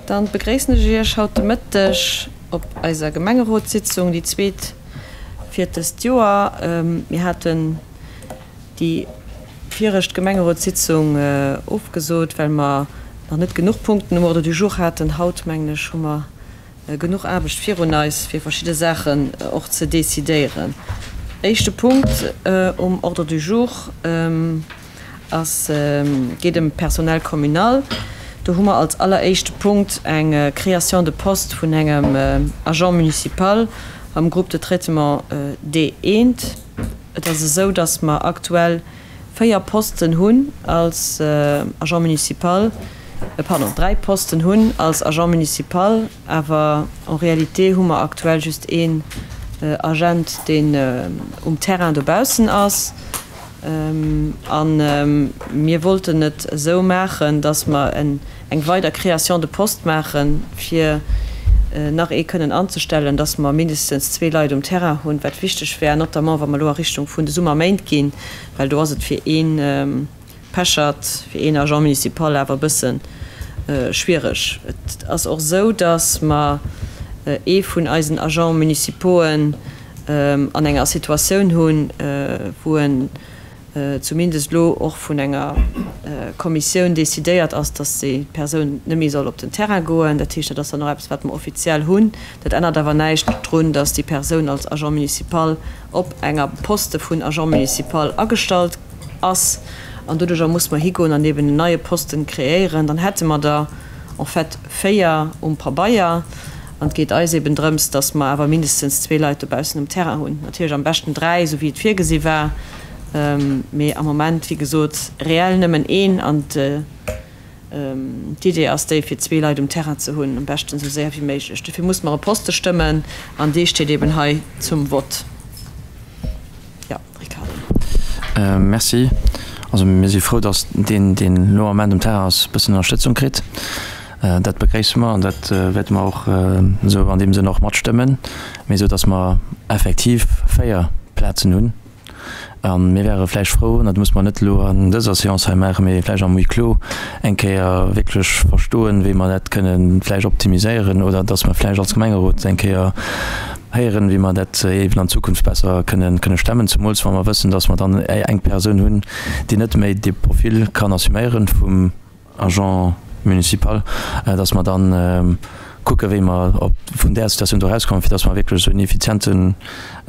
Dann begréissen ech Iech haut de Mëtteg op eiser Gemengerotssitzung, déi zweet fir dëst Joer. Mir haten déi viregt Gemengerotssitzung ofgesot, well mer nach net genuch Punkten um Ordre du jour haten. Haut, mengen ech, hu mer genuch Aarbecht virun eis, fir verschidde Saachen och ze decidéieren. Éischte Punkt um Ordre du jour ass, geet ëm d'Personnel communal. Do hu mer als alleréischte Punkt eng Création de poste vun engem Agent municipal am Groupe de traitement D1. Et ass esou, dass mer aktuell 4 Posten hunn als Agent municipal, pardon, 3 Posten hunn als Agent municipal, awer en réalité hu mer aktuell just een Agent, deen um Terrain dobaussen ass. A mir wollten et esou maachen, dass mer eng weider Création de poste maachen, fir nach ee kënnen anzestellen, dass mer mindestens zwee Leit um Terrain hunn, wat wichteg wär, notamment wa mer elo a Richtung vun de Summerméint ginn, well do ass et fir ee Pechert, fir een Agent municipal awer e bësse schwiereg. Et ass och esou, dass mer ee vun eisen Agents municipauxen an enger Situatioun hunn, wou en zumindest elo och vun enger Kommissioun decidéiert ass, dass déi Persoun net méi soll op den Terrain goen. Dat heescht, dat ass dann och eppes, wat mer offiziell hunn. Dat ännert awer näischt drun, dass déi Persoun als Agent municipal op enger Poste vun Agent municipal agestallt ass. An doduerjer muss mer higoen an eben en neie Posten kreéieren. Dann hätte mer der en fait 4 um Pabeier. An et geet eis eben drëms, dass mer awer mindestens zwee Leit dobaussen um Terrain hunn. Natierlech am beschten dräi, esou wéi et virgesi war, mee am Moment, wéi gesot, reell nëmmen een. An d'Idee ass déi, fir zwee Leit um Terrain ze hunn, am beschten esou séier wéi méiglech. Dofir musse mer e Poste stëmmen an dee steet eben hei zum Vott. Jo, Ricardo. Merci. Also mir si frou, dass deen, deen elo am Ament um Terrain ass, e bëssen Ënnerstëtzung kritt. Dat begréisse mer an dat wäerte mer och esou an deem Sënn och matstëmmen, mee esou dass mer effektiv 4 Plazen hunn. A mir wäre vläicht frou, an dat muss mer net elo an dëser Séance hei maachen, mee vläicht am Huis clos eng Kéier wierklech verstoen, wéi mer dat kënnen vläicht optimiséieren oder dass mer vläicht als Gemengerot eng Kéier héieren, wéi mer dat eeben an Zukunft besser kënnen kënne stemmen, zemools wa mer wëssen, dass mer dann eng Persoun hunn, déi net méi dee Profil kann assuméieren vum Agent municipal, dass mer dann kucke wéi mer op vun där Situatioun do erauskommen, fir dass mer wierklech esou en effiziente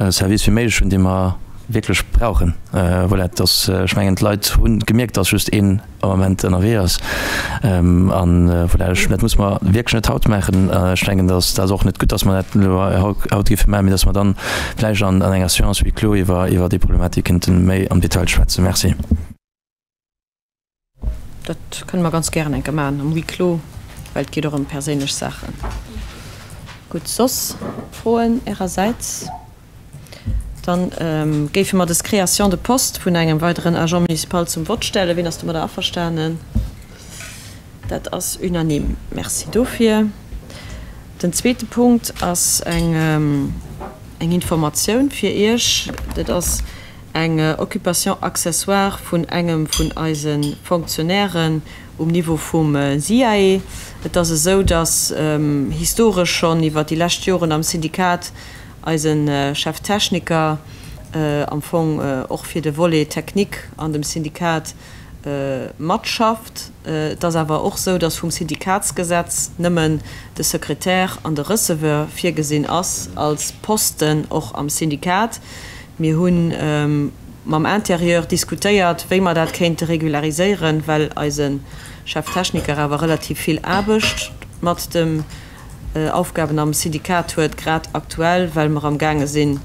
Service wéi méiglech hunn, dee mer wierklech brauchen. Voilà, dass, ech mengen d'Leit hu gemierkt, dass just een am Ament ënnerwee ass. An voilà, ech, dat muss mer wierklech net haut maachen. Ech mengen, dass dat ass och net gutt, dass mer dat elo haut géife maachen, mee dass mer dann vläicht an enger Séance huis clos iwwer iwwer déi Problematik kéinte méi am Detail schwätzen. Merci. Dat kënne mer ganz gären eng Kéier maachen am Huis clos, well et geet och ëm perséinlech Saachen. Gutt, soss Froen Ärersäits? Dann géife mer des Création de poste vun engem weideren Agent municipal zum Vott stellen. Wien ass domadder averstanen? Dat ass unanime. Merci dofir. Den zweete Punkt ass eng Informatioun fir Iech. Dat ass Eng Occupation accessoire vun engem vun eise Fonctionnairen um Niveau vum SIAE. Et ass esou, dass historesch schonn iwwer déi lescht Joren am Syndikat eise Chef Techniker am Fong och fir de Volet technique an dem Syndikat matschafft. Et ass awer och esou, dass vum Syndikatsgesetz nëmmen de Secrétaire an de Receveur virgesinn ass als Posten och am Syndikat. Mir hu mam Intérieur diskutéiert, wéi mer dat kéinte regulariséieren, well eise Chef Techniker awer relativ vill Aarbecht mat de Aufgaben am Syndikat huet, grad aktuell, well mer amgaange sinn,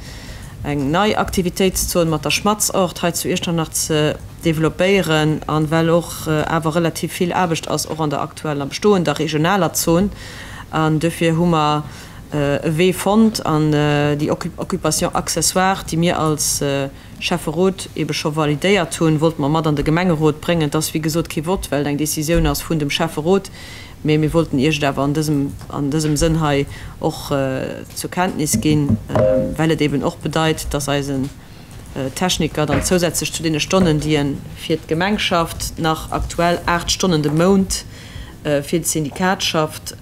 eng nei Aktivitéitszon mat der Schmatzort hei zu Iechternach ze developpéieren a well och awer relativ vill Aarbecht ass, och an der aktueller bestoender regionaler Zon. An dofir hu mer e Wee fonnt an déi Occupation accessoire, déi mir als Schäfferot ebe scho validéiert hunn, wollte mer mat an de Gemengerot bréngen. Et ass wéi gesot kee Vott, well et eng Décisioun ass vun dem Schäfferot, mee mir wollten Iech et awer an dësem, an dësem Sënn hei och zur Kenntnis ginn, well et eben och bedeit, dass eisen Techniker dann zousätzlech zu deene Stonnen, déi e fir d'Gemeng schafft, nach aktuell 8 Stonnen de Mount. fir de Syndikat schafft,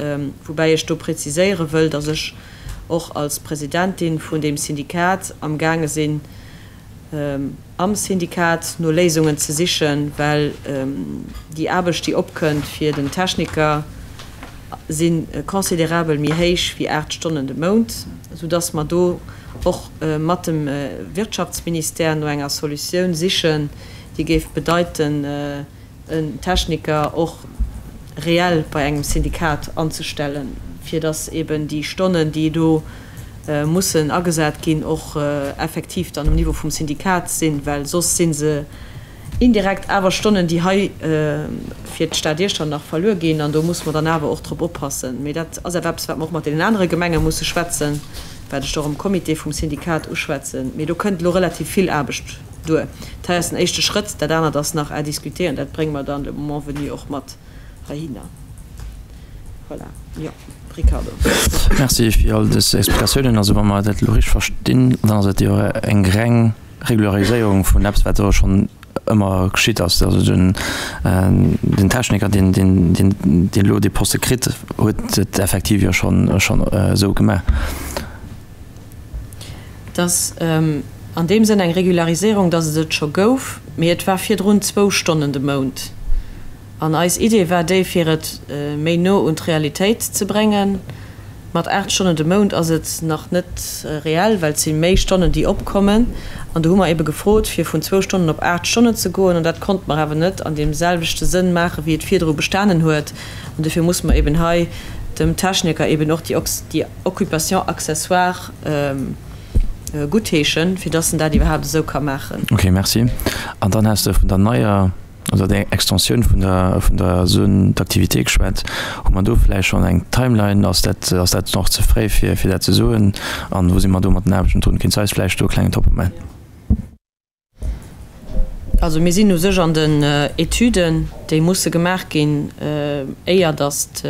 woubäi ech do präziséiere wëll, dass ech och als Presidentin vun deem Syndikat amgaange sinn, am Syndikat no Léisungen ze sichen, well déi Aarbecht, déi opkënnt fir den Techniker, si considerabel méi héich wéi 8 Stonnen de Mount, soudass mer do och mat dem Wirtschaftsministère no enger Solutioun sichen, déi géif bedeiten, en Techniker och reell bei engem Syndikat anzestellen, fir dass eben déi Stonnen, déi do mussen agesat ginn, och effektiv dann um Niveau vum Syndikat sinn, well soss si se indirekt awer Stonnen, déi hei fir d'Stad Iechternach verluer ginn. An do musse mer dann awer och drop oppassen. Mee dat ass awer eppes, wat mer och mat deenen anere Gemenge musse schwätzen, wat ech och am Comité vum Syndikat uschwätzen. Mee do kënnt elo relativ vill Aarbecht duer. Dat hei ass den éischte Schrëtt, dat anert ass nach à discuter an dat brénge mer dann le moment venu och mat heihinner. Voilà. Jo, Ricardo. Merci fir all dës Explikatiounen. Also wa mer dat elo richteg verstinn, dann ass et jo eng reng Regulariséierung vun eppes, wat jo schonn ëmmer geschitt ass. Also den, den Techniker, deen, deen, deen, deen elo dee Poste kritt, huet et effektiv jo schonn, schonn esou gemaach. Et ass an deem Sënn eng Regulariséierung, datt et et scho gouf, mee et war virdrun zwou Stonnen de Mount. An eis Idee war déi, fir et méi no un d'Realitéit ze bréngen. Mat 8 Stonnen de Mount ass et nach net reell, well et si méi Stonnen, déi opkommen. An do hu mer ebe gefrot, fir vun zwou Stonnen op 8 Stonnen ze goen. An dat konnte mer awer net an deem selwechte Sënn maachen, wéi et virdru bestanen huet. An dofir musse mer eben hei dem Techniker eben och déi Occupation accessoire guttheeschen, fir dass en dat iwwerhaapt esou ka maachen. Ok, merci. An dann has de vun der neier oder der Extensioun vun der vun der Zone d'activité geschwat. Hu mer do vläicht schonn eng Timeline? Ass dat ass dat nach ze fréi fir fir dat ze soen? An wou si mer do mat den Aarbechten drun? Kéints de eis vläicht do e klengen Topo maachen? Also mir sinn u sech an den Etüden, déi musse gemaach ginn, éier datt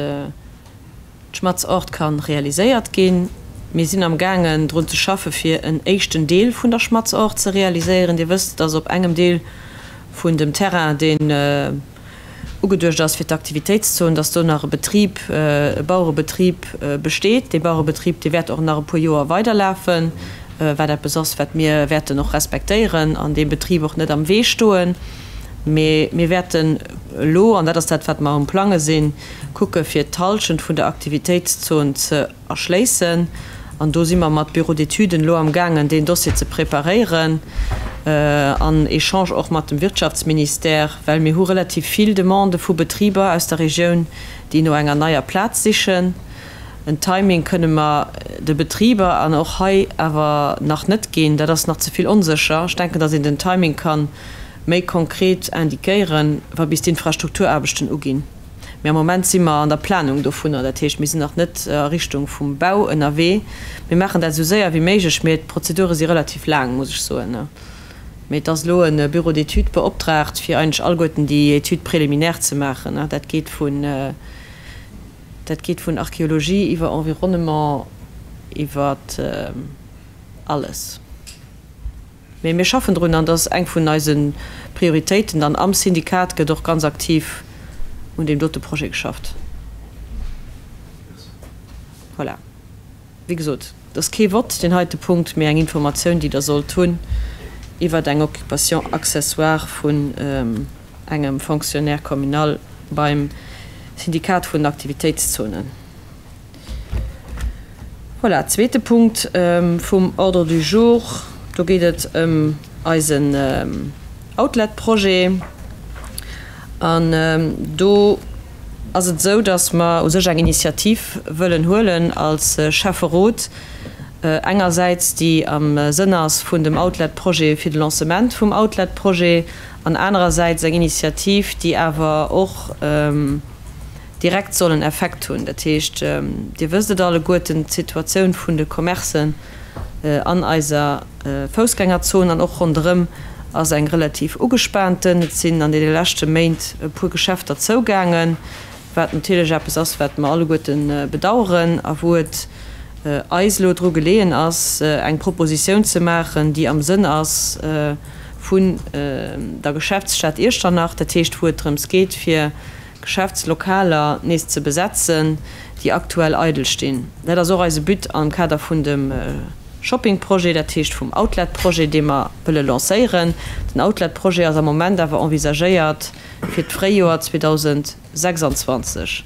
d'Schmatzort ka realiséiert ginn. Mir sinn am gaangen drun ze schaffe fir en éischten Deel vun der Schmatzort ze realiséieren. Dir wësst, datt op engem Deel vun dem Terrain, deen ugeduecht ass fir d'Aktivitéitszon, dass do nach e Betrib, e Bauerebetrib besteet. Dee Bauerebetrib, dee wäert och nach e puer Joer weiderlafen, wat eppes ass, wat mir wäerten och respektéieren an deem Betrib och net am Wee stoen. Mee mir wäerten elo, an dat ass dat, wat mer um Plange sinn, kucke fir d'Hallschent vun der Aktivitéitszon ze erschléissen. An do si mer mat Bureau d'études elo am gaangen, deen Dossier ze preparéieren, an Echange och mat dem Wirtschaftsministère, well mir hu relativ vill Demandë vu Betriber aus der Regioun, déi no enger neier Plaz sichen. En Timing kënne mer de Betriber an och hei awer nach net ginn, dat ass nach ze vill onsécher. Ech denken, datt een den Timing ka méi konkret indiquéieren, wa bis d'Infrastrukturaarbechten uginn. Mee am Moment si mer an der Planung dovunner. Dat heescht, mir sinn nach net a Richtung vum Bau ënnerwee. Mir maachen dat esou séier wéi méiglech, mee d'Prozedure si relativ laang, muss ech soen. Mee et ass elo e Bureau d'études beoptraagt, fir eigentlech alleguerten déi Études préliminaires ze maachen. Dat geet vun, dat geet vun Archéologie iwwer Environnement, iwwer alles. Mee mir schaffen drun an dat ass eng vun eise Prioritéiten. Dann am Syndikat gëtt och ganz aktiv un deem dote Projet geschafft. Voilà. Wéi gesot, et ass kee Vott, deen heite Punkt, mee eng Informatioun, déi Der sollt hunn iwwert eng Occupation accessoire vun engem Fonctionnaire communal beim Syndikat vun den Aktivitéitszonen. Voilà, zweete Punkt vum Ordre du jour, do geet et ëm eisen Outlet-Projet. An do ass et esou, dass mer u sech eng Initiativ wëllen huelen als Schäfferot, engersäits déi am Sënn ass vun dem Outlet-Projet fir de Lancement vum Outlet-Projet an anerersäits eng Initiativ, déi awer och, direkt soll en Effekt hunn. Dat heescht, Dir wësst et alleguerten, d'Situatioun vun de Commercen an eiser Foussgängerzon an och ronderëm ass eng relativ ugespaanten. Et sinn an deene leschte Méint e puer Geschäfter zougaangen, wat natierlech eppes ass, wat mer alleguerte bedauern a wou et eis elo dru geleeën ass, eng Propositioun ze maachen, déi am Sënn ass vun der Geschäftsstad Iechternach, dat heescht, wou et drëms geet, fir. Geschäftslokaler nees ze besetzen, déi aktuell eidel stinn. Dat ass och eise But am Kader vun dem Shoppingprojet, dat heescht vum Outlet-Projet, dee mer wëlle lancéieren. Den Outlet-Projet ass am Moment awer envisagéiert fir d'Fréijoer 2026.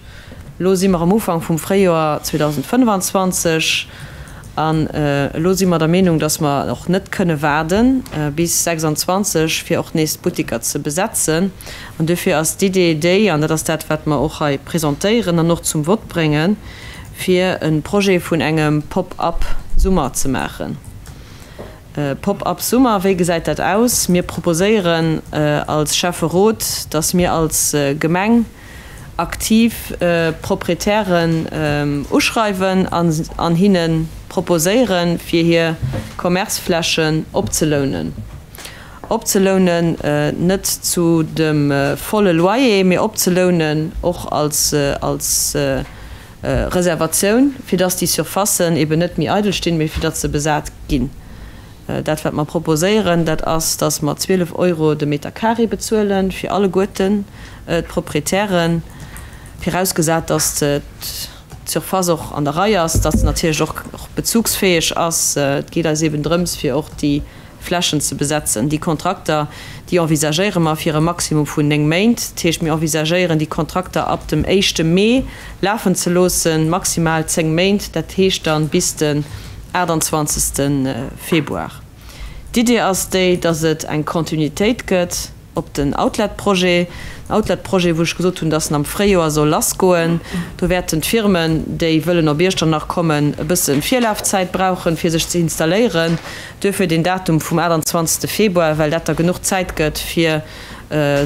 Elo si mer am Ufank vum Fréijoer 2025 an elo si mer der Meenung, dass mer och net kënne waarde bis 26, fir och nees d'Buttiker ze besetzen. An duerfir ass d'Idee déi, an dat ass dat, wat mer och hei presentéieren an och zum Vott bréngen, fir e Projet vun engem Pop-up Summer ze maachen. Pop-up Summer, wéi gesäit dat aus? Mir proposéieren als Schäfferot, dass mir als Gemeng aktiv Proprietären uschreiwen an hinne proposéieren, fir hir Commerceflächen opzelounen. Opzelounen net zu dem volle Loyer, mee opzelounen och als Reservatioun, fir dass déi Surfacen eben net méi eidel stinn, mee fir datt se besat ginn. Dat, wat mer proposéieren, dat ass, dass mer 12 Euro de Meter carré bezuele fir alleguerten d'Proprietären, virausgesat, dass d'Surface och an der Rei ass, dass se natierlech och bezugsfäeg ass. Et geet eis eben drëms, fir och déi Flächen ze besetzen. Déi Kontrakter, déi envisagéiere mer fir e Maximum vun 9 Méint. Dat heescht, mir envisagéieren, déi Kontrakter ab dem éischte Mee lafen ze loossen, maximal 10 Méint, dat heescht dann bis den 28. Februar. D'Idee ass déi, dass et eng Continuitéit gëtt op den Outlet-Projet. Den Outlet-Projet, wou ech gesot hunn, dass en am Fréijoer soll lassgoen. Do wäerten d'Firmen, déi wëllen op Iechternach kommen, e bësse Virlafzäit brauchen, fir sech ze installéieren. Duerfir deen Datum vum 28. Februar, well dat da genuch Zäit gëtt, fir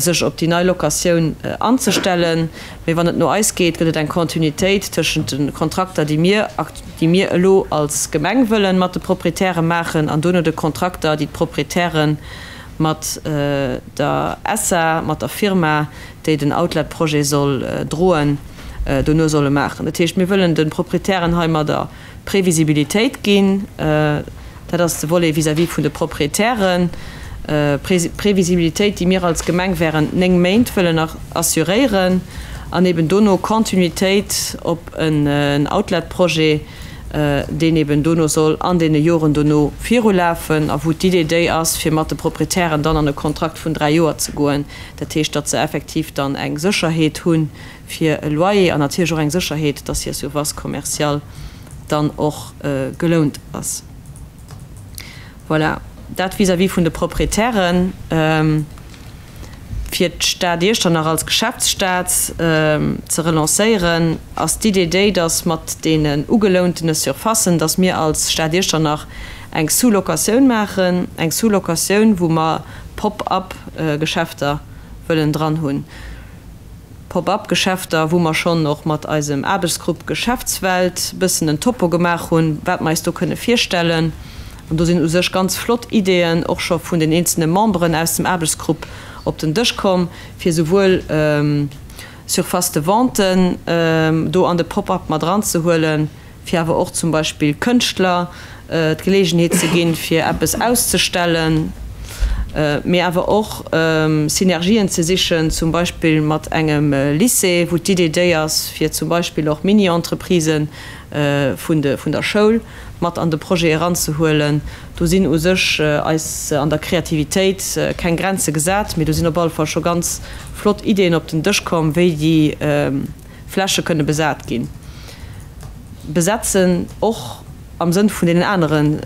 sech op déi nei Locatioun anzestellen. Mee wann et no eis geet, gëtt et eng Continuitéit tëschent de Kontrakter, déi mir, déi mir elo als Gemeng wëllen mat de Proprietäre maachen, an duerno de Kontrakter, déi d'Proprietäre mat der SA, mat der Firma, déi den Outlet-Projet soll droen, dono solle maachen. Dat heescht, mir wëllen de Proprietären heimadder Previsibilitéit ginn. Dat ass de Volet vis-à-vis vun de Proprietären. Previsibilitéit, déi mir als Gemeng während 9 Méint wëllen assuréieren an eben dono Continuitéit op en Outlet-Projet, deen eben dono soll an deene Joren dono virulafen a wou d'Idee déi ass, fir mat de Proprietären dann an e Kontrakt vun 3 Joer ze goen. Dat heescht, datt se effektiv dann eng Sécherheet hunn, fir e Loyer an natierlech och eng Sécherheet, dass hir Surface commerciale dann och gelount ass. Voilà, dat vis-à-vis vun de Proprietären. Fir d'Stad Iechternach als Geschäftsstad ze relancéieren, ass d'Idee déi, dass mat deenen ugelountene Surfacen, dass mir als Stad Iechternach eng Sous-locatioun maachen, eng Sous-locatioun, wou mer Pop-up-Geschäfter wëllen dran hunn. Pop-up-Geschäfter, wou mer schonn och mat eisem Aarbechtsgrupp Geschäftswelt bëssen en Topo gemaach hunn, wat mer eis do kënne virstellen. An do sinn u sech ganz flott Ideeën och scho vun den eenzelne Memberen aus dem Aarbechtsgrupp op den Dësch komm, fir souwuel Surfaces de vente do an de Pop-up mat eranzehuelen, fir awer och zum Beispill Kënschtler d'Geleegenheet ze ginn, fir eppes auszestellen, mee awer och Synergien ze sichen, zum Beispill mat engem Lycée, wou d'Idee déi ass, fir zum Beispill och Mini-Entreprisë vun der Schoul mat an de Projet eranzehuelen. Do sinn u sech eis an der Kreativitéit keng Grenze gesat, mee do sinn op alle Fall scho ganz flott Ideeën op den Dësch komm, wéi déi Fläche kënne besat ginn. Besetzen, och am Sënn vun deenen anere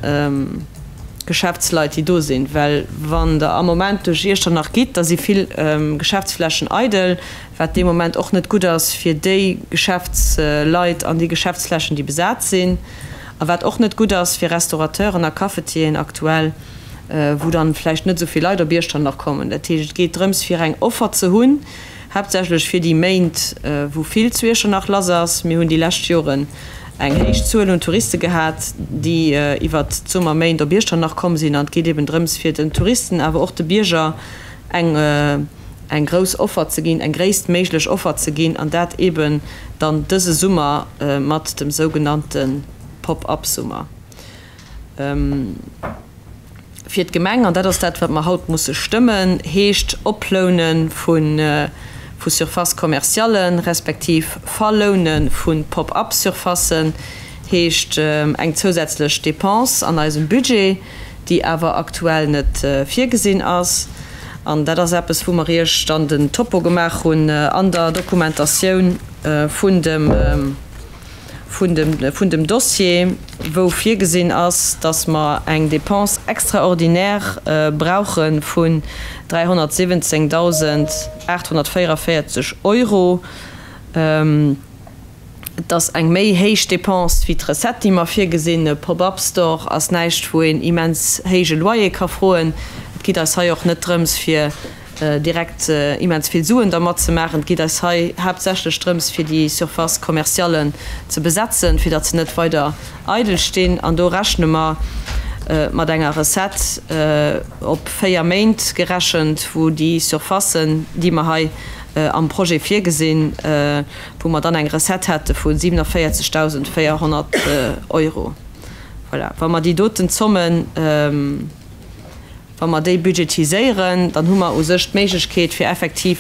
Geschäftsleit, déi do sinn. Well wann Der am Moment duerch Iechternach gitt, da si vill Geschäftsflächen eidel, wat dee Moment och net gutt ass fir déi Geschäftsleit an déi Geschäftsflächen, déi besat sinn. A wat och net gutt ass fir Restaurateuren a Cafetieren aktuell, wou dann vläicht net esou vill Leit op Iechternach kommen. Dat heescht, et geet drëms, fir eng Offer ze hunn, Haaptsächlech fir déi Méint, wou vill zu Iechternach lass ass. Mir hunn déi lescht Joren eng héich Zuel un Touriste gehat, déi iwwert d'Summerméint op Iechternach komm sinn. An et geet eben drëms, fir den Touristen, awer och de Bierger eng eng grouss Offer ze ginn, eng gréisstméiglech Offer ze ginn, an dat eben dann dëse Summer mat dem sougenannte Pop-up-Summer. Fir d'Gemeng, an dat ass dat, wat mer haut musse stëmmen, heescht Oploune vun vu Surface-commerciallen, respektiv Verloune vu Pop-up-Surfacen, heescht eng zousätzlech Dépense an eisem Budget, déi awer aktuell net virgesinn ass. An dat ass eppes, wou mer Iech dann den Topo gemaach hunn an der Dokumentatioun vun dem, vun dem, vun dem Dossier, wou virgesinn ass, dass mer eng Dépense extraordinaire brauche vun 317.844 Euro. Et ass eng méi héich Dépense wéi d'Recette, déi mer virgesinn. E Pop-up-Store ass näischt, wou een immens héije Loyer ka froen. Et geet eis hei och net drëms, fir direkt immens vill Suen dermat ze maachen. Et geet eis hei haaptsächlech drëms, fir déi Surfaces commerciallen ze besetzen, fir datt se net weider eidel stinn. An do rechne mer mat enger Recette op 4 Méint gerechent, wou déi Surfacen, déi mer hei am Projet virgesinn, wou mer dann eng Recette hätte vu 47.400 Euro. Voilà, wa mer déi doten Zommen, wa mer déi budgetiséieren, dann hu mer u sech d'Méiglechkeet, fir effektiv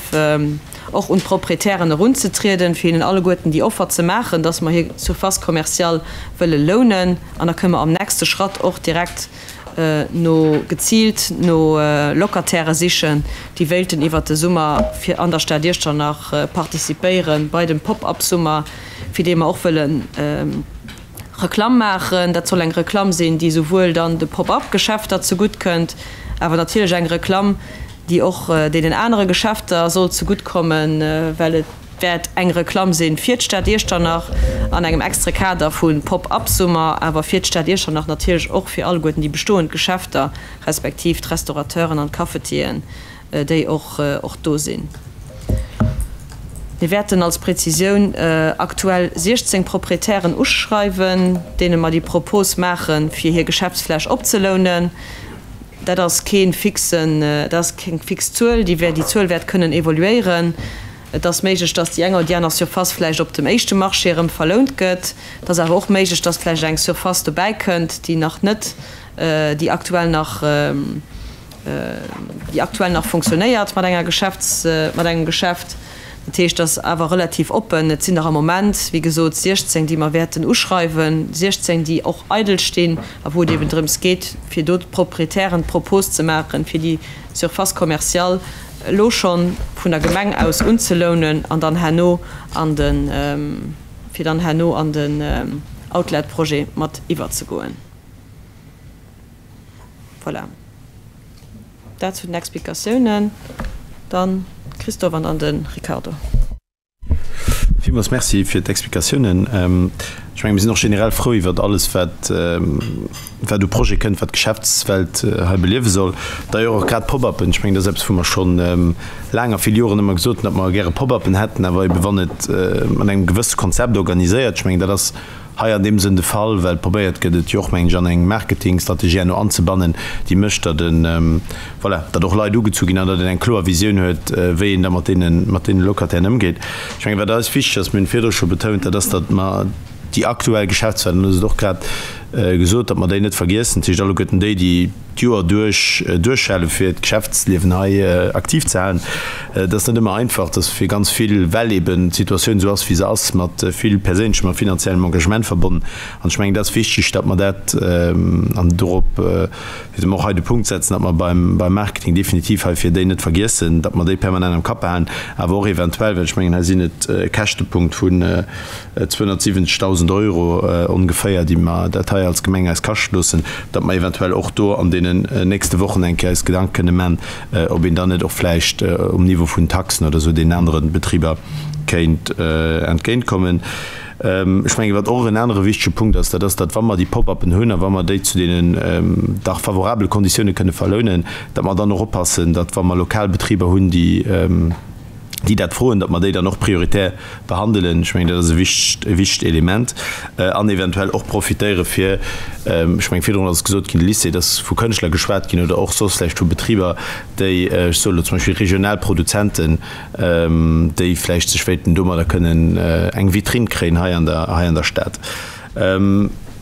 och un d'Proprietären erunzetrieden, fir hinnen alleguerten déi Offer ze maachen, dass mer hir Surface commerciale wëlle lounen. An da kënne mer am nächste Schratt och direkt no geziilt no Locataire sichen, déi wéilten iwwert de Summer fir an der Stad Iechternach participéiere bei dem Pop-up-Summer, fir dee mer och wëlle Reklamm maachen. Dat soll eng Reklamm sinn, déi souwuel dann de Pop-up-Geschäfter zegutt kënnt, awer natierlech eng Reklamm, déi och deenen anere Geschäfter soll zegutt kommen, well et wäert eng Reklamm sinn fir d'Stad Iechternach an engem extrae Kader vu Pop-up-Summer, awer fir d'Stad Iechternach natierlech och fir alleguerten déi bestoend Geschäfter, respektiv d'Restaurateuren an d'Cafetieren, déi och och do sinn. Mir wäerten als Präzisioun aktuell 16 Proprietären uschreiwen, deene mer déi Propos maachen, fir hir Geschäftsfläch opzelounen. Dat ass kee fixen, dat ass keng fix Zuel, déi déi Zuel wäert kënnen evoluéieren. Et ass méiglech, dass déi eng oder déi aner Surface vläicht op dem éischte Marché erëm verlount gëtt. Et ass awer och méiglech, dass vläicht eng Surface dobäi kënnt, déi nach net, déi aktuell nach, déi aktuell nach funktionéiert mat enger Geschäfts-, mat engem Geschäft. Dat heescht, et ass awer relativ oppen. Et sinn der am Moment, wéi gesot, 16, déi mer wäerten uschreiwen, 16, déi och eidel stinn a wou et eben drëms geet, fir do d'Proprietären d'Propos ze maachen, fir déi Surface commerciale elo schonn vun der Gemeng aus unzelounen an dann herno an de, fir dann herno an den Outlet-Projet mat iwwerzegoen. Voilà, dat zu den Explikatiounen. Dann Christophe an dann de Ricardo. Villmools Merci fir d'Explikatiounen. Ech menge mir sinn och generell frou iwwert alles, wat wat u Projet kënnt, wat d'Geschäftswelt hei beliewe soll. D'ailleurs och grad Pop-uppen, ech mengen, dat ass eppes, wou mer scho laang a vill Joren ëmmer gesot hunn, datt mer gäre Pop-uppen hätten, awer ebe wann et an engem gewësse Konzept organiséiert. Ech mengen, dat ass hei an deem Sënn de Fall, well probéiert gëtt, et jo och, mengen ech, an eng Marketingstrategie herno anzebannen, déi mécht, datt e, voilà, datt och Leit ugezu ginn an datt een eng kloer Visioun huet, wéi een da mat deene, mat deene Locatairen ëmgeet. Ech mengen, wat eis wichteg ass, mir hunn et virdru scho betount, dat ass, datt mer déi aktuell Geschäftswelt, an du hues et och grad gesot, datt mer déi net vergiessen, dat heescht alleguerten déi, déi d'Joer duerch duerchhale fir d'Geschäftsliewen hei aktiv ze halen. Et ass net ëmmer einfach, et ass fir ganz vill, well eben d'Situatioun esou ass wéi se ass, mat vill perséinlechem a finanziellem Engagement verbonnen. An ech mengen, et ass wichteg, datt mer dat, an dorop wéilte mer och hei de Punkt setzen, datt mer beim Marketing definitiv hei fir déi net vergiessen, datt mer déi permanent am Kapp behalen, awer och eventuell, well ech mengen, hei sinn et Käschtepunkt vun 270.000 Euro ongeféier, déi mer dat hei als Gemeng eis kaschte loossen, datt mer eventuell och do an deenen nächste Wochen eng Kéier eis Gedanke kënne man, ob een dann net och vläicht um Niveau vun Taxen oder esou deenen anere Betriber kéint entgéintkommen. Ech mengen, wat och en anere wichtege Punkt ass, dat ass, datt wa mer déi Pop-uppen hunn a wa mer déi zu deenen dach favorabele Konditioune kënne verlounen, datt mer dann och oppassen, datt wa mer lokal Betriber hunn, déi, déi dat froen, datt mer déi dann och prioritär behandelen. Ech mengen, dat ass e wichtegt, e wichtegt Element. An eventuell och profitéiere fir, ech mengen, virdrun ass et gesot ginn, de Lycée, et ass vu Kënschtler geschwat ginn oder och soss vläicht vu Betriber, déi, ech soe lo zum Beispill regional Produzenten, déi vläicht sech wéilten domadder kënnen eng Vitrinn kréien hei an der, hei an der Stad.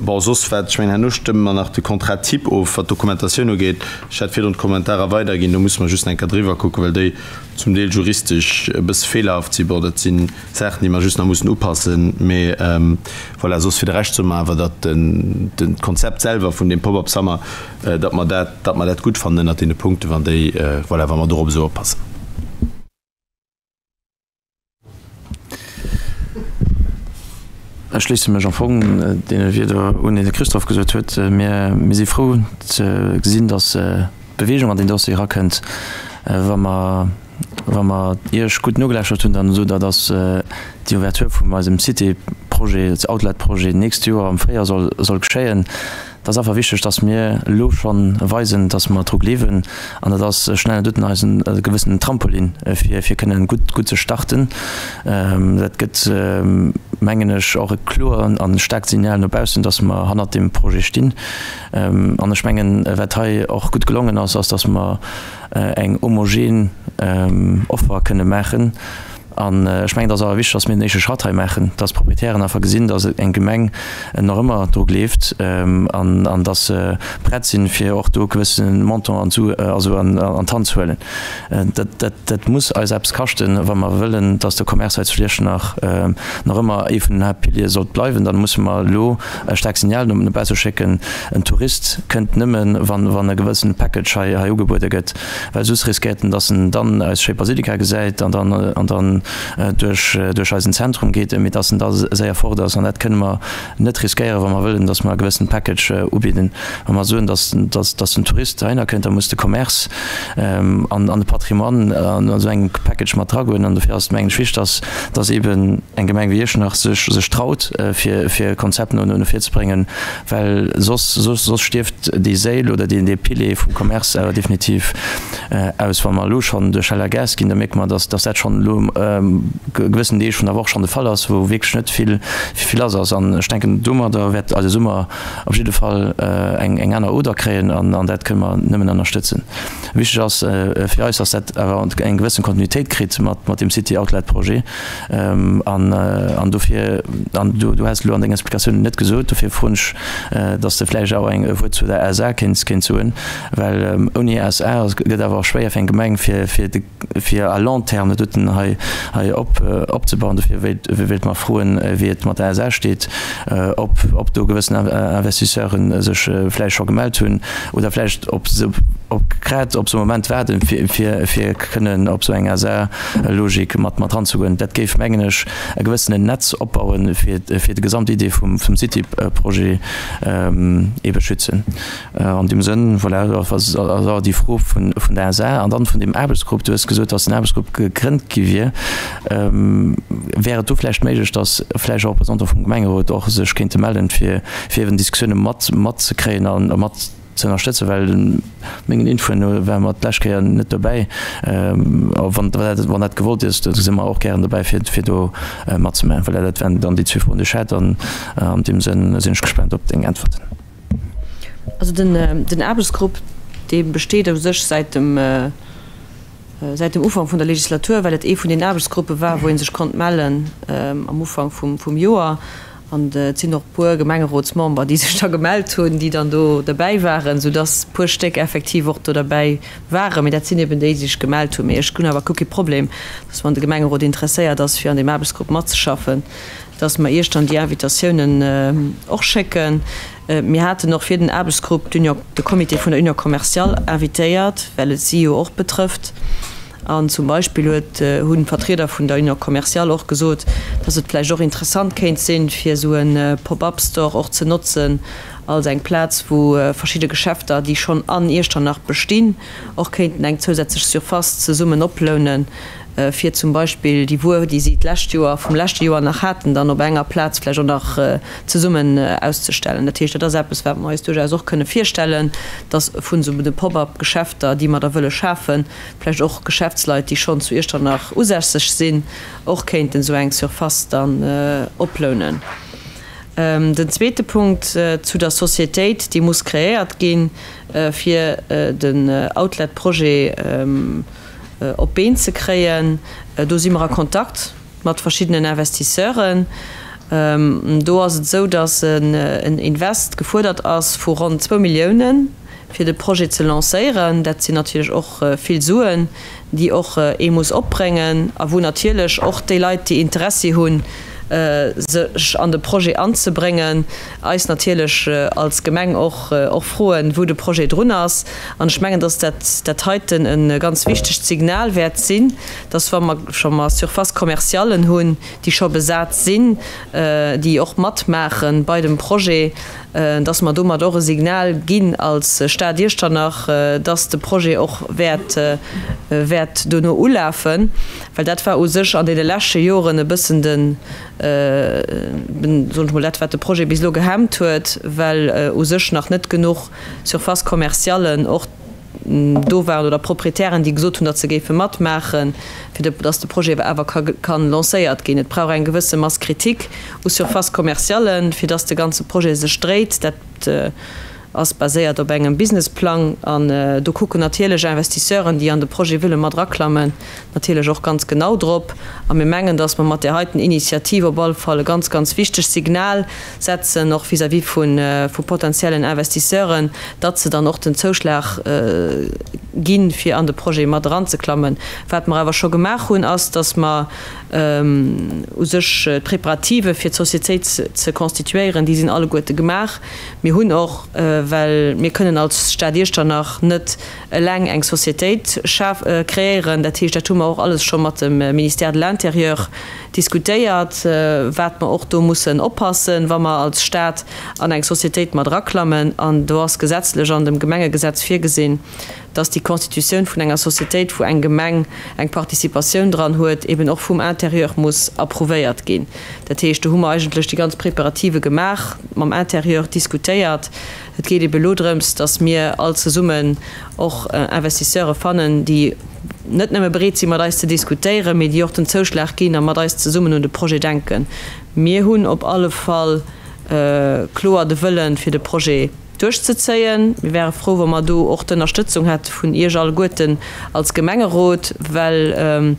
Bon, soss wat, ech mengen, herno stëmme mer nach de Contrat type of, wat d'Dokumentatioun ugeet. Ech hat virdrun d'Kommentarer weiderginn, do musse mer just nach eng Kéier driwwer kucken, well déi zum Deel juristesch e bësse feelerhaft sinn. Bon, dat si Saachen, déi mer just nach mussen upassen. Mee voilà, soss fir de Rescht soe mer awer, datt d'Konzept selwer vun deem Pop-up Summer, datt mer dat, datt mer dat gutt fannen ënnert deene Punkten, wann déi, voilà, wa mer dorop esou oppassen. Ech schléisse mech am Fong deene Wierder un, déi de Christophe gesot huet. Mir, mir si frou ze gesinn, datt Beweegung an deen Dossier erakënnt. Wa mer, wa mer Iech gutt nogeläuschtert hunn, dann sot Der, datt déi Ouverture vum eisem City-Projet, Outlet-Projet, d'nächst Joer am Fréijoer soll, soll geschéien. Et ass einfach wichteg, dass mir elo scho weisen, dass mer dru gleewen. An dat ass schnell doten eisen e gewëssenen Trampolin, fir, fir kënnen gutt, gutt ze starten. Dat gëtt, mengen ech, och e kloer a staarkt Signal no baussen, dass mer hannert deem Projet stinn. An ech mengen, wat hei och gutt gelongen ass, ass, dass mer eng homogen Offer kënne maachen. An ech mengen, et ass awer wichteg, dass mir den éischte Schratt hei maachen, dass d'Proprietären einfach gesinn, dass eng Gemeng nach ëmmer dru gleeft an dass se prett sinn, fir och do e gewësse Montant an d'Su, also an d'Hand ze huelen. Dat, dat muss eis eppes kaschten, wa mer wëllen, dass de Commerce hei zu Iechternach nach ëmmer ee vun den Haaptpiliere sollt bleiwen. Dann musse mer elo e staarkt Signal no bausse schécken, En Tourist kënnt nëmmen, wann, wann e gewëssene Package hei, hei ugebuede gëtt. Well soss riskéiert en, dass en dann eis schéi Basilika gesäit an dann, an dann duerch, duerch eisen Zentrum geet, mee dass en da séier fort ass. An dat kënne mer net riskéieren, wa mer wëllen, dass mer e gewëssene Package ubidden. Wa mer soen, dass, dass, dass den Tourist heihinner kënnt, da muss de Commerce an, an de Patrimoine an esou engem Package mat dragoen. An dofir ass et, mengen ech, wichteg, dass, dass eeben eng Gemeng wéi Iechternach sech, sech traut, fir, fir e Konzept no, no vir ze bréngen, Well soss, soss, soss stierft déi Sail oder deen, dee Pilier vum Commerce awer definitiv aus. Wa mer elo schonn duerch Shell a Gas ginn, da mierke mer, dass, dass dat schonn elo gewëssen Deeg vun der Woch schonn de Fall ass, wou wierklech net vill, vill lass ass. An ech denken, domadder wäert eise Summer op jidde Fall eng, eng aner Oder kréien an, an dat kënne mer nëmmen ënnerstëtzen. Wichteg ass fir eis, dass dat awer eng gewëssen Kontinuitéit kritt mat, mat deem City Outlet Projet. An, an dofir, an du, du has elo an dengen Explikatiounen net gesot, dofir froen ech, dass de vläicht awer eng, e Wuert zu der SA kéints, kéints soen, well ouni SA ass, gëtt awer och schwéier fir eng Gemeng, fir, fir de, fir à long terme dat doten hei, hei op, opzebauen. Dofir wéilt, wéilt mer froen, wéi et mat der SA steet, ob, ob do gewëssen Investisseuren sech vläicht scho gemellt hunn oder vläicht ob se, ob grad op esou e Moment waarden, fir, fir, fir kënnen op esou eng SA Logik mat mat ranzegoen. Dat géif, mengen ech, e gewëssenen Netz opbauen, fir fir déi gesamt Idee vum vum City-Projet ebe schützen. An deem Sënn, voilà, ass awer déi Fro vun vun der SA an dann vun deem Aarbechtsgrupp. Du hues gesot, datt en Aarbechtsgrupp gegrënnt gi wier. Wär et do vläicht méiglech, datt vläicht och Représentant vum Gemengerot och sech kéinte mellen, fir fir eben Diskussioune mat matzekréien a mat ze ënnerstëtzen, well mengen Infoen no ware mer d'lescht Kéier net dobäi. Wann dat gewollt ass, da si mer och gären dobäi, fir fir do matzemaachen. Voilà, dat wären dann déi zwee Froen, déi ech hätt. An an deem Sënn sinn ech gespaant op deng Äntwerten. Also den den Aarbechtsgrupp, dee besteet u sech säit dem säit dem Ufank vun der Legislatur, well et ee vun den Aarbechtsgruppe war, wou ee sech konnt mellen am Ufank vum vum Joer. An et sinn och e puer Gemengerotsmember, déi sech da gemellt hunn, déi dann do derbäi waren, soudass e puer Stéck effektiv och do derbäi waren. Mee dat sinn eben déi, déi sech gemellt hunn. Mee ech hunn awer guer kee Problem, dass, wann de Gemengerot interesséiert ass, fir an deem Aarbechtsgrupp matzeschaffen, dass mer Iech dann déi Invitatiounen och schécken. Mir haten och fir den Aarbechtsgrupp d'Union, de Comité vun der Union commerciale invitéiert, well et si jo och betrëfft. An zum Beispill huet, hunn d'Vertrieder vun der Union commerciale och gesot, dass et vläicht och interessant kéint sinn, fir esou e Pop-up-Store och ze notzen als eng Plaz, wou verschidde Geschäfter, déi schonn an Iechternach bestinn, och kéinten eng zousätzlech Surface zesummen oplounen, fir zum Beispill déi Wuer, déi si d'lescht Joer, vum leschte Joer nach haten, dann op enger Plaz vläicht och nach zesummen auszestellen. Dat heescht, dat ass eppes, wat mer eis duerchaus och kënne virstellen, dass vun esou de Pop-up-Geschäfter, déi mer da wëlle schafen, vläicht och Geschäftsleit, déi schonn zu Iechternach usässeg sinn, och kéinten esou eng Surface dann oplounen. Den zweete Punkt zu der Sociétéit, déi muss kreéiert ginn, fir den Outlet-Projet op d'Been ze kréien. Do si mer a Kontakt mat verschiddenen Investisseuren. Do ass et esou, datt en Invest gefuerdert ass vu ronn zwou Milliounen, fir de Projet ze lancéieren. Dat sinn natierlech och vill Suen, déi och ee muss opbréngen a wou natierlech och déi Leit, déi Interessi hunn, sech an de Projet anzebréngen, eis natierlech als Gemeng och och froen, wou de Projet drun ass. An ech mengen, dass dat dat heiten e ganz wichtegt Signal wäert sinn, dass wa mer scho mer Surface-commerciallen hunn, déi scho besat sinn, déi och matmaache bei dem Projet, dass mer domat och e Signal ginn als Stad Iechternach, dass de Projet och wäert wäert dono ulafen. Well dat war u sech an deene leschte Joren e bëssen den, soen ech mol, dat wat de Projet bis elo gehemmt huet, well u sech nach net genuch Surfaces commerciallen och do waren oder Proprietären, déi gesot hunn, datt se géife matmaachen, fir datt de Projet awer ka kann lancéiert ginn. Et brauch eng gewësse Masse critique u Surfaces commerciallen, fir datt de ganze Projet sech dréit. Dat ass baséiert op engem Businessplang an do kucken natierlech Investisseuren, déi an de Projet wëlle mat eraklammen, natierlech och ganz genau drop. A mir mengen, datt mer mat där heiten Initiativ op alle Fall e ganz, ganz wichtegt Signal setzen, och vis-à-vis vu potentiellen Investisseuren, datt se dann och den Zouschlag ginn, fir an de Projet mat eranzeklammen. Wat mer awer scho gemaach hunn, ass, datt mer u sech d'Preparative fir d'Sociétéit ze constituéieren, déi sinn alleguerte gemaach. Mir hunn och, well mir kënnen als Stad Iechternach net eleng eng Sociétéit schaf, kreéieren. Dat heescht, dat hu mer och alles scho mat dem Ministère de l'Intérieur diskutéiert, wat mer och do mussen oppassen, wa mer als Stad an eng Sociétéit mat eraklammen. An do ass gesetzlech an dem Gemengegesetz virgesinn, dass déi Constitutioun vun enger Sociétéit, wou eng Gemeng eng Participatioun dran huet, eben och vum Intérieur muss approuvéiert ginn. Dat heescht, do hu mer eigentlech déi ganz Preparative gemaach, mam Intérieur diskutéiert. Et geet ebe elo drëms, datt mir all zesummen och Investisseure fannen, déi net nëmme bereet si mat eis ze diskutéieren, mee déi och den Zouschlag ginn a mat eis zesummen un de Projet denken. Mir hunn op alle Fall kloer de Wëllen, fir de Projet duerchzezéien. Mir wäre frou, wa mer do och d'Ënnerstëtzung hätte vun Iech alleguerten als Gemengerot, well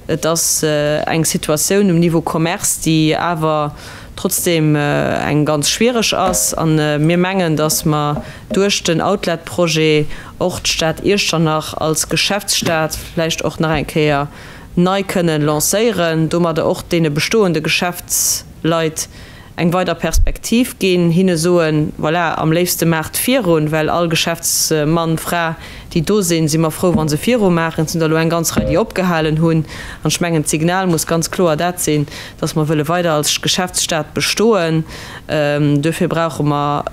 Et ass eng Situatioun um Niveau Commerce, déi awer trotzdeem eng ganz schwiereg ass. A mir mengen, datt mer duerch den Outlet-Projet och d'Stad Iechternach als Geschäftsstad vläicht och nach eng Kéier nei kënnen lancéieren, domadder och deene bestoende Geschäftsleit eng weider Perspektiv ginn, hinne soen, voilà, am léifste maacht virun, well all Geschäftsmann, Fra, déi do sinn, si mer frou, wa se virumaachen. Et sinn der elo eng ganz Rei, déi opgehalen hunn. An ech mengen, d'Signal muss ganz kloer dat sinn, dass mer wëlle weider als Geschäftsstad bestoen. Duerfir brauche mer,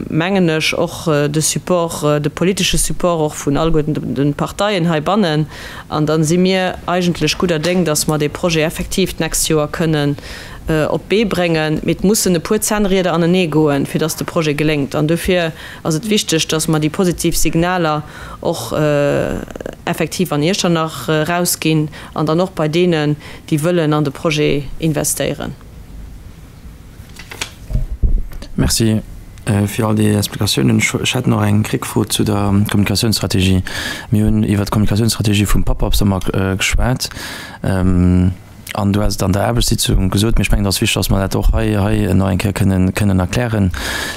mengen ech, och de Support, de politesche Support och vun alleguerten de Parteien heibannen. An da si mir eigentlech gudder Déng, dass mer dee Projet effektiv d'nächst Joer kënnen op d'Bee bréngen, mee et mussen e puer Zännrieder anenee goen, fir dass de Projet geléngt. An dofir ass et wichteg, dass mer déi positiv Signaler och effektiv an Iechternach erausginn an dann och bei deenen, déi wëllen an de Projet investéieren. Merci fir all déi Explikatiounen. Ech hätt nach eng Réckfro zu der Kommunikatiounsstrategie. Mir hunn iwwert d'Kommunikatiounsstrategie vum Pop-up-Summer geschwat. An du has et an der Aarbechtssitzung gesot, mee ech mengen, et ass wichteg, dass mer dat och hei, hei nach eng Kéier kënnen, kënnen erklären,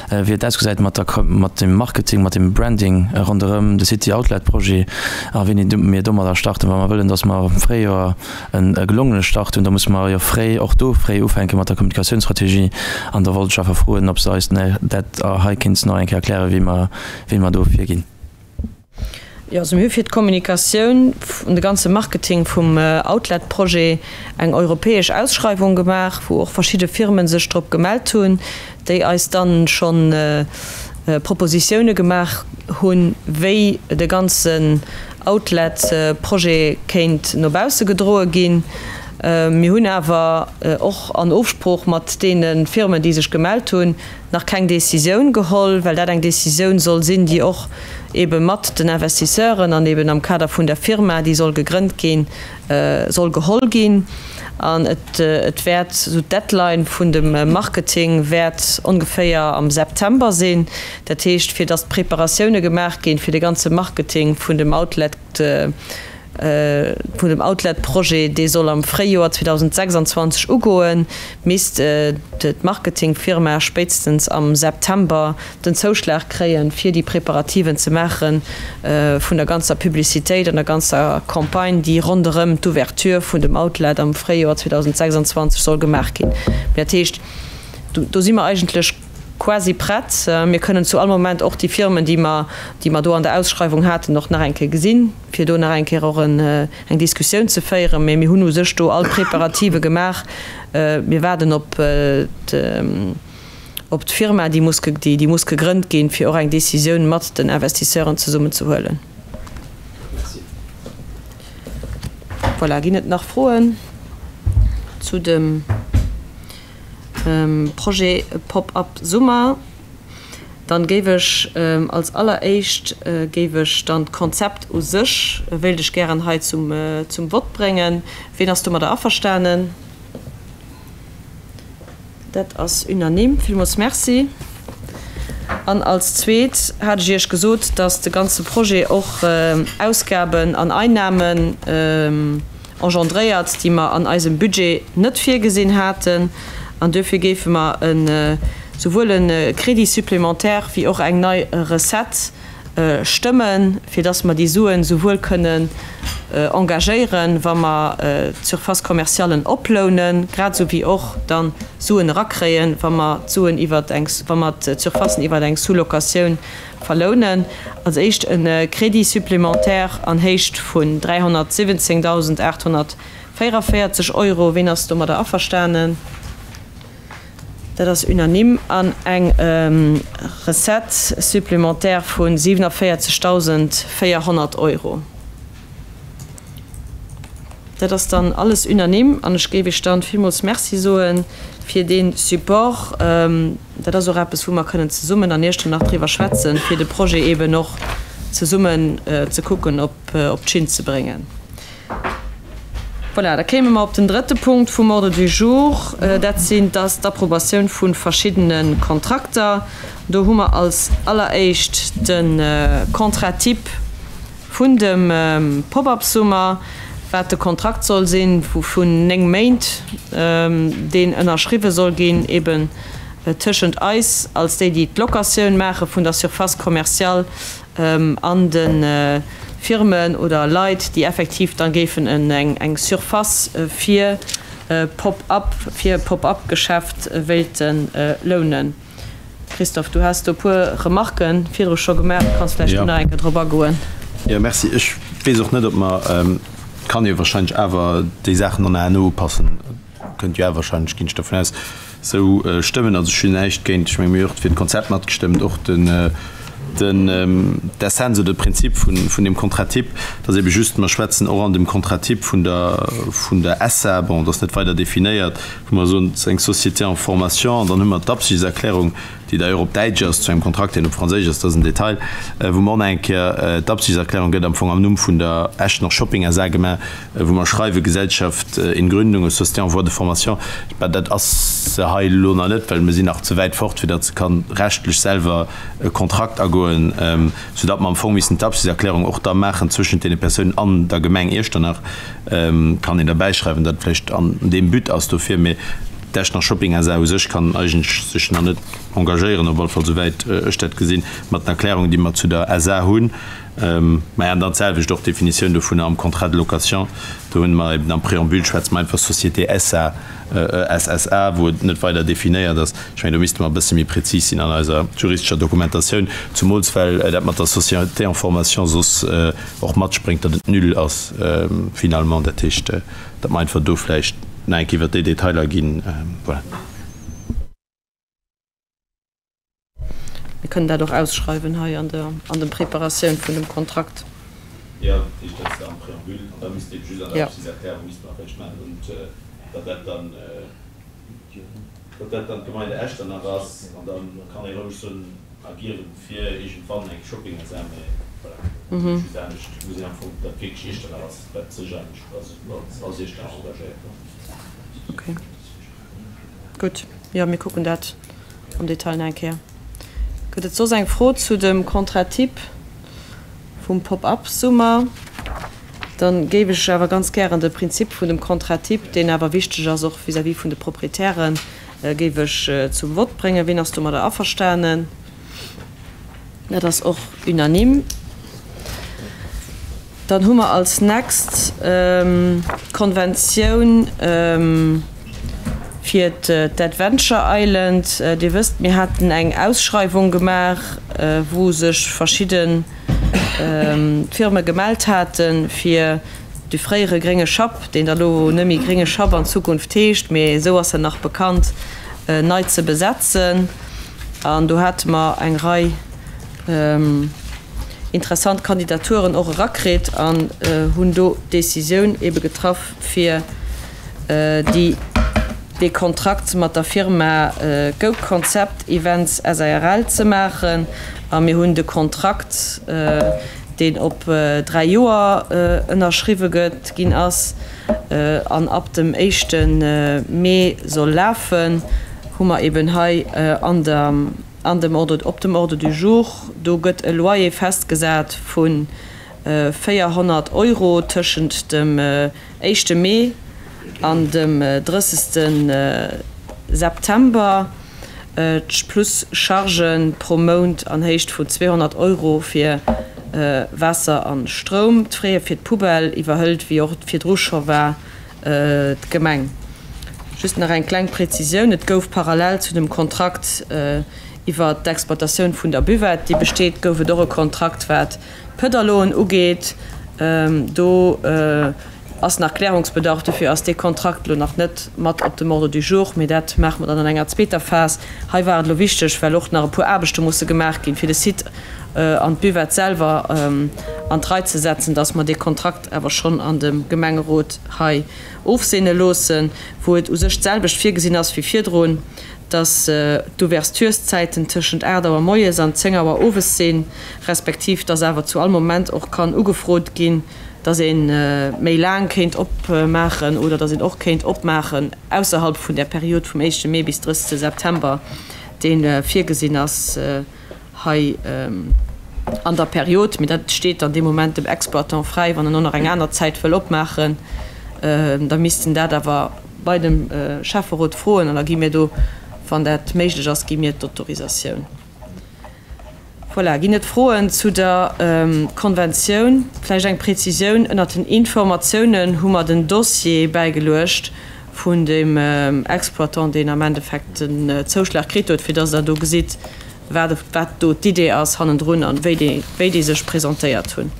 wéi et ausgesäit mat der, mat dem Marketing, mat dem Branding ronderëm de City Outlet Projet a wéini mir domadder starten. Wa mer wëllen, dass mer am Fréijoer en e gelongene Start hunn, da musse mer jo fréi, och do fréi ufänke mat der Kommunikatiounsstrategie. An da wollt ech einfach froen, ob s de eis dat hei kéints nach eng Kéier erklären, wéi mer, wéi mer do virginn. Jo, also mir hu fir d'Kommunikatioun an de ganze Marketing vum Outlet-Projet eng europäesch Ausschreiwung gemaach, wou och verschidde Firme sech drop gemellt hunn, déi eis dann schonn Propositioune gemaach hunn, wéi de ganzen Outlet-Projet kéint no bausse gedroe ginn. Mir hunn awer och an Ofsprooch mat deene Firmen, déi sech gemellt hunn, nach keng Décisioun geholl, well dat eng Décisioun soll sinn, déi och ebe mat den Investisseuren an eben am Kader vun der Firma, déi soll gegrënnt ginn, soll geholl ginn. An et, et wäert, esou d'Deadline vun dem Marketing wäert ongeféier am September sinn. Dat heescht, fir datt d'Preparatioune gemaach ginn, fir de ganze Marketing vun dem Outlet. Vun dem Outlet-Projet, dee soll am Fréijoer 2026 ugoen, misst d'Marketingfirma spéitstens am September den Zouschlag kréien, fir déi Preparativen ze maache vun der ganzer Publicitéit an der ganzer Campagne, déi ronderëm d'Ouverture vun dem Outlet am Fréijoer 2026 soll gemaach ginn. Dat heescht, do si mer eigentlech quasi prett. Mir kënnen zu all Moment och déi Firmen, déi mer, déi mer do an der Ausschreiwung haten, och nach eng Kéier gesinn, fir do nach eng Kéier och eng Diskussioun ze féieren. Mee mir hunn u sech do all d'Preparative gemaach. Mir waarden op op d'Firma, déi muss, déi muss gegrënnt ginn, fir och eng Décisioun mat den Investisseuren zesummen ze huelen. Voilà, ginn et nach Froen zu dem Projet Pop-up Summer? Dann géif ech als alleréischt géif ech dann d'Konzept u sech wéilt ech gären hei zum zum Vott bréngen. Ween ass domadder averstanen? Dat ass unanime. Villmools Merci. An als zweet hat ech Iech gesot, dass de ganze Projet och Ausgaben an Einnahmen engendréiert, déi mer an eisem Budget net virgesinn haten. An duerfir géife mer souwuel e Crédit supplémentaire wéi och eng nei Recette stëmmen, fir dass mer déi Suen souwuel kënnen engagéieren, wa mer d'Surface-commerciallen oplounen, grad esou wéi och dann Suen erakréien, wa mer d'Suen iwwer eng, wa mer d'Surfacen iwwer eng Sous-locatioun Verlounen. Als éischt e Crédit supplémentaire an Héicht vun 317.844 Euro. Ween ass domadder averstanen? Dat ass unanime. An eng Recette supplémentaire vu 47.400 Euro. Dat ass dann alles unanime an ech géif Iech dann villmools Merci soe fir dee Support. Dat ass och eppes, wou mer kënnen zesummen an Iechternach driwwer schwätzen, fir de Projet eeben och zesummen ze kucken op d'Schinn ze bréngen. Voilà, da kéime mer op den drëtte Punkt vum Ordre du jour. Dat sinn d'Approbatioun vu verschiddene Kontrakter. Do hu mer als alleréischt de Contrat type Vun dem Pop-up-Summer, wat de Kontrakt soll sinn vun 9 Méint, deen ënnerschriwwe soll ginn, eben tëschent eis als déi, déi d'Locatioun maache vun der Surface commerciale an de Firmen oder Leit, déi effektiv da géifen eng Surface fir Pop-up, fir e Pop-up-Geschäft wéilte lounen. Christophe, du has do e puer Remarquen virdru scho gemaach, du kanns vläicht do nach eng Kéier drop agoen. Jo, merci. Ech weess och net, ob mer, et kann ee wahrscheinlech awer déi Saachen an herno upassen, kënnt jo awer wahrscheinlech, ginn ech dervun aus, esou stëmmen. Also ech hunn näischt géint, ech menge mir hu jo och fir d'Konzept matgestëmmt, och den, den, d'Essenz oder de Prinzip vun, vun deem Contrat type, dass eebe just, mer schwätzen och an dem Contrat type vun der, vun der SA, bon, dat ass net weider definéiert, wou mer soen, et ass eng Société en formation, an dann hu mer d'Absichtserklärung, déi d'ailleurs op Däitsch ass, zu engem Kontrakt, deen op Franséisch ass, dat ass en Detail, wou mer och nach eng Kéier d'Absichtserklärung gëtt am Fong am Numm vun der Echtener Shopping SA gemaach, wou mer schreiwen, Gesellschaft in Gründung, Société en voie de formation. Bah, dat ass se hei elo nach net, well mir sinn nach ze wäit fort, fir datt se ka rechtlech selwer e Kontrakt agoen, soudatt mer am Fong missten d'Absichtserklärung och da maachen zwëschent deene Persounen an der Gemeng Iechternach. Kann een derbäischreiwen, datt et vläicht an deem But ass dofir, mee d'Eschner Shopping SA u sech kann eigentlech sech nach net engagéieren, op alle Fall souwäit ech dat gesinn, mat den Erklärungen, déi mer zu der SA hunn. Maja, an dann d'selwecht och d'Definitioun dovunner am Contrat de location, do hunn mer eben am Préambule schwätze mer einfach Société SA, SSA, wou et net weider definéiert ass. Ech mengen, do misste mer e bësse méi prezis sinn an eiser juristescher Dokumentatioun, zumools well dat mat der Société en formation soss och matspréngt, datt et nul ass finalement. Dat heescht, datt mer einfach do vläicht nach eng Kéier iwwert déi Detailer ginn. Voilà. Mir kënnen dat och ausschreiwen hei an der an der Preparatioun vun dem Kontrakt. Jo, dat heescht, dat ass am Préambule an da misst eebe just an der Absichtserklärung misste mer vläicht maachen, und datt dat dann, datt dat dann d'Gemeinde Echternach ass an da kann ee roueg soen, agieren fir iergendwann eng Shopping SA, mä voilà, dat heescht just anescht muss een am Fong, datt wierklech Iechternach ass, wat sech eigentlech als als Iechternach engagéiert. Okay, gutt, jo, mir kucken dat am Detail nach eng Kéier. Gëtt et soss eng Fro zu dem Contrat type vum Pop-up Summer? Dann géif ech awer ganz gären de Prinzip vun dem Contrat type, deen awer wichteg ass och vis-à-vis vun de Proprietären, géif ech zum Vott bréngen. Wien ass domadder averstanen? Dat ass och unanime. Dann hu mer als next d'Konventioun fir d'Adventure Island. Dir wësst, mir haten eng Ausschreiwung gemaach, wou sech verschidde Firme gemellt haten, fir de fréiere Grénge Schapp, deen da lo net méi Grénge Schapp an Zukunft heescht, mee esou ass en nach bekannt, nei ze besetzen. An do hate mer eng Rei interessant Kandidaturen och erakritt an hunn do d'Decisioun ebe getraff, fir déi, dee Kontrakt mat der Firma Go Concept Events SARL ze maachen. A mir hunn de Kontrakt, deen op 3 Joer ënnerschriwwe gëtt, ginn ass an ab dem éischte Mee soll lafen, hu mer eben hei an der, an dem Ordre, op dem Ordre du jour. Do gëtt e Loyer festgesat vu 400 Euro tëschent dem éischte Mee an dem drëssegste September, plus Chargen pro Mount an Héicht vun 200 Euro fir Waasser a Stroum. D'Fraie fir d'Poubelle iwwerhëlt, wéi och et virdru scho war, d'Gemeng. Just nach eng kleng Präzisioun, Et gouf parallel zu dem Kontrakt iwwer d'Exploitatioun vun der Buvette, déi besteet, gouf et och e Kontrakt, wat d'Pëdderloen ugeet. Do ass nach Klärungsbedarf, dofir ass dee Kontrakt elo nach net mat op dem Ordre du jour, mee dat maache mer dann an enger zweeter Phas. Hei war et elo wichteg, well och nach e puer Aarbechte musse gemaach ginn, fir de Site an d'Buvette selwer an d'Rei ze setzen, dass mer dee Kontrakt awer schonn an dem Gemengerot hei ofseene loossen, wou et u sech d'selwecht virgesinn ass wéi virdrun, dass d'Ouverturszäiten tëschent 8 Auer moies an 10 Auer owes sinn, respektiv dass awer zu all Moment och kann ugefrot ginn, dass ee méi laang kéint opmaachen oder dass een och kéint opmaachen ausserhalb vun där Period vum éischte Mee bis 30 September, dee virgesinn ass hei an der Period. Mee dat steet dann dee Moment dem Exploitant fräi, wann en och nach eng aner Zäit wëll opmaachen, da misst en dat awer bei dem Schäfferot froen an da gi mir do, wann dat méiglech ass, gi mir d'Autorisatioun. Voilà, ginn et Froen zu der Konventioun? Vläicht eng Präzisioun, Ënnert den Informatiounen hu mer den Dossier bäigeluecht vun dem Exploitant, deen am Endeffekt den Zouschlag kritt huet, fir dass Der do gesitt, wat wat do d'Idee ass hannendrun an wéi déi wéi déi sech presentéiert hunn.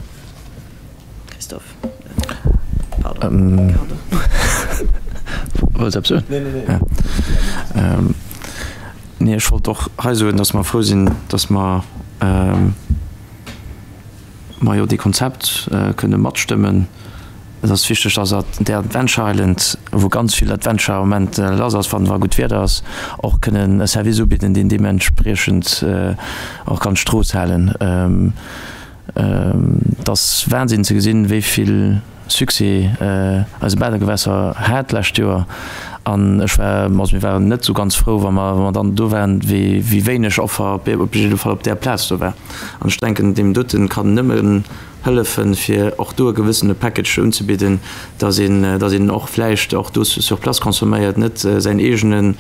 Christophe, pardon, Ricardo. Wollts eppes soen? Nee, nee, nee. Nee, ech wollt och hei soen, dass mer frou sinn, dass mer, majo, dee Konzept kënne matstëmmen. Et ass wichteg, dass at där Adventure Island, wou ganz vill Adventure am Moment lass ass, wann wa gutt Wieder ass, och kënnen e Service ubidden, deen deementspriechend och kann d'Strooss halen. Et ass Wahnsinn ze gesinn, wéi vill Succès eise Badegewässer hat d'lescht Joer. An ech war, also mir waren net esou ganz frou, wa mer, wa mer dann do waren, wéi wéi wéineg Offer op jidde Fall op där Plaz do war. An ech denken, deem dote kann nëmmen hëllefen, fir och do e gewëssene Package unzebidden, dass een, dass een och vläicht och do sur place consomméiert, net säin eegene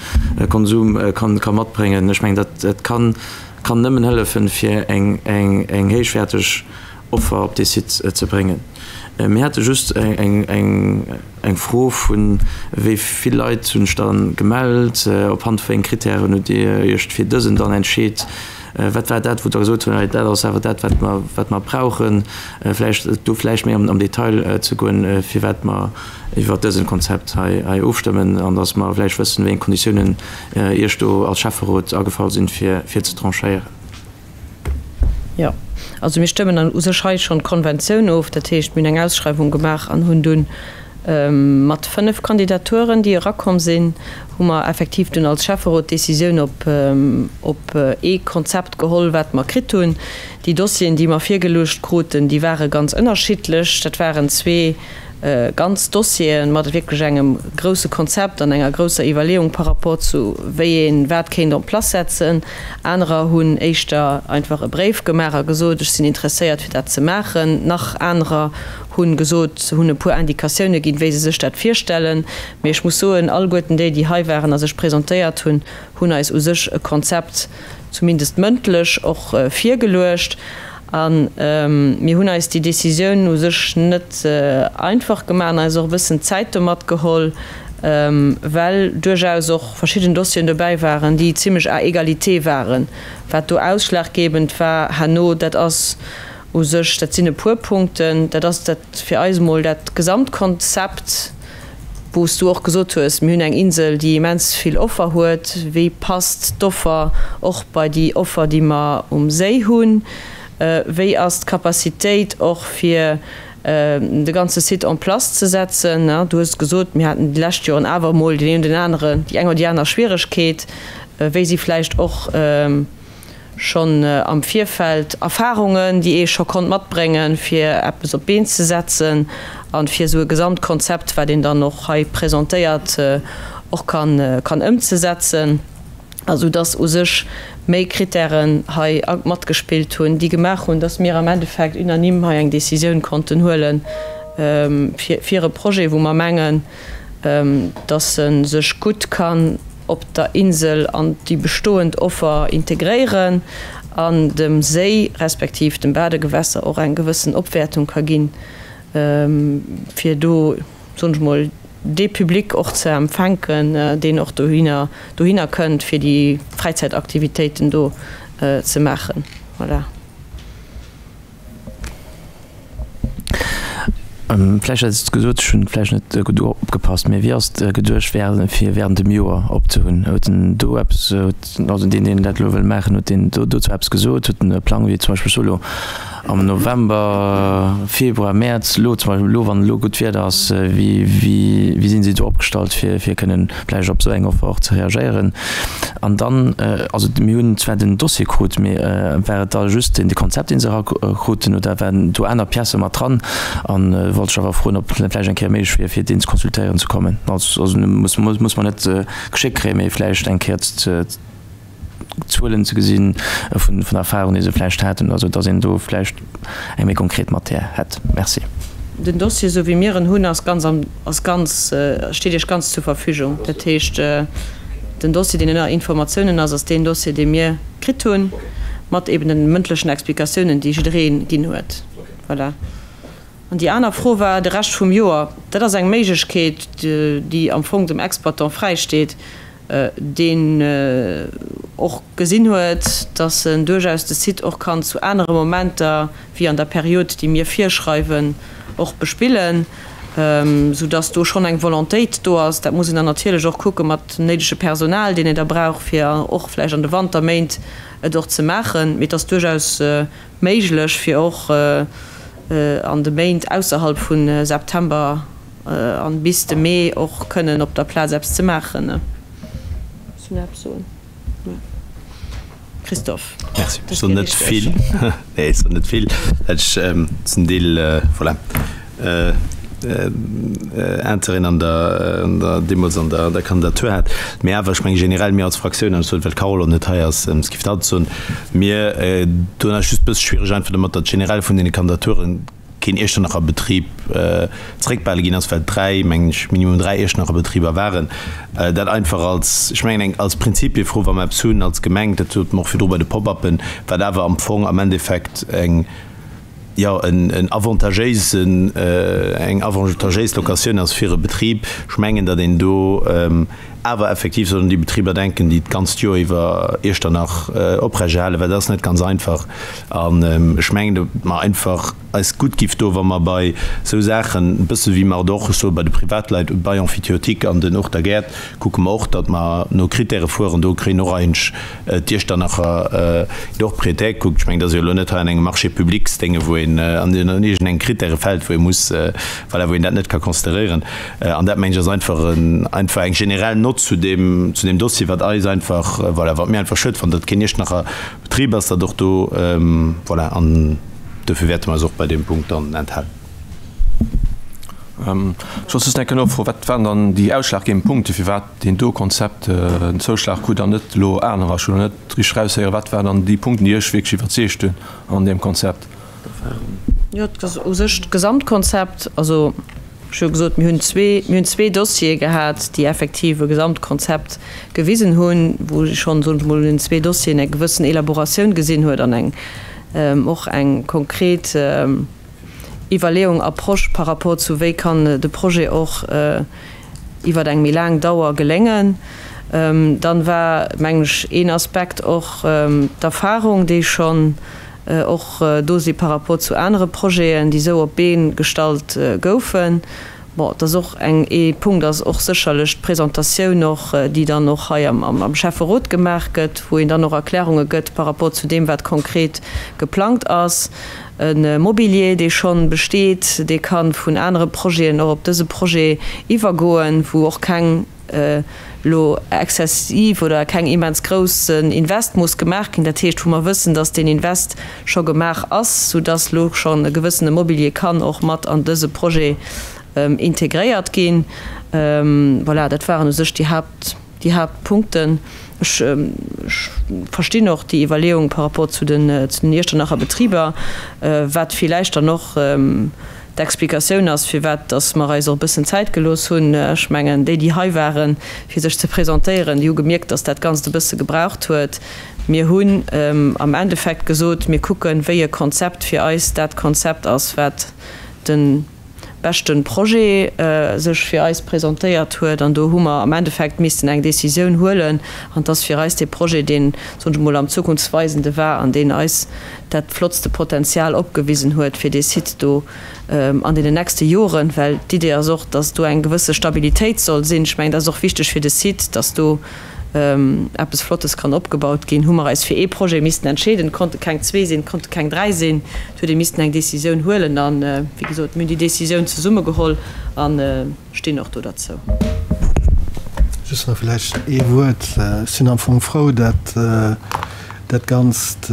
Konsum kann, ka matbréngen. Ech mengen, dat, dat kann, kann nëmmen hëllefen, fir eng, eng, eng héichwäerteg Offer op dee Site ze bréngen. Mir hate just eng, eng, eng Fro vu wéi vill Leit hunn sech dann gemellt, op Hand vu wéi enge Krittären hutt Dir Iech fir dësen dann entscheet? Wat war dat, wou Der gesot hutt, dat ass awer dat, wat mer, wat mer brauchen? Vläicht do vläicht méi am Detail ze goen, firwat mer iwwert dësen Konzept hei, hei ofstëmmen an datt mer vläicht wëssen, wéi eng Konditiounen Iech do als Schäfferot agefall sinn, fir, fir ze tranchéieren. Jo, also mir stëmmen an u sech hei schonn d'Konventioun of. Dat heescht, mir hunn eng Ausschreiwung gemaach an hunn dunn mat 5 Kandidaturen, déi erakomm sinn, hu mer effektiv dunn als Schäfferot d'Decisioun op op ee Konzept geholl, wat mer kritt hunn. Déi Dossieren, déi mer virgeluecht kruten, déi ware ganz ënnerschiddlech. Dat waren zwee. Ganz Dossieren mat wierklech engem grousse Konzept an enger grousser Iwwerleeung par rapport zu wéi ee wat kéint en place setzen. Anerer hunn éischter einfach e Bréif gemaach a gesot, ech sinn interesséiert fir dat ze maachen. Nach anerer hunn gesot, hunn e puer Indikatioune ginn, wéi se sech dat virstellen. Mee ech muss soen, alleguerten déi, déi hei waren a sech presentéiert hunn, hunn eis u sech e Konzept, zumindest mëndlech, och virgeluecht. A mir hunn eis déi Décisioun u sech net einfach gemaach an eis och e bëssen Zäit domat geholl, well duerchaus och verschidden Dossieren dobäi waren, déi zimlech à égalité waren. Wat do ausschlaggebend war herno, dat ass u sech, dat sinn e puer Punkten, dat ass dat fir eis emol dat Gesamtkonzept, wou s du och gesot hues, mir hunn eng Insel, déi immens vill Offer huet, wéi passt d'Offer och bei déi Offer, déi mer um Séi hunn, wéi ass d'Capacitéit och fir de ganze Site en place ze setzen. Du hues et gesot, mir haten déi lescht Joren awer emol deen een oder den aneren, déi eng oder déi aner Schwieregkeet, wéi si vläicht och schonn am Virfeld Erfahrungen, déi ee scho konnt matbréngen, fir eppes op d'Been ze setzen a fir esou e Gesamtkonzept, wat een dann och hei presentéiert, och kann ëmzesetzen. A sou dass u sech méi Kritären hei matgespillt hunn, déi gemaach hunn, dass mir am Endeffekt unanime hei eng Décisioun konnten huele fir e Projet, wou mer mengen, dass e sech gutt kann op der Insel an déi bestoend Offer integréieren an dem Séi respektiv dem Badegewässer och eng gewëssen Opwäertung ka ginn, fir do, soen ech mol, dee Public och ze empfänken, deen och dohinner dohinner kënnt, fir déi Fräizäitaktivitéiten do ze maachen. Voilà. Vläicht huet et gesot, ech hunn vläicht net gutt opgepasst, mee wéi ass et geduecht fir während dem Joer opzehunn? Huet en do eppes, also deen deen dat elo wëll maachen, huet deen do dozou eppes gesot? Huet en e Plang wéi zum Beispill ech soe lo am November, Februar, Mäerz, elo zum Beispill elo wann elo gutt Wieder ass, wéi wéi wéi sinn si do opgestallt fir fir kënnen vläicht op esou eng Offer och ze reagéieren? An dann, also mir hunn zwar den Dossier krut, mee war et da just de Konzept, dee se erakruten, oder waren do aner Piècë mat dran? An wollt ech awer froen, ob et vläicht eng Kéier méiglech wier, fir deen ze consultéieren ze kommen. Also muss muss mer net geschéckt kréien, mee vläicht eng Kéier Zuelen ze gesinn vun Erfahrungen, déi se vläicht haten oder sou, dass een do vläicht eng méi konkret Matière hätt. Merci. Den Dossier, esou wéi mir en hunn, ass ganz am, ass ganz, steet Iech ganz zur Verfügung. Dat heescht, den Dossier, deen ënner Informatiounen ass, ass deen Dossier, dee mir kritt hunn, mat eben den mëndlechen Explikatiounen, déi jidderee ginn huet. Voilà. An déi aner Fro war de Rescht vum Joer. Dat ass eng Méiglechkeet, déi am Fong dem Exploitant fräisteet, deen och gesinn huet, datt en duerchaus de Site och kann zu anere Momenter wéi an der Period, déi mir virschreiwen, och bespillen, soudatt do schonn eng Volontéit do ass. Dat muss een dann natierlech och kucke mat dem néidege Personal, deen een da brauch, fir och vläicht an de Wanterméint et och ze maachen. Mee et ass duerchaus méiglech, fir och an de Méint ausserhalb vu September an bis de Mee och kënnen op der Plaz eppes ze maachen. Muss du nach eppes soen? Christophe. Merci. Ech soen net vill. Nee, ech soen net vill, well ech zum Deel, voilà, Intérêt an der, an der, deemools an der, der Kandidatur hat. Mee awer, ech menge generell, mir als Fraktioun, an ech soen et, well d'Carole och net hei ass, es géif dat soen, mir doen eis just e bësse schwiereg einfach domat, datt generell vun deene Kandidaturen keen Iechternacher Betrib zeréckbehale ginn ass, well 3, mengen ech, minimum 3 Iechternacher Betriber waren. Dat einfach als, ech mengen eng, als Prinzipiefro, wa mer eppes hunn als Gemeng, dat sote mer och virdru bei de Pop-uppen, wat awer am Fong am Endeffekt eng, jo, en avantagéisen, eng avantagéis Locatioun ass fir e Betrib. Ech mengen, datt een do awer effektiv soll un déi Betriber denken, déi d'ganzt Joer iwwer Iechternach oprechterhalen, well dat ass net ganz einfach. An ech mengen, datt mer einfach eis gutt giff doen, wa mer bei esou Saachen, e bësse wéi mer et och, ech soe bei de Privatleit, Bail emphytéotique an den Uerter Gäert, kucke mer och, datt mer no Kritäre fueren. Do kréien och eigentlech d'Iechternacher och Prêté kuckt. Ech mengen, dat ass jo elo net hei an engem Marché public Dénge, wou een an iergendeng Kritäre fält, wou ee muss, voilà, wou een dat net ka consideréieren. An dat, mengen ech, ass einfach en, einfach eng generell Nott zu deem, zu deem Dossier, wat eis einfach, voilà, wat mir einfach schued fannen, datt keen Iechternacher Betrib ass, datt och do, voilà, an dofir wäerte mer eis och bei deem Punkt dann enthalen. Ech wollt just eng Kéier nofroen, Wat waren dann déi ausschlaggebend Punkte, firwat deen do Konzept en Zouschlag krut an net elo anerer? Ech hunn elo net richteg eraushéieren, wat waren dann déi Punkten, déi Iech wierklech iwwerzeegt hunn an deem Konzept? Jo, u sech d'Gesamtkonzept. Also ech hu jo gesot, mir hunn zwee, mir hunn zwee Dossiere gehat, déi effektiv e Gesamtkonzept gewisen hunn, wou ee schonn, soen ech mol, un den zwee Dossieren eng gewëssen Elaboratioun gesinn huet an eng och eng konkret Iwwerleeung, Approche par rapport zu wéi kann de Projet och iwwer eng méi laang Dauer geléngen. Dann war, mengen ech, een Aspekt och d'Erfahrung, déi schonn och do si par rapport zu anere Projeten, déi esou op d'Been gestallt goufen. Bon, et ass och eng, ee Punkt ass och sécherlech d'Presentatioun och, déi dann och hei am Schäfferot gemaach gëtt, wou een dann och Erklärunge gëtt par rapport zu deem, wat konkret geplangt ass. E Mobilier, dee schonn besteet, dee ka vun anere Projeten och op dëse Projet iwwergoen, wou och keng elo exzessiv oder keng immens groussen Invest muss gemaach ginn, dat heescht wou mer wëssen, dass deen Invest scho gemaach ass, soudass elo schonn e gewëssene Mobilier kann och mat an dëse Projet integréiert ginn. Voilà, dat waren u sech déi Haupt, déi Hauptpunkten. Ech verstinn och déi Iwwerleeung par rapport zu den, zu den Iechternacher Betriber, wat villäicht dann och D'Explikatioun ass, firwat dass mer eis och e bëssen Zäit gelooss hunn. Ech mengen, déi, déi hei waren, fir sech ze presentéieren, déi hu gemierkt, dass dat Ganzt e bësse gebraucht huet. Mir hunn am Endeffekt gesot, mir kucken, wéi e Konzept fir eis dat Konzept ass, wat de beschte Projet sech fir eis presentéiert huet. An do hu mer am Endeffekt missten eng Décisioun huelen. An 't ass fir eis dee Projet, deen, soen ech emol, am zukunftsweisende war an deen eis dat flottste Potenzial opgewisen huet fir dee Site do an deenen nächste Joren, well d'Idee ass och, dass do eng gewësse Stabilitéit soll sinn. Ech mengen, dat ass och wichteg fir de Site, dass do eppes Flottes kann opgebaut ginn. Hu mer eis fir ee Projet missten entscheeden, et konnte keng zwee sinn, et konnte keng dräi sinn, et huet ee missten eng Décisioun huelen an, wéi gesot, mir hunn déi Décisioun zesumme geholl an, Stinn och do derzou. Just nach vläicht ee Wuert. Ech sinn am Fong frou, datt dat Ganzt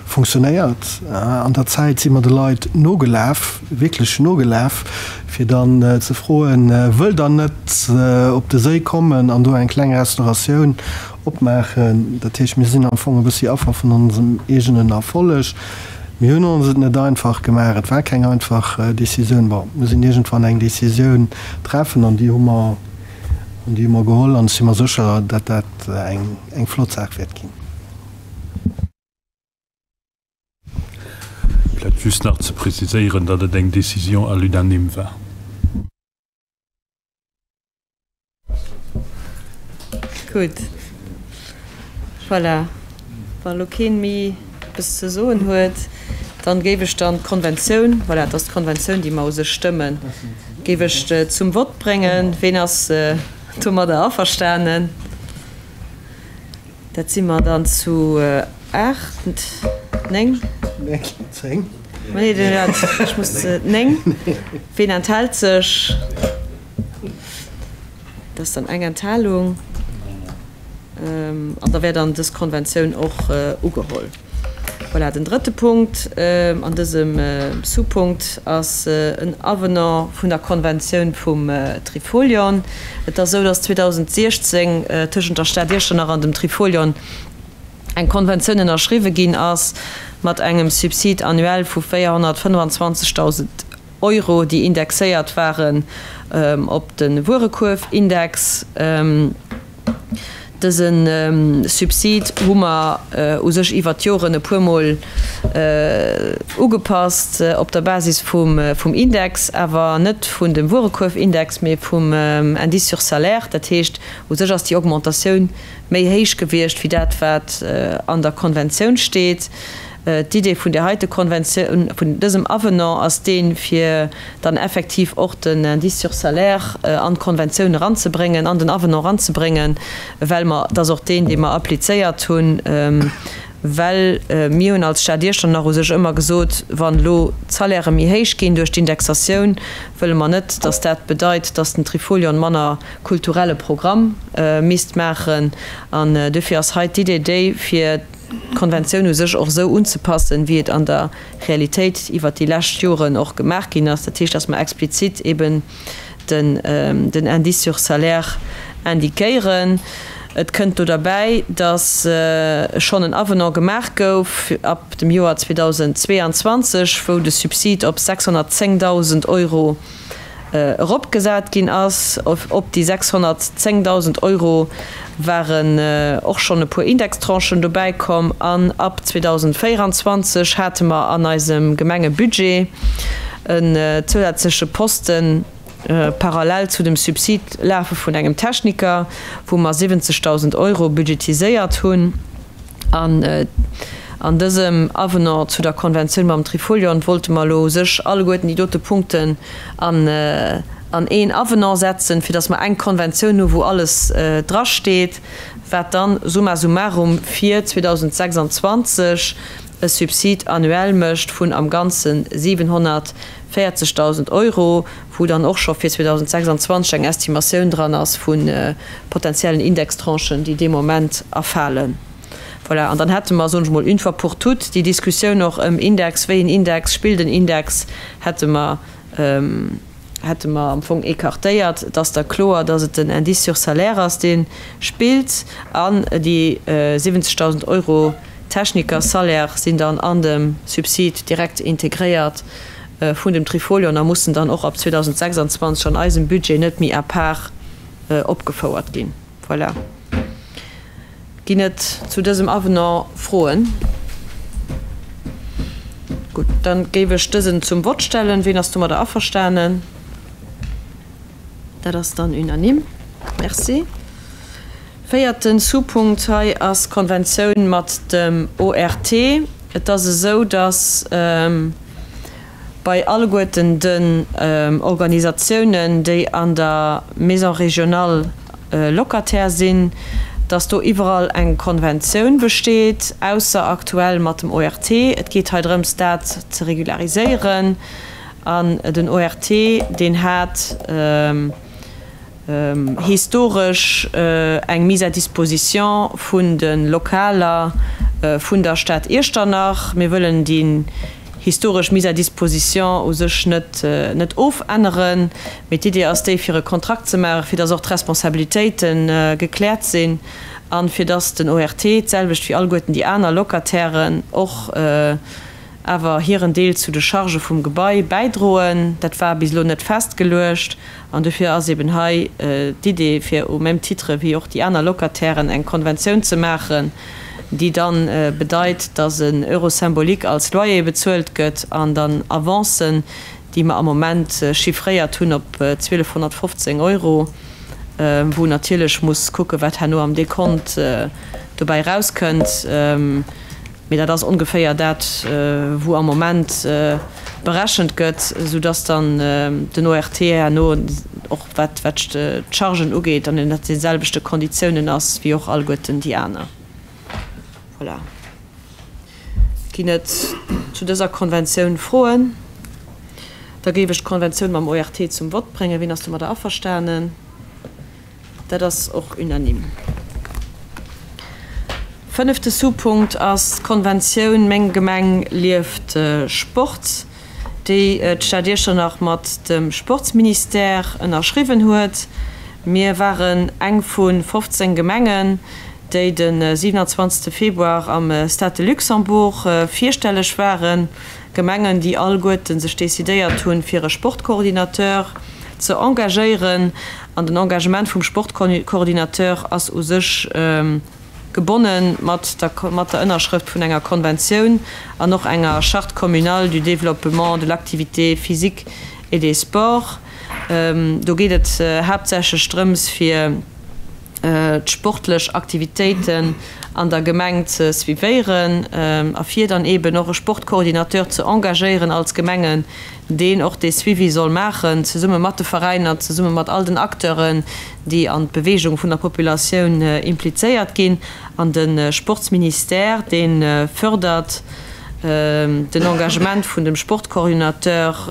funktionéiert. An der Zäit si mer de Leit nogelaf, wierklech nogelaf, fir dann ze froen, Wëllt Der net op de Séi kommen an do eng kleng Restauratioun opmaachen? Dat heescht, mir sinn am Fong e bëssi Affer vun onsem eegenen Erfolleg. Mir hunn ons et net einfach gemaach. Et war keng einfach Décisioun. Bon, et muss een iergendwann eng Décisioun treffen an déi hu mer, an déi hu mer geholl an ech si mer sécher, datt dat eng, eng flott Saach wäert ginn. Vläicht just nach ze preziséieren, datt et eng Décision à l'unanime war. Gutt, voilà, wa lo keen méi eppes ze soen huet, dann géif ech dann d'Konventioun, voilà, et ass d'Konventioun, déi mer u sech stëmmen, géif ech zum Vott bréngen. Ween ass domadder averstanen? Dat si mer dann zu 8, 9? 10. Nee, ech muss, 9. Ween enthält sech? Dat ass dann eng Enthalung. An da wär dann dës Konventioun och ugeholl. Voilà, den drëtte Punkt an dësem Sous-Punkt ass en Avenant vun der Konventioun vum Trifolion. Et ass esou, dass 2016 tëschent der Stad Iechternach an dem Trifolion eng Konventioun ënnerschriwwe ginn ass mat engem Subside annuel vu 425.000 Euro, déi indexéiert waren op de Wuerekuerfindex. Dëse Subsid hu mer u sech iwwert d'Joren e puermol ugepasst op der Basis vum Index, awer net vun dem Wuerekuerfindex, mee vum Indice sur salaire. Dat heescht, u sech ass déi Augmentatioun méi héich gewiescht wéi dat, wat an der Konventioun steet. D'Idee vun där heite Konventioun, vun dësem Avenant ass deen, fir dann effektiv och den Indice sur salaire an d'Konventioun eranzebréngen, an den Avenant eranzebréngen, well mer, dat ass och deen, dee mer applizéiert hunn, well mir hunn als Stad Iechternach u sech ëmmer gesot, wann elo d'Salairë méi héich ginn duerch d'Indexatioun, wëlle mer net, dass dat bedeit, dass den Trifolion manner kulturelle Programm misst maachen. An duerfir ass hei d'Idee déi, fir. d'Konventioun u sech och esou unzepassen, wéi et an der Realitéit iwwert déi lescht Joren och gemaach ginn ass. Dat heescht, dass mer explizit eben den den Indice sur salaire indiquéieren. Et kënnt do derbäi, dass schonn en Avenant gemaach gouf ab dem Joer 2022, wou de Subsid op 610.000 Euro eropgesat ginn ass. Op déi 610.000 Euro waren och schonn e puer Indextranchen dobäi komm an ab 2024 hate mer an eisem Gemengebudget en zousätzleche Posten parallel zu dem Subsid lafe vun engem Techniker, wou mer 70.000 Euro budgetiséiert hunn. An an dësem Avenant zu der Konventioun mam Trifolion wollte mer elo u sech alleguerten déi dote Punkten an an een Avenant setzen, fir datt mer eng Konventioun hu wou alles drasteet, wat dann summa summarum fir 2026 e Subside annuel mécht vun am Ganze 740.000 Euro, wou dann och scho fir 2026 eng Estimatioun dran ass vu potenziellen Indextranchen, déi dee Moment erfalen. Voilà, an dann hätte mer, soen ech mol, une fois pour toutes déi Diskussioun och ëm Index, wéi en Index, spillt en Index, hätte mer, hätte mer am Fong écartéiert. Et ass da kloer, dass et den Indice sur salaire ass, dee spillt, an déi 70.000 Euro Techniker-Salaire sinn dann an dem Subsid direkt integréiert vun dem Trifolion a mussen dann och ab 2026 an eisem Budget net méi à part opgefouert ginn. Voilà. Ginn et zu dësem Avenant Froen? Gutt, dann géif ech dësen zum Vott stellen. Ween ass domadder averstanen? Dat ass dann unanime. Merci. Véierten Sous-Punkt hei ass d'Konventioun mat dem ORT. Et ass esou, dass bei alleguerten den Organisatiounen, déi an der Maison régionale Locataire sinn, dass do iwwerall eng Konventioun besteet, ausser aktuell mat dem ORT. Et geet hei drëms, dat ze regulariséieren. An den ORT, deen hat historesch eng Mise à disposition vun de Lokaler vun der Stad Iechternach. Mir wëllen déi historesch Mise à disposition u sech net net ofänneren, mee d'Idee ass déi, fir e Kontrakt ze maachen, fir dass och d'Responsabilitéite gekläert sinn a fir dass den ORT, d'selwecht wéi alleguerten déi aner Locatairen, och awer hiren Deel zu de Chargë vum Gebai bäidroen. Dat war bis elo net festgeluecht an dofir ass eben hei d'Idee, fir au même titre wéi och déi aner Locatairen eng Konventioun ze maachen, déi dann bedeit, dass en Euro symbolique als Loyer bezuelt gëtt an dann Avancen, déi mer am Moment chiffréiert hunn op 1.215 Euro, wou natierlech muss kucken, wat herno am Dekont dobäi erauskënnt. Mee dat ass ongeféier dat, wou am Moment berechent gëtt, soudass dann den ORT herno och wat d'Chargen ugeet, dann ënnert de selwechte Konditiounen ass wéi och alleguerten déi aner. Voilà. Ginn et zu dëser Konventioun Froen? Da géif ech d'Konventioun mam ORT zum Vott bréngen. Wien ass domadder averstanen? Dat ass och unanime. Fënnefte Sous-Punkt ass d'Konventioun Meng Gemeng lieft Sport, déi d'Stad Iechternach mat dem Sportsministère ënnerschriwwen huet. Mir waren eng vu 15 Gemengen, déi de 27. Februar am Stade de Luxembourg virstelleg waren. Gemengen, déi alleguerte sech decidéiert hunn, fir e Sportcoordinateur ze engagéieren. An den Engagement vum Sportcoordinateur ass u sech gebonne mat der mat der Ënnerschrëft vun enger Konventioun an och enger Charte communale du développement de l'activité physique et des sports. Do geet et haaptsächlech drëms, fir d'sportlech Aktivitéiten an der Gemeng ze suivéieren a fir dann eeben och e Sportcoordinateur ze engagéieren als Gemengen, deen och dee Suivi soll maachen, zesumme mat de Veräiner, zesumme mat all den Acteuren, déi an d'Beweegung vun der Populatioun implizéiert ginn. An de Sportsministère, dee fördert den Engagement vun dem Sportcoordinateur.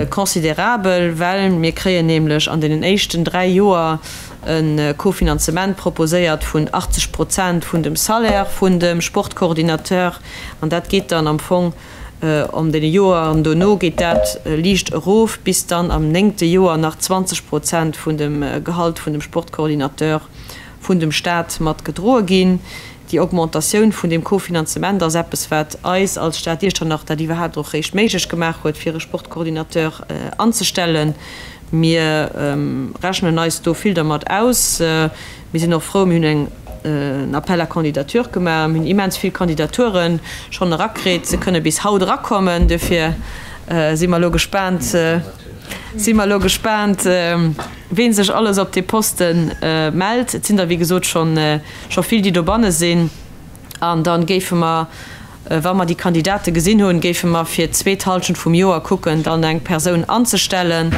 considerabel, well mir kréien nämlech an deenen éischten 3 Joer e Cofinanzement proposéiert vun 80 Prozent vun dem Salaire vun dem Sportcoordinateur an dat geet dann am Fong an deene Joeren dono geet dat liicht erof, bis dann am néngte Joer nach 20 Prozent vun dem Gehalt vun dem Sportcoordinateur vun dem Stat mat gedroe ginn. Déi Augmentatioun vun deem Cofinanzement ass eppes, wat eis als Stad Iechternach dat iwwerhaapt och réischt méiglech gemaach huet, fir e Sportcoordinateur anzestellen. Mir rechnen eis do vill dermat aus. Mir sinn och frou, mir hunn eng en Appel à candidatures gemaach, mir hunn immens vill Kandidature schonn erakritt. Se kënne bis haut erakommen, duerfir si mer elo gespaant, si mer elo gespaant, ween sech alles op dee Poste mellt. Et sinn der, wéi gesot, schonn scho vill, déi dobanne sinn. An da géife mer, wa mer déi Kandidate gesinn hunn, géife mer fir d'zweet Halschent vum Joer kucken, dann eng Persoun anzestellen.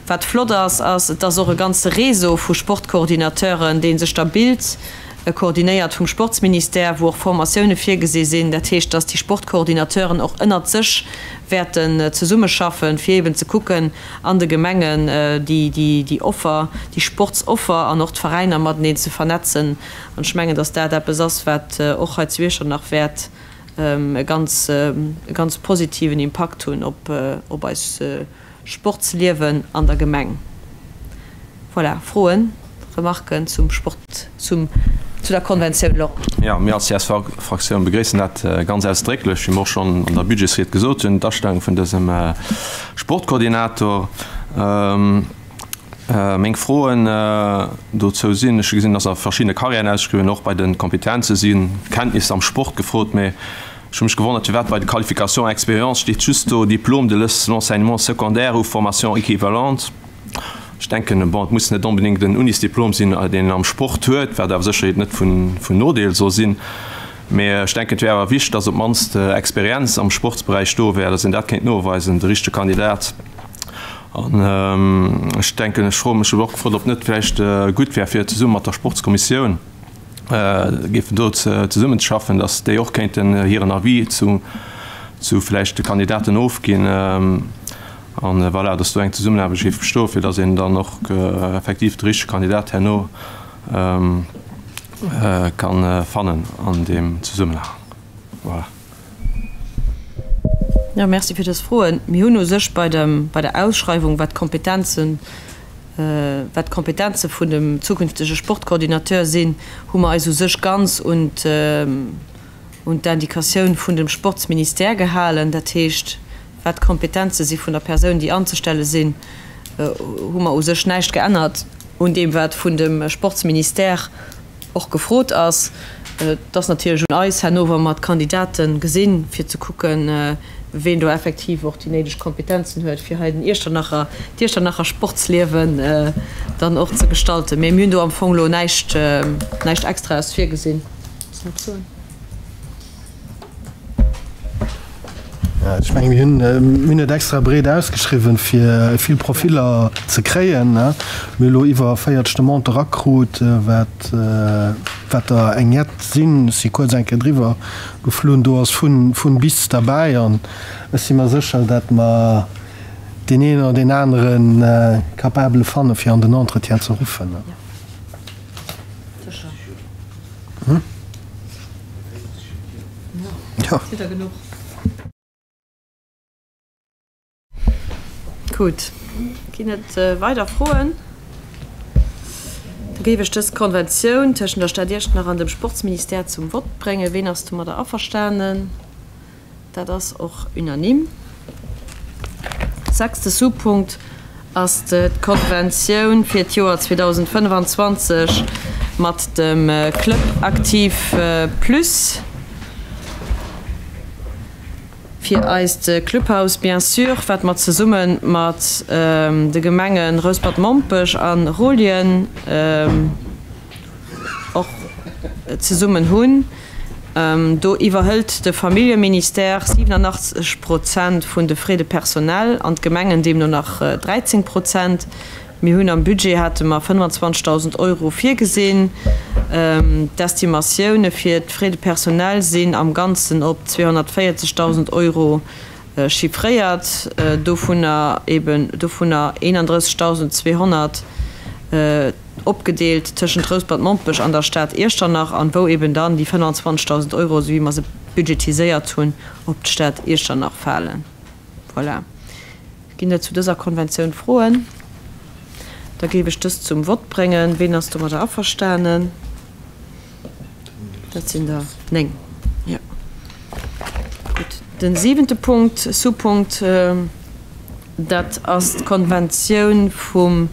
Wat flott ass, ass, et ass och e ganze Réseau vu Sportcoordinateuren, dee sech da bilt, koordinéiert vum Sportsministère, wou och Formatioune virgesi sinn. Dat heescht, dass déi Sportcoordinateuren och ënnert sech wäerten zesummeschaffen, fir eeben ze kucken, an de Gemengen déi Offer, déi Sportsoffer an och d'Veräiner mateneen ze vernetzen. An ech mengen, dass dat eppes ass, wat och hei zu Iechternach wäert e ganz, e ganz positiven Impakt hunn op eis Sportsliewen an der Gemeng. Voilà, Froen, Remarken zum Sport, zum, zu der Konventioun, Laurent? Jo, mir als CSV-Fraktioun begréissen dat ganz ausdrécklech, wéi mer och schonn an der Budgetsried gesot hunn, d'Astellung vun dësem Sportkoordinator. Meng Froen dozou sinn, Ech hu gesinn, dass a verschiddene Carrièren ausgeschriwwen, och bei de Kompetenze si Kenntnisser am Sport gefrot, mee ech hu mech gewonnert, firwat bei de Qualifications expérience steet just do Diplôme de l'enseignement secondaire ou formation équivalente. Ech denken, bon, et muss net onbedéngt en Unisdiplom sinn, deen een am Sport huet, wat awer sécherheet net vun Nodeel soll sinn. Mee ech denken, et wär awer wichteg, dass op d'mannst Experienz am Sportsberäich do wär, dass een dat kéint noweisen, de richtege Kandidat. An ech denken, ech froe mech, hu och gefrot, ob net vläicht gutt wär, fir zesumme mat der Sportskommissioun géifen do zesummenzeschaffen, dass déi och kéinten hiren Avis zu vläicht de Kandidaten ofginn. An voilà, dass do eng Zesummenaarbecht géif bestoen, fir dass een dann och effektiv de richtege Kandidat herno ka fannen an deem Zesummenhang. Voilà. Jo, merci fir dës Froen. Mir hunn u sech bei dem, bei der Ausschreiwung, wat d'Kompetenzen, wat d'Kompetenze vun dem zukünftege Sportcoordinateur sinn, hu mer eis u sech ganz un un d'Indikatioun vun dem Sportsministère gehalen. Dat heescht, wat d'Kompetenze si vun der Persoun, déi anzestelle sinn, hu mer u sech näischt geännert un deem, wat vun dem Sportsministère och gefrot ass. Et ass natierlech un eis herno, wa mer d'Kandidate gesinn, fir ze kucken, ween do effektiv och déi néideg Kompetenzen huet, fir hei den Iechternacher, d'Iechternacher Sportsliewen dann och ze gestalten. Mee mir hunn do am Fong elo näischt, näischt Extraes virgesinn. Ech menge mir hunn, mir hunn et extra breet ausgeschriwwen, fir vill Profiller ze kréien. Mir hu elo iwwer 40 Demandë erakrut, wat, wat der eng jett sinn. Ech si kuerz eng Kéier driwwer geflunn. Do ass vun, vun bis derbäi an ech si mer sécher, datt mer deen een oder deen anere Capabele fanne fir an den Entretien ze ruffen. Gutt, ginn et weider Froen? Da géif ech dës Konventioun tëschent der Stad Iechternach an dem Sportsministère zum Vott bréngen. Ween ass domadder averstanen? Dat ass och unanime. Sechste Sous-Punkt ass d'Konventioun fir d'Joer 2025 mat dem Club Aktiv Plus fir eist Clubhaus, bien sûr, wat mer zesumme mat de Gemenge Rouspert-Mompech a Rollien och zesummen hunn. Do iwwerhëlt de Familljeministère 87 Prozent vun de Frais de personnel an d'Gemengen deemno nach 13 Prozent. Mir hunn am Budget hate mer 25.000 Euro virgesinn. D'Estimatioune fir d'Frais de personnel sinn am Ganzen op 240.000 Euro. Chiffréiert, dovunner eben dovunner 31.200 opgedeelt tëschent Rouspert-Mompech an der Stad Iechternach an wou eben dann déi 25.000 Euro, esou wéi mer se budgetiséiert hunn, op d'Stad Iechternach falen. Voilà. Ginn et zu dëser Konventioun Froen? Da géif ech dës zum Vott bréngen. Ween ass domadder averstanen? Dat sinn der 9. Jo. Gutt. Den siwente Punkt, Sous-Punkt, dat ass d'Konventioun vum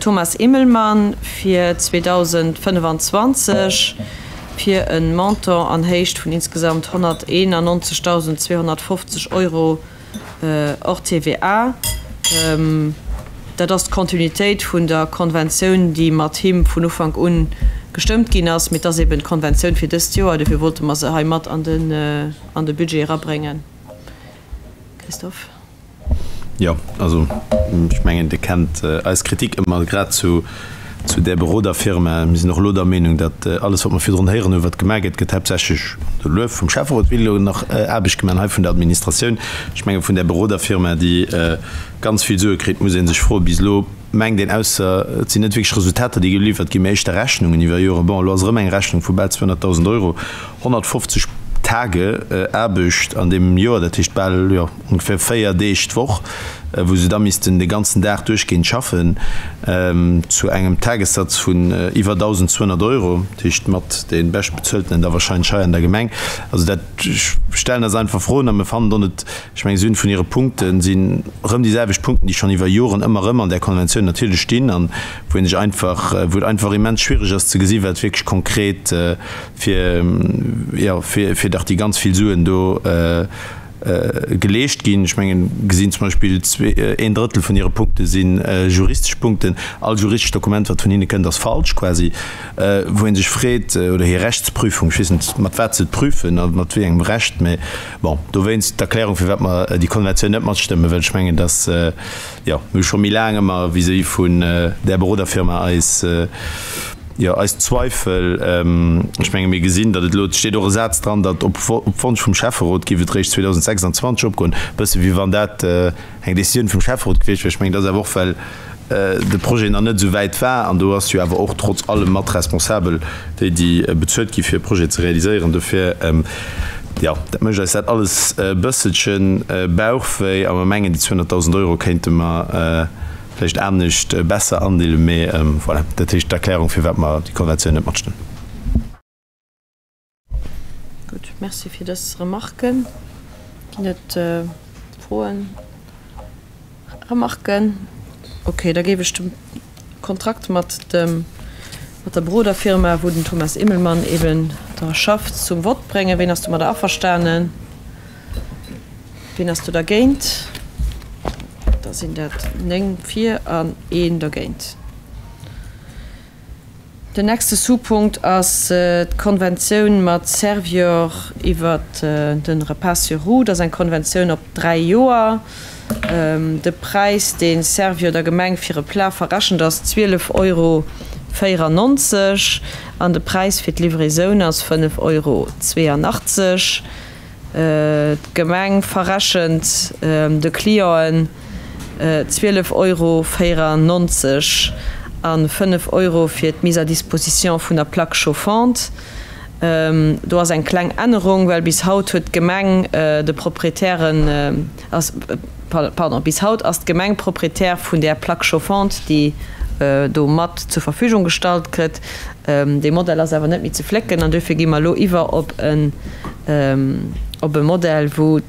Thomas Immelmann fir 2025 fir e Montant an Héicht vun insgesamt 191.250 Euro hors TVA. Dat ass d'Kontinuitéit vun der Konventioun, déi mat him vun Ufank u gestëmmt ginn ass. Mee et ass eben d'Konventioun fir dëst Joer, dofir wollte mer se hei mat an de Budget erabréngen. Christophe. Jo, also ech mengen, Dir kennt eis Kritik ëmmer grad zu där Beroderfirma. Mir sinn och elo der Meenung, datt alles, wat mer virdrun héieren hunn, wat gemaach gëtt, gëtt haaptsächlech de Luef vum Schäfferot, wéi elo nach Aarbecht gemaach hei vun der Administratioun. Ech menge vun där Beroderfirma, déi ganz vill Sue kritt, muss ee sech froen, bis elo mengt een, ausser et sinn net wierklech Resultater, déi geliwwert ginn, mä éischter Rechnungen iwwer Joren. Bon, elo ass erëm eng Rechnung vu bal 200.000 Euro, 150 Tage Aarbecht an deem Joer, dat heescht bal, jo, ongeféier 4 Deeg d'Woch, wou se da missten de ganzen Dag duerchgehend schaffen, zu engem Tagessatz vun iwwer 1.200 Euro, dat heescht mat dee beschtbezueltenen da wahrscheinlech hei an der Gemeng. Also dat, ech stellen eis einfach Froen a mir fannen och net, ech mengen, si hunn vun hire Punkten, sinn erëm déi selwecht Punkten, déi schonn iwwer Joren ëmmer erëm an där Konventioun natierlech stinn an wou ee sech einfach, wou et einfach immens schwierig ass ze gesi wat wierklech konkret fir, jo, fir, fir dach déi ganz vill Suen do geleescht ginn. Ech mengen, gesinn zum Beispill een Drëttel vun hire Punkte si juristesch Punkten. All juristescht Dokument, wat vun hinne kënnt, ass falsch quasi, wou ee sech freet, oder hir Rechtsprüfung, ech weess net, mat wat se et prüfen a mat wéi engem Recht, mä bon, dowéinst d'Erklärung, firwat mer déi Konventioun net matstëmmen, well ech mengen, dass, jo, mir hu scho méi laang ëmmer vis-à-vis vun där Beroderfirma eis, jo, eis Zweifel. Ech menge mir gesinn, datt et elo, et steet och e Saz dran, datt op Wonsch vum Schäfferot géif et eréischt 2026 opgoen, e bësse wéi wann dat eng Décisioun vum Schäfferot gewiescht wär. Ech mengen, dat ass awer och, well de Projet nach net esou wäit war an do ass jo awer och trotz allem mat responsabel déi, déi bezuelt gi fir e Projet ze realiséieren. Dofir, jo, dat mécht eis dat alles e bësselche Bauchwéi a mer mengen, déi 200.000 Euro kéinte mer vläicht anescht besser andeelen. Mee voilà, dat heescht d'Erklärung, firwat mer déi Konventioun net matstëmmen. Gutt, Merci fir dës Remarken. Ginn et Froen, Remarken? Okay, da géif ech de Kontrakt mat dem, mat der Beroderfirma, wou den Thomas Immelmann eeben dra schafft, zum Vott bréngen. Ween ass domadder averstanen? Ween ass do dergéint? Da sinn dat 9 fir an een dergéint. Den nächste Sous-Punkt ass d'Konventioun mat Servior iwwert de Repas sur roues. Dat ass eng Konventioun op 3 Joer. De Präis, dee Servior der Gemeng fir e Plat verrechent, ass 12,94 Euro an de Präis fir d'Livraisoun ass 5,82 Euro. D'Gemeng verrechent de Clienten 12,94 Euro a 5 Euro fir d'Mise à disposition vun der Plaque chauffante. Do ass eng kleng Ännerung, well bis haut huet d'Gemeng de Proprietären, pardon, bis haut ass d'Gemeng Proprietär vun där Plaque chauffante, déi do mat zur Verfügung gestallt gëtt. Dee Modell ass awer net méi ze flécken an duerfir gi mer elo iwwer op en op e Modell, wou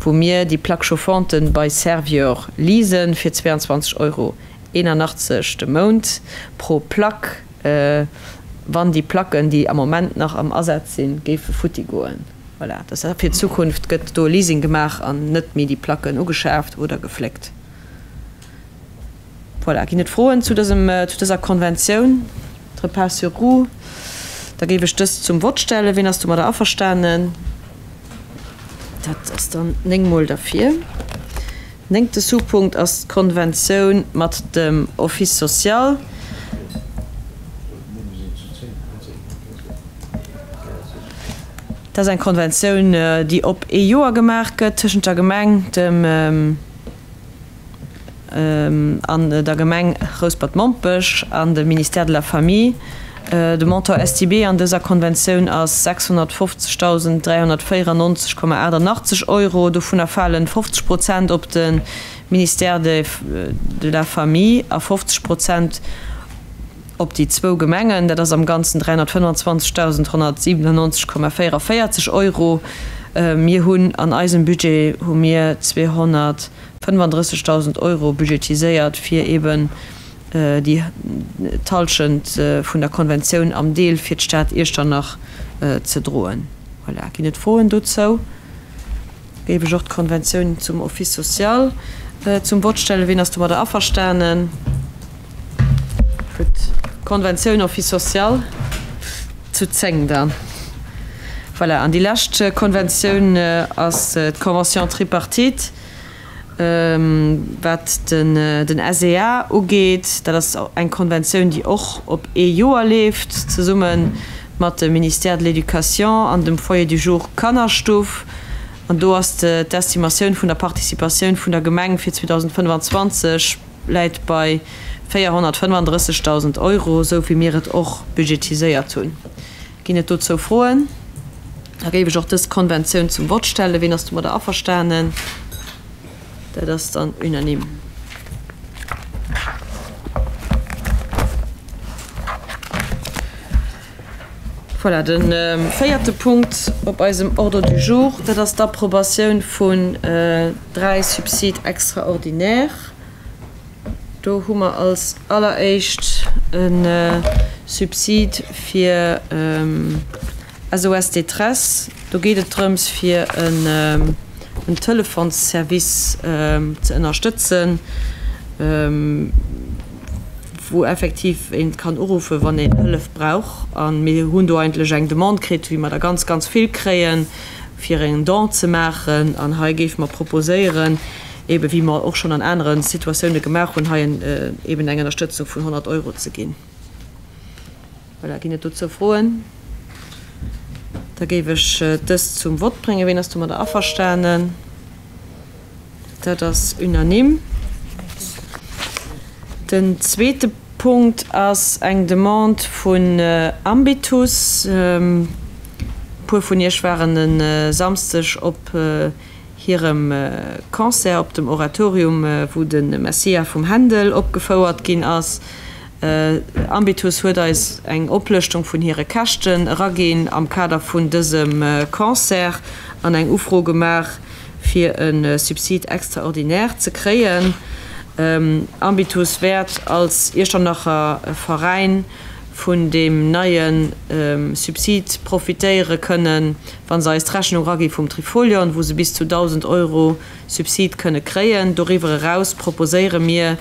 wou mir déi Plaque chauffante bei Servior leasen fir 22,81 Euro de Mount pro Plaque, wann déi Placken, déi am Moment nach am Asaz sinn, géife futti goen. Voilà, dat ass fir d'Zukunft gëtt do e Leasing gemaach an net méi déi Placken ugeschaaft oder gefléckt. Voilà, ginn et Froen zu dësem, zu dëser Konventioun, d'Repas sur roues? Da géif ech dës zum Vott stellen. Ween ass domadder averstanen? Dat ass dann 9 Mol derfir. Néngte Sous-Punkt ass d'Konventioun mat dem Office social. Dat ass eng Konventioun, déi op ee Joer gemaach gëtt tëschent der Gemeng, dem an der Gemeng Rouspert-Mompech an dem Ministère de la Famille. De Montant estimé an dëser Konventioun ass 650.394,88 Euro. Dovunner falen 50 Prozent op de Ministère de la Famille a 50 Prozent op déi zwou Gemengen. Dat ass am Ganzen 325.197,44 Euro. Mir hunn an eisem Budget hu mir 235.000 Euro budgetiséiert, fir eeben déi d'Hallschent vun der Konventioun am Deel fir d'Stad Iechternach ze droen. Voilà. Ginn et Froen dozou? Géif ech och d'Konventioun zum Office social zum Vott stellen. Wien ass domadder averstanen? Gutt. Konventioun Office social zu 10 dann. Voilà. An déi lescht Konventioun ass d'Convention tripartite, wat den SEA ugeet. Dat ass eng Konventioun, déi och op ee Joer leeft, zesumme mat dem Ministère de l'Éducation an dem Foyer du jour Kannerstuff. An do ass d'Estimatioun vun der Participatioun vun der Gemeng fir 2025 läit bei 435.000 Euro, esou wéi mir et och budgetiséiert hunn. Ginn et dozou Froen? Da géif ech och dës Konventioun zum Vott stellen. Wien ass domadder averstanen? Dat ass dann unanime. Voilà, de véierte Punkt op eisem Ordre du jour, dat ass d'Approbatioun vun dräi Subsides extraordinaires. Do hu mer als alleréischt e Subsid fir SOS Détresse. Do geet et drëms, fir en Telefonsservice ze ënnerstëtzen, wou effektiv een kann uruffen, wann een Hëllef brauch. A mir hunn do eigentlech eng Demande kritt, wéi mer der ganz, ganz vill kréien, fir en Don ze maachen. An hei géife mer proposéieren, eebe wéi mer och schonn an anere Situatioune gemaach hunn, hei eeben eng Ënnerstëtzung vun 100 Euro ze ginn. Voilà, ginn et dozou Froen? Da géif ech dëst zum Vott bréngen. Wien ass domadder averstanen? Dat ass unanime. Den zweete Punkt ass eng Demande vun Ambitus. E puer vun Iech waren e Samsdeg op hirem Concert op dem Oratorium, wou de Messia vum Händel opgefouert ginn ass. Ambitus huet eis eng Oplëschtung vun hire Käschten eraginn am Kader vun dësem Concert an eng Ufro gemaach, fir e Subside extraordinaire ze kréien. Ambitus wäert als Iechternacher Veräin vun deem neie Subsid profitéiere kënnen, wa se eis d'Rechnung eragi vum Trifolion, wou se bis zu 1.000 Euro Subsid kënne kréien. Doriwwer eraus proposéiere mir,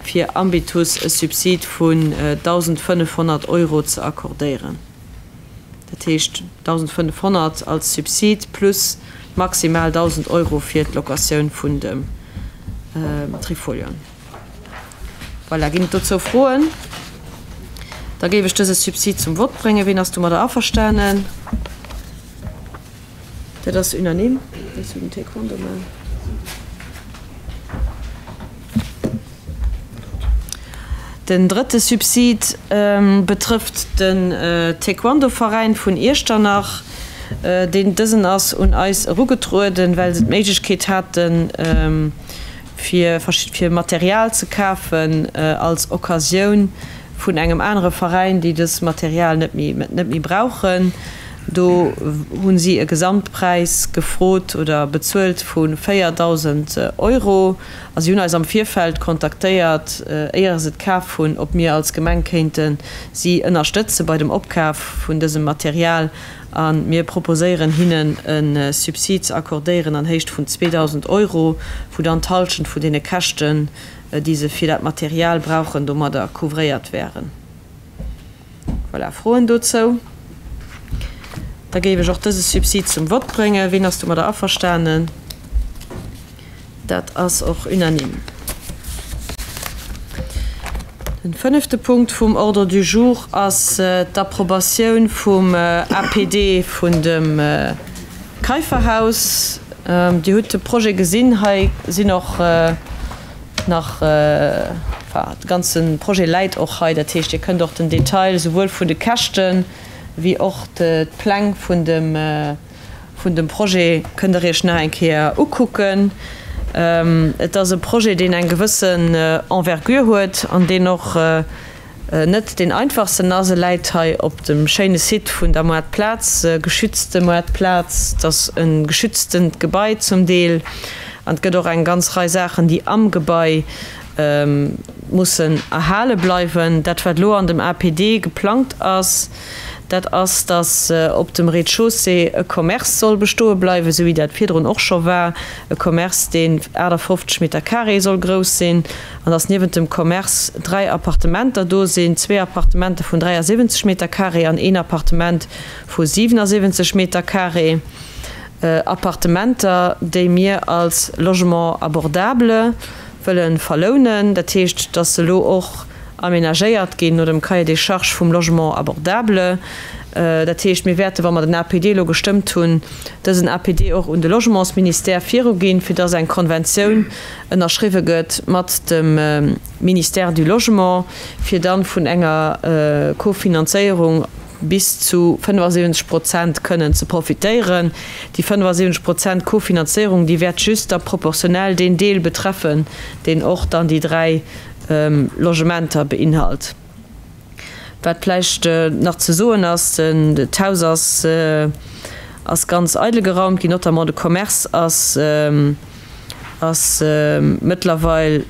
fir Ambitus e Subsid vun 1.500 Euro ze accordéieren. Dat heescht 1.500 als Subsid plus maximal 1.000 Euro fir d'Locatioun vun dem Trifolion. Voilà, ginn et dozou Froen? Da géif ech dëse Subsid zum Vott bréngen. Wien ass domadder averstanen? Dat ass unanime. Wëlls du den Taekwondo maachen? Den drëtte Subsid betrëfft den Taekwondo-Veräin vun Iechternach. Deen, dësen ass un eis erugetrueden, well se d'Méiglechkeet haten, fir fir Material ze kafen als Occasioun vun engem anere Veräin, déi dës Material net méi net méi brauchen. Do hu si e Gesamtpräis gefrot oder bezuelt vu 4.000 Euro a si hunn eis am Virfeld kontaktéiert, éier se et kaf hunn, ob mir als Gemeng kéinte si ënnerstëtze bei dem Opkaf vun dësem Material. A mir proposéieren hinnen e Subsid ze accordéieren an Héicht vun 2.000 Euro, wou dann d'Halschent vun deene Käschten, déi se fir dat Material brauchen, domadder couvréiert wären. Voilà, Froen dozou? Da géif ech och dëse Subsid zum Vott bréngen. Wien ass domadder averstanen? Dat ass och unanime. Den fënnefte Punkt vum Ordre du jour ass d'Approbatioun vum APD vun dem Keiferhaus. Dir hutt de Projet gesinn. Hei sinn och nach, enfin, de ganze Projet läit och hei. Dat heescht, Dir kënnt och den Detail souwuel vun de Käschte wéi och d'Pläng vun dem, Vun dem Projet kënnt Der Iech nach eng Kéier ukucken. Et ass e Projet, deen eng gewëssen Envergure huet an deen och net deen einfachsten ass. E läit hei op dem schéine Site vun der Moartplaz, geschützte Moartplaz. Et ass e geschütztent Gebai zum Deel an et gëtt och eng ganz Rei Saachen, déi am Gebai mussen erhale bleiwen. Dat, wat elo an dem APD geplangt ass, Dat ass, dass op dem Rez-de-chaussée e Commerce soll bestoe bleiwen, esou wéi dat virdrun och scho war, e Commerce, deen 58 Meter carré soll grouss sinn, an dass niewent dem Commerce 3 Appartementer do sinn, zwee Appartementer vun 73 Meter carré an een Appartement vu 77 Meter carré. Appartementer, déi mir als Logement abordable wëlle verlounen. Dat heescht, dass se elo och aménagéiert ginn no dem Cahier des charges vum Logement abordable. Dat heescht, mir wäerten, wa mer den APD elo gestëmmt hunn, dësen APD och un de Logementsministère viruginn, fir dass eng Konventioun ënnerschriwwe gëtt mat dem Ministère du Logement, fir da vun enger Kofinanzéierung bis zu 75 Prozent kënnen ze profitéieren. Déi 75 Prozent Kofinanzéierung, déi wäert just da proportionell deen Deel betreffen, deen och dann déi 3 Logementer beinhalt. Wat vläicht nach ze soen ass, d'Haus ass ass ganz eidel geraumt ginn, notamment de Commerce ass ass mëttlerweil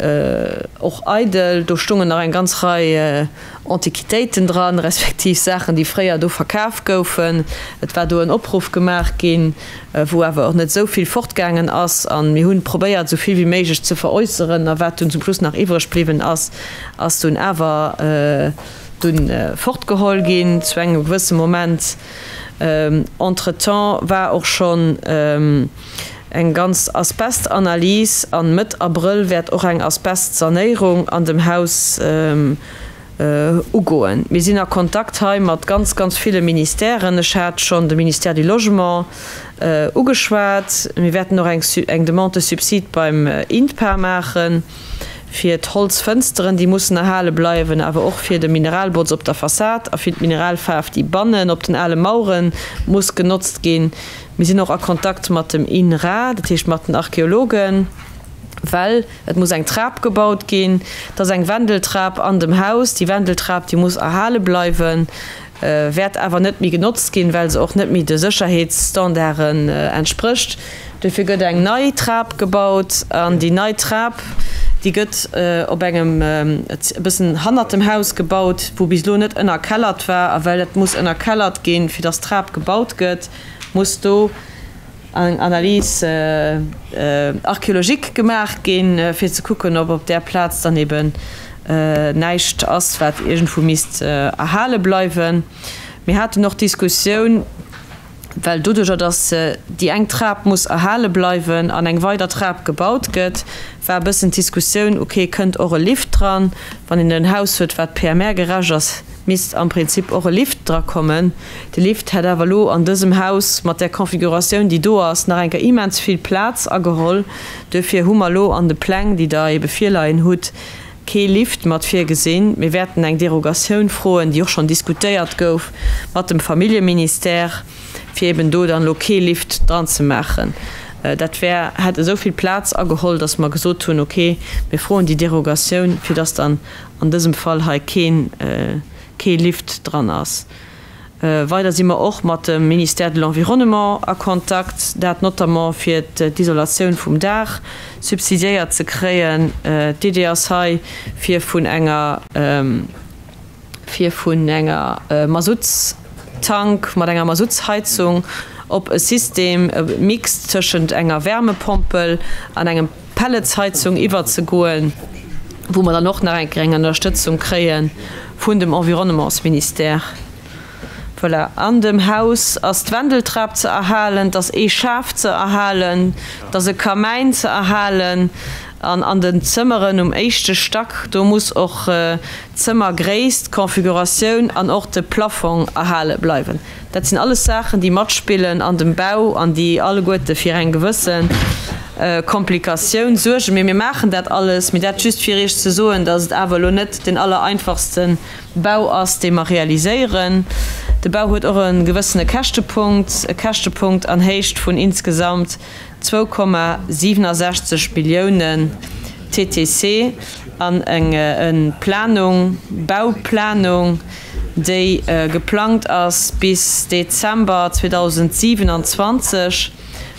och eidel. Do stungen nach eng ganz Rei Antiquitéiten dran, respektiv Saachen, déi fréier do verkaf goufen. Et war do en Opruff gemaach ginn, wou awer och net esou vill fortgaangen ass. A mir hunn probéiert, esou vill wéi méiglech ze veräusseren. A wat dunn zum Schluss nach iwwreg bliwwen ass, ass dunn awer dunn fortgeholl ginn zu engem gewësse Moment. Entretemps war och schonn eng ganz Asbestanalys an Mëtt Abrëll wäert och eng Asbestsanéierung an dem Haus ugoen. Mir sinn a Kontakt hei mat ganz, ganz ville Ministèren. Ech hat schonn de Ministère du Logement ugeschwat. Mir wäerten och eng Demande de subside beim INPA maachen, fir d'Holzfënsteren, déi mussen erhale bleiwen, awer och fir de Mineralbotz op der Fassad a fir d'Mineralfaarf, déi bannen op den ale Mauere muss genotzt ginn. Mir sinn och a Kontakt mat dem INRA, dat heescht mat den Archeologen, well et muss eng Trap gebaut ginn. Et ass eng Wendeltrap an dem Haus. Déi Wendeltrap, déi muss erhale bleiwen, wäert awer net méi genotzt ginn, well se och net méi de Sécherheetsstandarden entsprécht. Dofir gëtt eng nei Trap gebaut an déi nei Trap, déi gëtt op engem, e bëssen hannert dem Haus gebaut, wou bis elo net ënnerkellert war. A well dat muss ënnerkellert ginn, fir datt d'Trap gebaut gëtt, muss do eng Analyse archéologique gemaach ginn, fir ze kucken, ob op där Plaz dann eben näischt ass, wat iergendwou misst erhale bleiwen. Mir haten och d'Diskussioun, well doduerjer, datt déi eng Trap muss erhale bleiwen an eng weider Trap gebaut gëtt, war e bëssen d'Diskussioun, ok, kënnt och e Lift dran? Wann een en Haus huet, wat PMR-gerecht ass, misst am Prinzip och e Lift drakommen. De Lift hätt awer elo an dësem Haus mat där Configuratioun, déi do ass, nach eng Kéier immens vill Plaz ageholl. Duerfir hu mer elo an de Pläng, déi Der ebe virleien hutt, kee Lift mat virgesinn. Mir wäerten eng Derogatioun froen, déi och schonn diskutéiert gouf mat dem Familljeministère, fir eben do dann elo kee Lift dran ze maachen. Dat wär, hätt esou vill Plaz ageholl, dass mer gesot hunn, okay, mir froen déi Derogatioun, fir dass dann an dësem Fall hei keen, kee Lift dran ass. Weider si mer och mat dem Ministère de l'Environnement a Kontakt, dat notamment fir d'Isolatioun vum Daach subsidiéiert ze kréien. D'Idee ass hei, fir vun enger, fir vun enger Masuttstank mat enger Masuttsheizung op e System, e Mix tëschent enger Wärmepompel an engem Pelletsheizung iwwerzegoen, wou mer dann och nach eng Kéier eng Ënnerstëtzung kréie vun dem Environnementsministère. Voilà. An dem Haus ass d'Wendeltrap ze erhalen, et ass ee Schaf ze erhalen, et ass e Kamäin ze erhalen. An an den Zëmmeren um éischte Stack, do muss och d'Zëmmergréisst, d'Configuratioun an och de Plafong erhale bleiwen. Dat sinn alles Saachen, déi matspillen an dem Bau an déi alleguerte fir eng gewësse Komplikatioun suergen. Mee mir maachen dat alles. Mee dat just fir Iech ze soen, datt et awer elo net den allereinfachste Bau ass, dee mer realiséieren. De Bau huet och e gewëssene Käschtepunkt, e Käschtepunkt an Héicht vun insgesamt 2,67 Milliounen TTC an eng Planung, Bauplanung, déi geplangt ass bis Dezember 2027.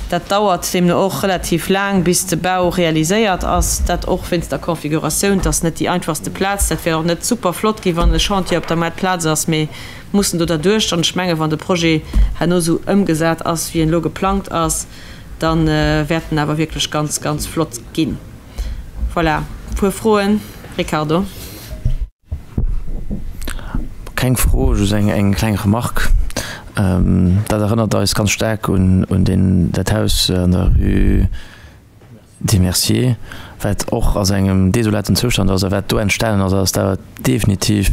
Dat dauert deemno och relativ laang, bis de Bau realiséiert ass. Dat och wéinst der Configuratioun. Et ass net déi einfachste Plaz. Dat wär och net super flott ginn, wann e Chantier op der Maartplaz ass. Mee mussen do derduerch. An ech mengen, wann de Projet herno esou ëmgesat ass, wéi en elo geplangt ass, da wäert en awer wierklech ganz, ganz flott ginn. Voilà, e puer Froen. Ricardo. Keng Fro, just eng kleng Remarque. Dat erënnert eis ganz staark un deen, dat Haus an der Rue des Merciers, wat och a sengem desolaten Zoustand ass. A wat do entstanen ass, ass dat definitiv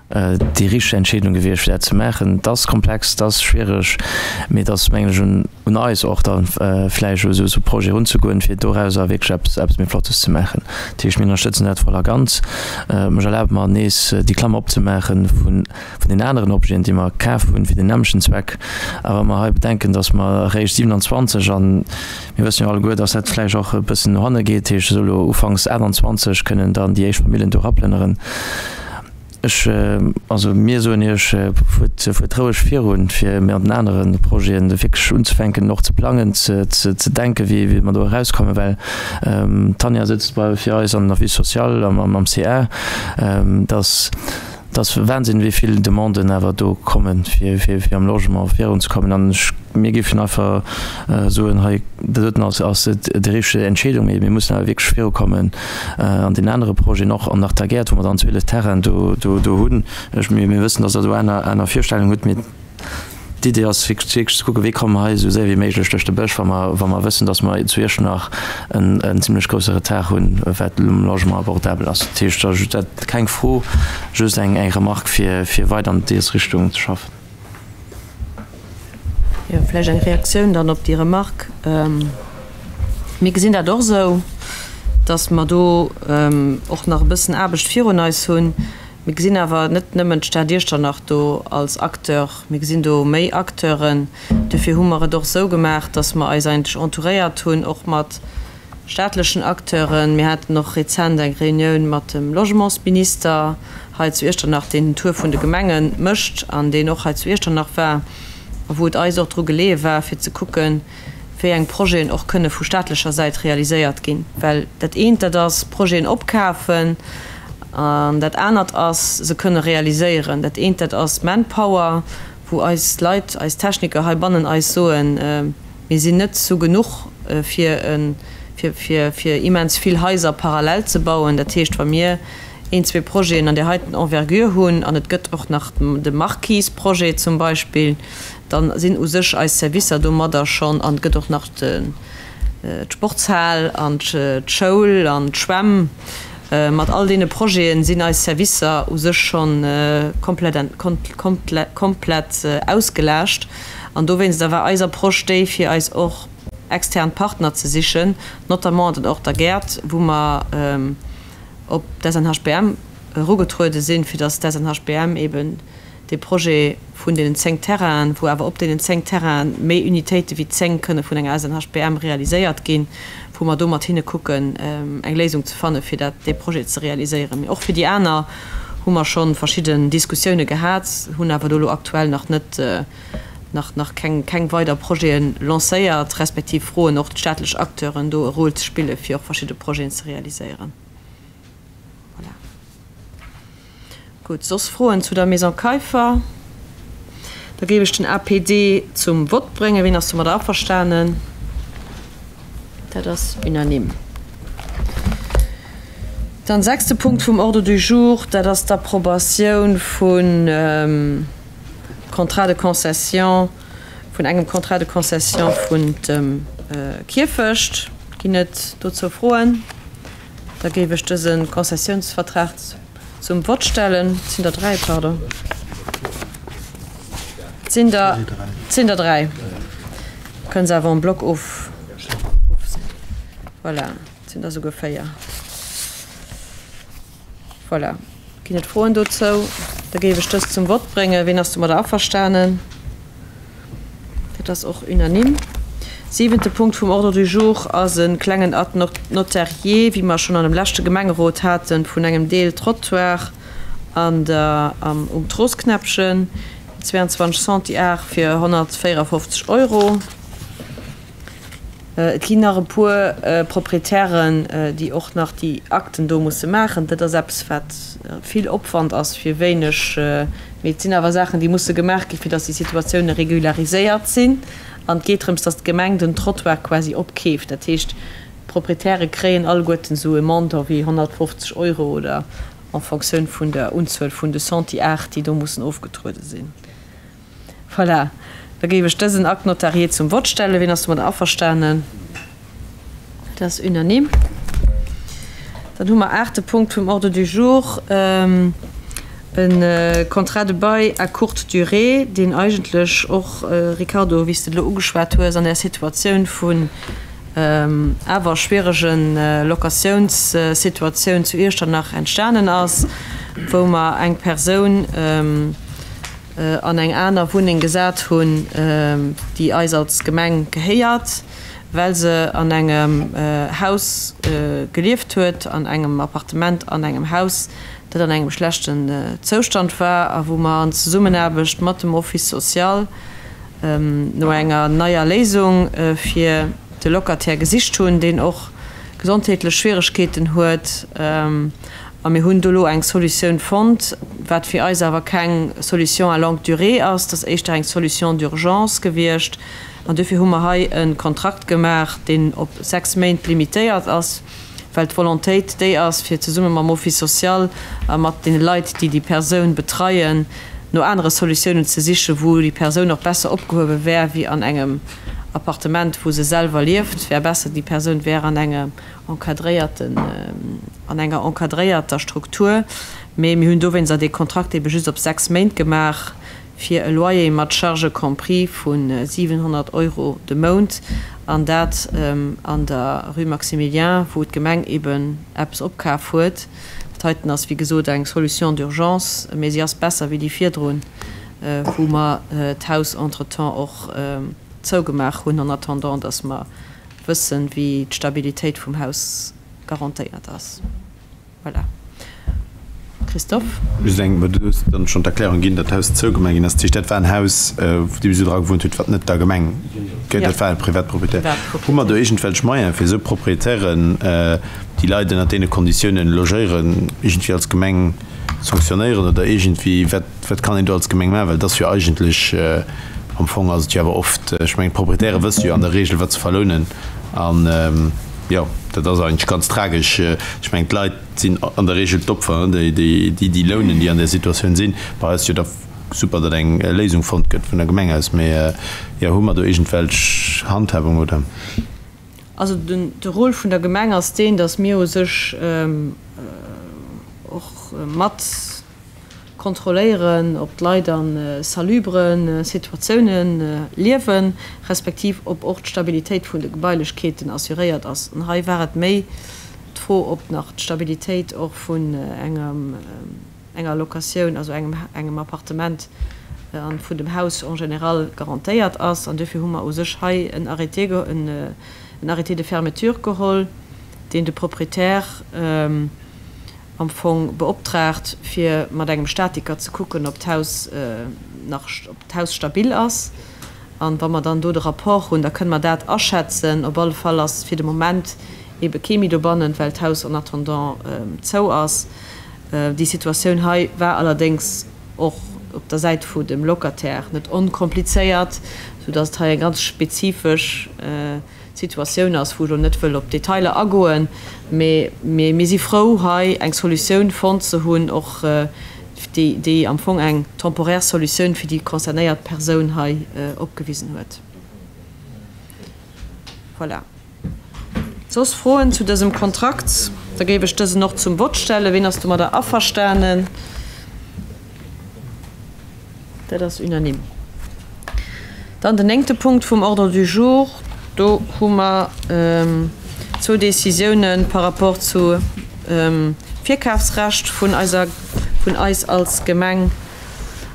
déi richteg Entscheedung gewiescht, fir dat ze maachen. Et ass komplex, et ass schwiereg, mee et ass, mengen ech, un eis och da vläicht u esou Projete erunzegoen, fir dorauser wierklech eppes, eppes méi Flottes ze maachen. Dat heescht, mir ënnerstëtzen dat voll a ganz. Ech erlabe mer nees déi Klammer opzemaache vun den aneren Objeten, déi mer kaf hunn fir den nämmlechten Zweck. A wa mer hei bedenken, datt mer eréischt 27 an mir wëssen jo alleguer, datt dat vläicht och e bëssen no hanne geet, dat heescht esou elo ufanks 28 kënnen dann déi éischt Familljen do eraplënneren. Ech, also mir soen Iech, fuert, fuert roueg virun, fir mat den anere Projeten wierklech unzefänken, och ze plangen, ze, ze denken, wéi, wéi mer do erauskommen, well d'Tanja sëtzt bei, fir eis an der Office social am, am CA, dass, dass Wahnsinn, wéi vill Demanden awer do kommen, fir, fir, fir am Logement virunzekommen. An ech, mir géifen einfach soen, hei, dat doten ass, ass déi richteg Entscheedung, mee mir mussen awer wierklech virukommen. An deen anere Projet och an nach der Gäert, wou mer dann 12 Terrainen do, do, do hunn. Ech, mir, mir wëssen, dass Der do aner, aner Virstellungen hutt, mee d'Idee ass wierklech, wierklech ze kucken, wéi komme mer hei esou séier wéi méiglech duerch de Bësch, wa mer, wa mer wëssen, dass mer zu Iechternach en, en zimlech grousse Retard hunn, wat um Logement abordable ass. Dat heescht, da just dat, keng Fro, just eng, eng Remarque, fir, fir weider an dees Richtung ze schaffen. Jo, vläicht eng Reaktioun dann op déi Remarque. Mir gesinn dat och esou, datt mer do och nach e bëssen Aarbecht virun eis hunn. Mir gesinn awer net nëmmen d'Stad Iechternach do als Acteur, mir gesinn do méi Acteuren. Dofir hu mer et och esou gemaach, datt mer eis eigentlech entouréiert hunn och mat staatlechen Acteuren. Mir haten och rezent eng Reunioun mat dem Logementsminister hei zu Iechternach, deen den Tour vun de Gemenge mécht an deen och hei zu Iechternach war a wou et eis och dru geleeë war fir ze kucken, wéi eng Projeten och kënne vu staatlecher Säit realiséiert ginn. Well dat eent, dat ass Projeten opkafen an dat anert ass se kënne realiséieren. Dat eent, dat ass Manpower, wou eis Leit, eis Techniker heibannen eis soen, mir sinn net zu genuch fir e, fir immens vill Haiser parallel ze bauen. Dat heescht, wa mir een, zwee Projeten an där heiten Envergure hunn, an et gëtt och nach de Marquise-Projet zum Beispill, Dann sinn u sech eis Servicer domadder schonn, an et gëtt och nach d'Sportshal an d'Schoul an d'Schwämm, mat all deene Projete sinn eis Servicer u sech schonn komplett komplett ausgelaascht. An dowéinster war eis Approche déi, fir eis och extern Partner ze sichen, notamment dann och der Gerd, wou mer op d'SNHBM erugetruede sinn, fir datt d'SNHBM eeben dee Projet vun deenen 10 Terrainen, wou awer op deenen 10 Terrainen méi Unitéite wéi 10 kënne vun enger SNHBM realiséiert ginn, wou mer do mat hinne kucken, eng Léisung ze fanne fir dat, dee Projet ze realiséieren. Mee och fir déi aner hu mer scho verschidden Diskussioune gehat, hunn awer do elo aktuell nach net, nach, nach keng, keng weider Projete lancéiert, respektiv froen och d'staatlech Acteuren do e Rôle ze spille fir och verschidde Projeten ze realiséieren. Voilà. Gutt, soss Froen zu der Maison Keiffer? Da géif ech den APD zum Vott bréngen. Wien ass domadder averstanen? Dat ass unanime. Dann sechste Punkt vum Ordre du jour, dat ass d'Approbatioun vun Contrat de concession, vun engem Contrat de concession vun dem Kierfecht. Ginn et dozou Froen? Da géif ech dëse Konzessiounsvertrag zum Vott stellen. Et sinn der 3, pardon. Et sinn der, et sinn der 3. Kënne se awer en bloc of, of, voilà, et sinn der esouguer 4. Voilà. Ginn et Froen dozou? Da géif ech dëst zum Vott bréngen. Wien ass domadder averstanen? Dat ass och unanime. Siwente Punkt vum Ordre du jour ass e klengen Acte notarié, wéi mer schonn an dem leschte Gemengerot haten, vun engem Deel Trottoir an der, am, um Trossknäppchen, 22 Centiar fir 154 Euro. Et ginn nach e puer Proprietären, déi och nach déi Akten do musse maachen. Dat ass eppes, wat vill Opwand ass fir wéineg. Mee et sinn awer Saachen, déi musse gemaach ginn, fir datt déi Situatioune regulariséiert sinn. An et geet drëms, datt d'Gemeng den Trottoir quasi opkeeft. Dat heescht, d'Proprietäre kréien alleguerten esou e Montant wéi 150 Euro oder en Fonctioun vun der Unzuel vun de Centiar, déi do mussen ofgetruede sinn. Voilà, da géif ech dësen Acte notarié zum Vott stellen. Wien ass domadder averstanen? Dat ass unanime. Dann hu mer aachte Punkt vum Ordre du jour, e Contrat de bail à courte durée, deen eigentlech och, Ricardo, wéi s de et elo ugeschwat hues, an där Situatioun vun awer schwierege Locatiounssituatioun zu Iechternach entstanen ass, wou mer eng Persoun, an eng aner Wunneng gesat hunn, déi eis als Gemeng gehéiert, well se an engem Haus gelieft huet, an engem Appartement an engem Haus, dat an engem schlechten Zoustand war a wou mer an Zesummenaarbecht mat dem Office social no enger neier Léisung fir de Locataire gesicht hunn, deen och gesondheetlech Schwieregkeeten huet. A mir hunn do elo eng Solutioun fonnt, wat fir eis awer keng Solution à longue durée ass. Dat ass éischter eng Solution d'urgence gewiescht. An duerfir hu mer hei e Kontrakt gemaach, deen op 6 Méint limitéiert ass, well d'Volontéit déi ass, fir zesumme mam Office social a mat deene Leit, déi déi Persoun betreien, no anere Solutiounen ze sichen, wou déi Persoun och besser opgehuewe wär wéi an engem Appartement, wou se selwer lieft. Wär besser, déi Persoun wär an engem encadréierten, an enger encadréierter Struktur, mee mir hunn dowéinster dee Kontrakt ebe just op 6 Méint gemaach, fir e Loyer mat Charges compris vu 700 Euro de Mount, an dat an der Rue Maximilien, wou d'Gemeng eben eppes opkaf huet. Dat heiten ass, wéi gesot, eng Solution d'urgence, mee si ass besser wéi déi virdrun, wou mer d'Haus entretemps och zougemaach hunn, en attendant dass mer wëssen, wéi d'Stabilitéit vum Haus garantéiert ass. Voilà. Christophe? Just eng, well du hues dann schonn d'Erklärung ginn, datt d'Haus zougemaach ginn ass. Dat heescht, dat war en Haus, wou déi bis elo dra gewunnt huet, wat net der Gemeng gehéiert, dat war e Privatproprietär. Hu mer do iergendwelch Moyen, fir esou Proprietären, déi Leit ënner deene Konditiounen logéieren, iergendwéi als Gemeng sanktionéieren oder iergendwéi, wat, Wat kann een do als Gemeng maachen? Well et ass jo eigentlech, am Fong ass et jo awer oft, ech mengen d'Proprietäre wësse jo an der Regel wat se verlounen an jo, dat ass eigentlech ganz tragesch. Ech mengen d'Leit sinn an der Regel d'Opfer, déi déi déi lounen, déi an där Situatioun sinn. Bei eis ass jo da super, datt eng Léisung fonnt gëtt vun der Gemeng aus, mee jo, hu mer do iergendwelch Handhabung oder? Also den de Rôle vun der Gemeng ass deen, datt mir u sech och mat kontrolléieren, ob d'Leit a salubre Situatioune liewen, respektiv ob och d'Stabilitéit vun de Gebailechkeeten assuréiert ass. An hei war et méi d'Fro, ob nach d'Stabilitéit och vun engem, enger Locatioun, also engem, engem Appartement an vun dem Haus en général garantéiert ass. An duerfir hu mer u sech hei en Arrêté, en Arrêté de fermeture geholl, deen de Proprietär, am Fong beoptraagt, fir mat engem Statiker ze kucken, ob d'Haus nach, ob d'Haus stabil ass. An wa mer dann do de Rapport hunn, da kënne mer dat aschätzen. Op alle Fall ass fir de Moment eebe kee méi dobannen, well d'Haus en attendant zou ass. Déi Situatioun hei war allerdéngs och op der Säit vu dem Locataire net onkomplizéiert, soudass et hei eng ganz spezifesch Situatioun ass, wou ech elo net wëll op d'Detailer agoen, mee mir si frou, hei eng Solutioun fonnt ze hunn, och déi am Fong eng temporaire Solutioun fir déi concernéiert Persoun hei opgewisen huet. Voilà. Soss Froen zu dësem Kontrakt? Da géif ech dësen och zum Vott stellen. Ween ass domadder averstanen? Dat ass unanime. Dann den néngte Punkt vum Ordre du jour. Do hu mer zwou Décisiounen par rapport zu Virkafsrecht vun eiser, vun eis als Gemeng.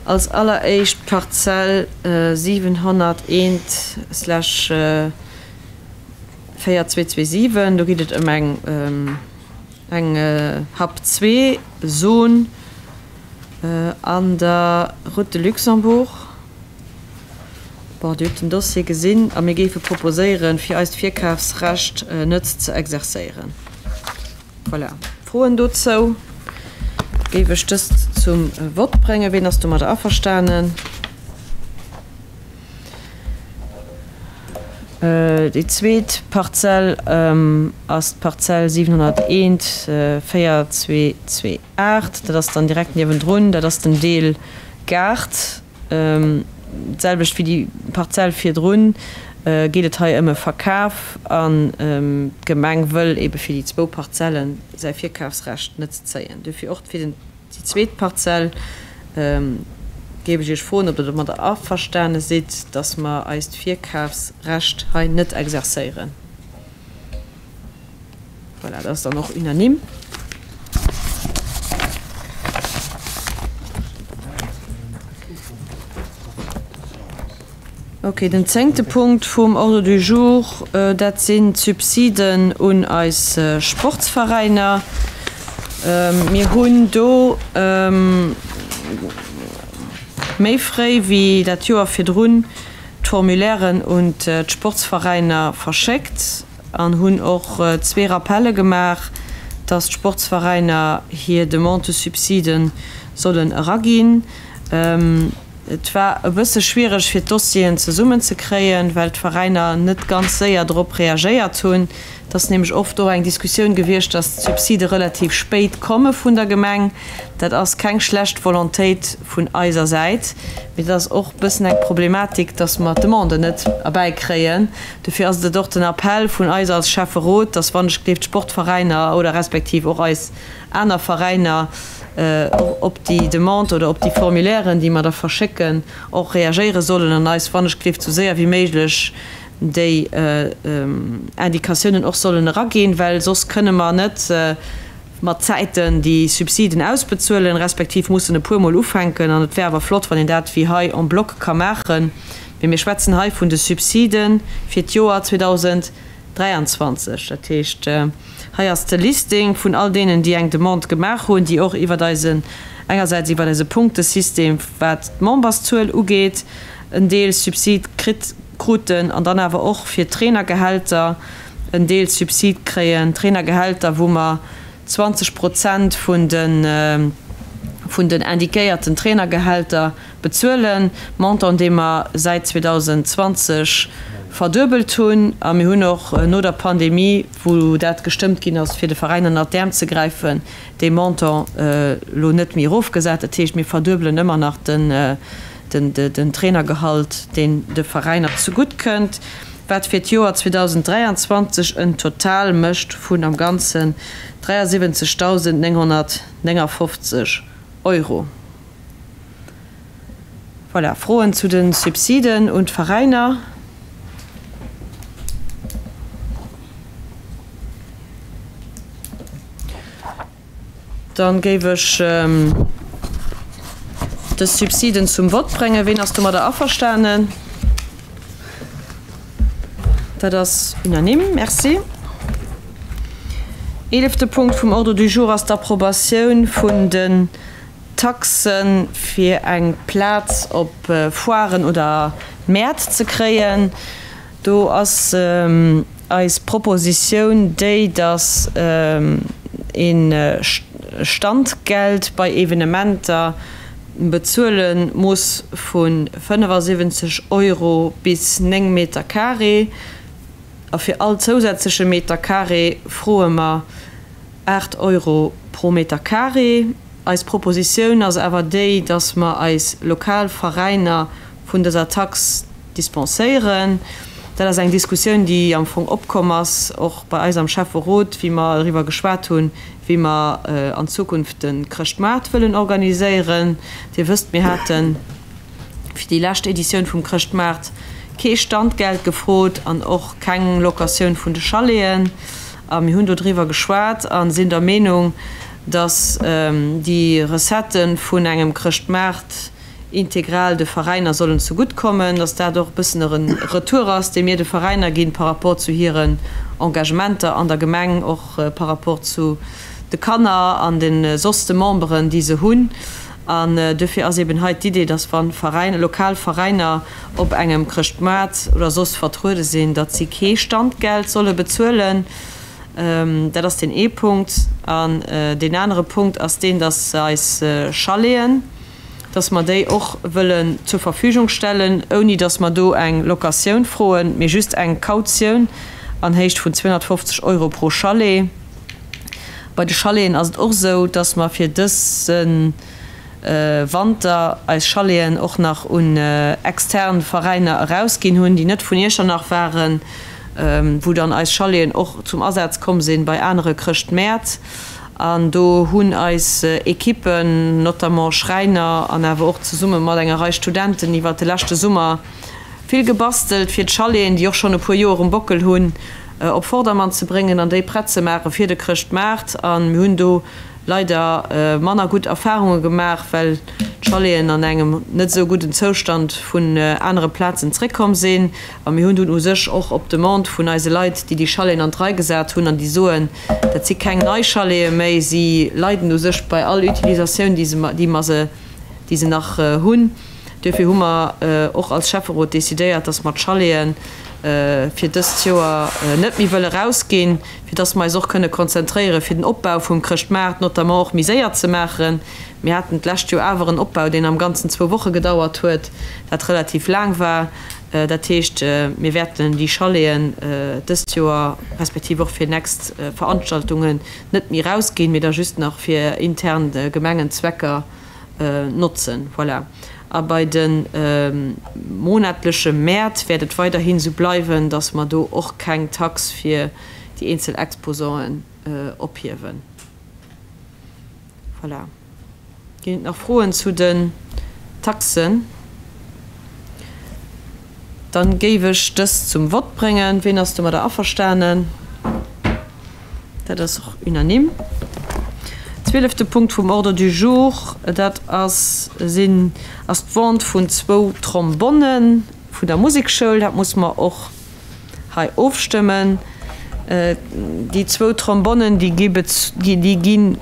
Als alleréischt d'Parzell 701 slash 4227. Do geet et ëm eng, eng Hub 2-Zon. An der Route de Luxembourg. Bon, Dir hutt den Dossier gesinn a mir géife proposéieren, fir eist Virkafsrecht net ze exercéieren. Voilà. Froen dozou? Géif ech dëst zum Vott bréngen. Ween ass domadder averstanen? Déi zweet Parzell ass d'Parzell 701 4228. Dat ass dann direkt niewendrun. Dat ass den Deel Gaart. D'selwecht wéi déi Parzell virdrun geet et hei ëm e Verkaf an d'Gemeng wëll ebe fir déi zwou Parzelle säi Virkafsrecht net zéien. Dofir och fir den. Déi zweet Parzell géif ech Iech froen, ob Der domadder averstane sidd, dass mer eist Virkafsrecht hei net exercéieren. Voilà, dat ass dann och unanime. Ok, den zéngte Punkt vum Ordre du jour, dat sinn d'Subsiden un eis Sportsveräiner. Mir hunn do méi fréi wéi dat Joer virdrun d'Formulairen un d'Sportsveräiner verschéckt an hunn och zwee Rappelle gemaach, dass d'Sportsveräiner hir Demande de subside sollen eraginn. Et war e bësse schwiereg fir d'Dossieren zesummen ze kréien, well d'Veräiner net ganz séier drop reagéiert hunn. Et ass nämlech oft och eng Diskussioun gewiescht, datt d'Subside relativ spéit komme vun der Gemeng. Dat ass keng schlecht Volontéit vun eiser Säit, mee dat ass och e bëssen eng Problematik, datt mer d'Demande net erbäikréien. Dofir ass et och den Appell vun eis als Schäfferot, datt wann ech gleeft d'Sportveräiner oder respektiv och eis aner Veräiner och op déi Demande oder op déi Formulairen, déi mer da verschécken, och reagéiere sollen an eis wannechgelift sou séier wéi méiglech déi Indikatiounen och sollen eraginn, well soss kënne mer net mat Zäiten déi Subsiden ausbezuelen, respektiv mussen e puermol ufänken. An et wär awer flott, wann een dat wéi hei en bloc ka maachen. Mee mir schwätzen hei vun de Subside fir d'Joer 2023. Dat heescht. Hei ass de Listing vun all deenen, déi eng Demande gemaach hunn, déi och iwwert eisen, engersäits iwwert eise Punktesystem, wat d'Memberszuel ugeet, en Deel Subsid kritt, kruten an dann awer och fir d'Trainergehälter en Deel Subsid kréien. Trainergehälter, wou mer 20 Prozent vun de, vun den indiquéierten Trainergehälter Bezuelen, Montant dee mer säit 2020 verduebelt hunn. A mir hunn och no der Pandemie, wou dat gestëmmt ginn ass, fir de Veräiner ënnert d'Äerm ze gräifen, dee Montant elo net méi erofgesat. Dat heescht, mir verduebelen ëmmer nach den Trainergehalt, deen de Veräiner zegutt kënnt, wat fir d'Joer 2023 en Total mécht vun am Ganzen 73.959 Euro. Voilà, Froen zu de Subsiden un d'Veräiner? Dann géif ech dës Subsiden zum Vott bréngen. Ween ass domadder averstanen? Dat ass unanime. Merci. Eelefte Punkt vum Ordre du jour ass d'Approbatioun vun den Taxen fir eng Plaz op Foiren oder Mäert ze kréien. Do ass eis Propositioun déi, dass ee Standgeld bei Evenementer bezuele muss vu 75 Euro bis 9 Meter carré. A fir all zousätzleche Meter carré froe mer 8 Euro pro Meter carré. Eis Propositioun ass awer déi, dass mer eis lokal Veräiner vun dëser Tax dispenséieren. Dat ass eng Diskussioun, déi am Fong opkomm ass, och bei eis am Schäfferot, wéi mer eriwwer geschwat hunn, wéi mer an Zukunft de Chrëschtmaart wëllen organiséieren. Dir wësst, mir hate fir déi lescht Editioun vum Chrëschtmaart kee Standgeld gefrot an och keng Locatioun vun de Chaleten. A mir hunn do driwwer geschwat a sinn der Meenung, dass déi Recettë vun engem Chrëschtmaart integral de Veräiner sollen zegutt kommen, dass dat och e bëssen e Retour ass, dee mir de Veräiner ginn par rapport zu hiren Engagementer an der Gemeng, och par rapport zu de Kanner an de soss de Memberen, déi se hunn. An duerfir ass eben hei d'Idee, dass wa Veräiner, lokal Veräiner op engem Chrëschtmaart oder soss vertruede sinn, datt si kee Standgeld solle bezuelen. Dat ass deen ee Punkt. An deen anere Punkt ass deen, dass eis Chaleten, dass mer déi och wëllen zur Verfügung stellen, ouni dass mer do eng Locatioun froen, mee just eng Kautioun an Héicht vun 250 Euro pro Chalet. Bei de Chaleten ass et och esou, dass mer fir dëse Wanter eis Chaleten och nach un extern Veräiner erausginn hunn, déi net vun Iechternach waren, wou dann eis Chaleten och zum Asaz komm sinn bei anere Chrëschtmäert. An do hunn eis Ekippen, notamment Schräiner an awer och zesumme mat enger Rei Studenten iwwert de leschte Summer vill gebastelt, fir d'Chaleten, déi och schonn e puer Joer um Bockel hunn, op Vordermann ze bréngen an déi prett ze maache fir de Chrëschtmaart. A mir hunn do leider manner gutt Erfarunge gemaach, well d'Chaleten an engem net esou gudden Zoustand vun anere Plazen zréckkomm sinn. A mir hunn dunn u sech och op Demande vun eise Leit, déi déi Chaleten an d'Rei gesat hunn an déi soen, dat si keng nei Chalete méi, si leiden u sech bei all Utilisatioun, déi se, déi mer se, déi se nach hunn. Duerfir hu mer och als Schäfferot decidéiert, dass mer d'Chalete fir dëst Joer net méi wëlle rausginn, fir dass mer eis och kënne konzentréiere fir den Opbau vum Chrëschtmaart notamment och méi séier ze maachen. Mir haten d'lescht Joer awer en Opbau, deen am Ganzen zwou Woche gedauert huet, dat relativ laang war. Dat heescht, mir wäerten déi Chaleten dëst Joer respektiv och fir nächst Veranstaltungen net méi erausginn, mee da just nach fir intern Gemengenzwecker notzen. Voilà. A bei de monatleche Mäert wäert et weiderhin esou bleiwen, dass mer do och keng Tax fir déi eenzel Exposanten ophiewen. Voilà. Ginn et nach Froen zu den Taxen? Dann géif ech dës zum Vott bréngen. Ween ass domadder averstanen? Dat ass och unanime. Zwielefte Punkt vum Ordre du jour, dat ass, sinn, ass d'Vente vun zwou Trombonne vun der Musekschoul. Dat muss mer och hei ofstëmmen. Déi zwou Trombonnen, déi gi déi gi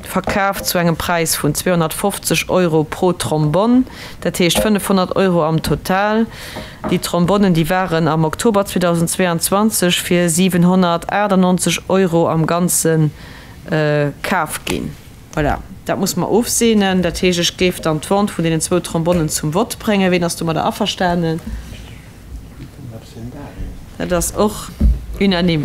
verkaaft zu engem Präis vun 250 Euro pro Trombonn, dat heescht 500 Euro am Total. Déi Trombonnen, déi waren am Oktober 2022 fir 798 Euro am Ganze kaf ginn. Voilà, dat muss mer ofseenen. Dat heescht, ech géif dann d'Vente vun deenen zwou Trombonnen zum Vott bréngen. Ween ass domadder averstanen? Dat ass och unanime.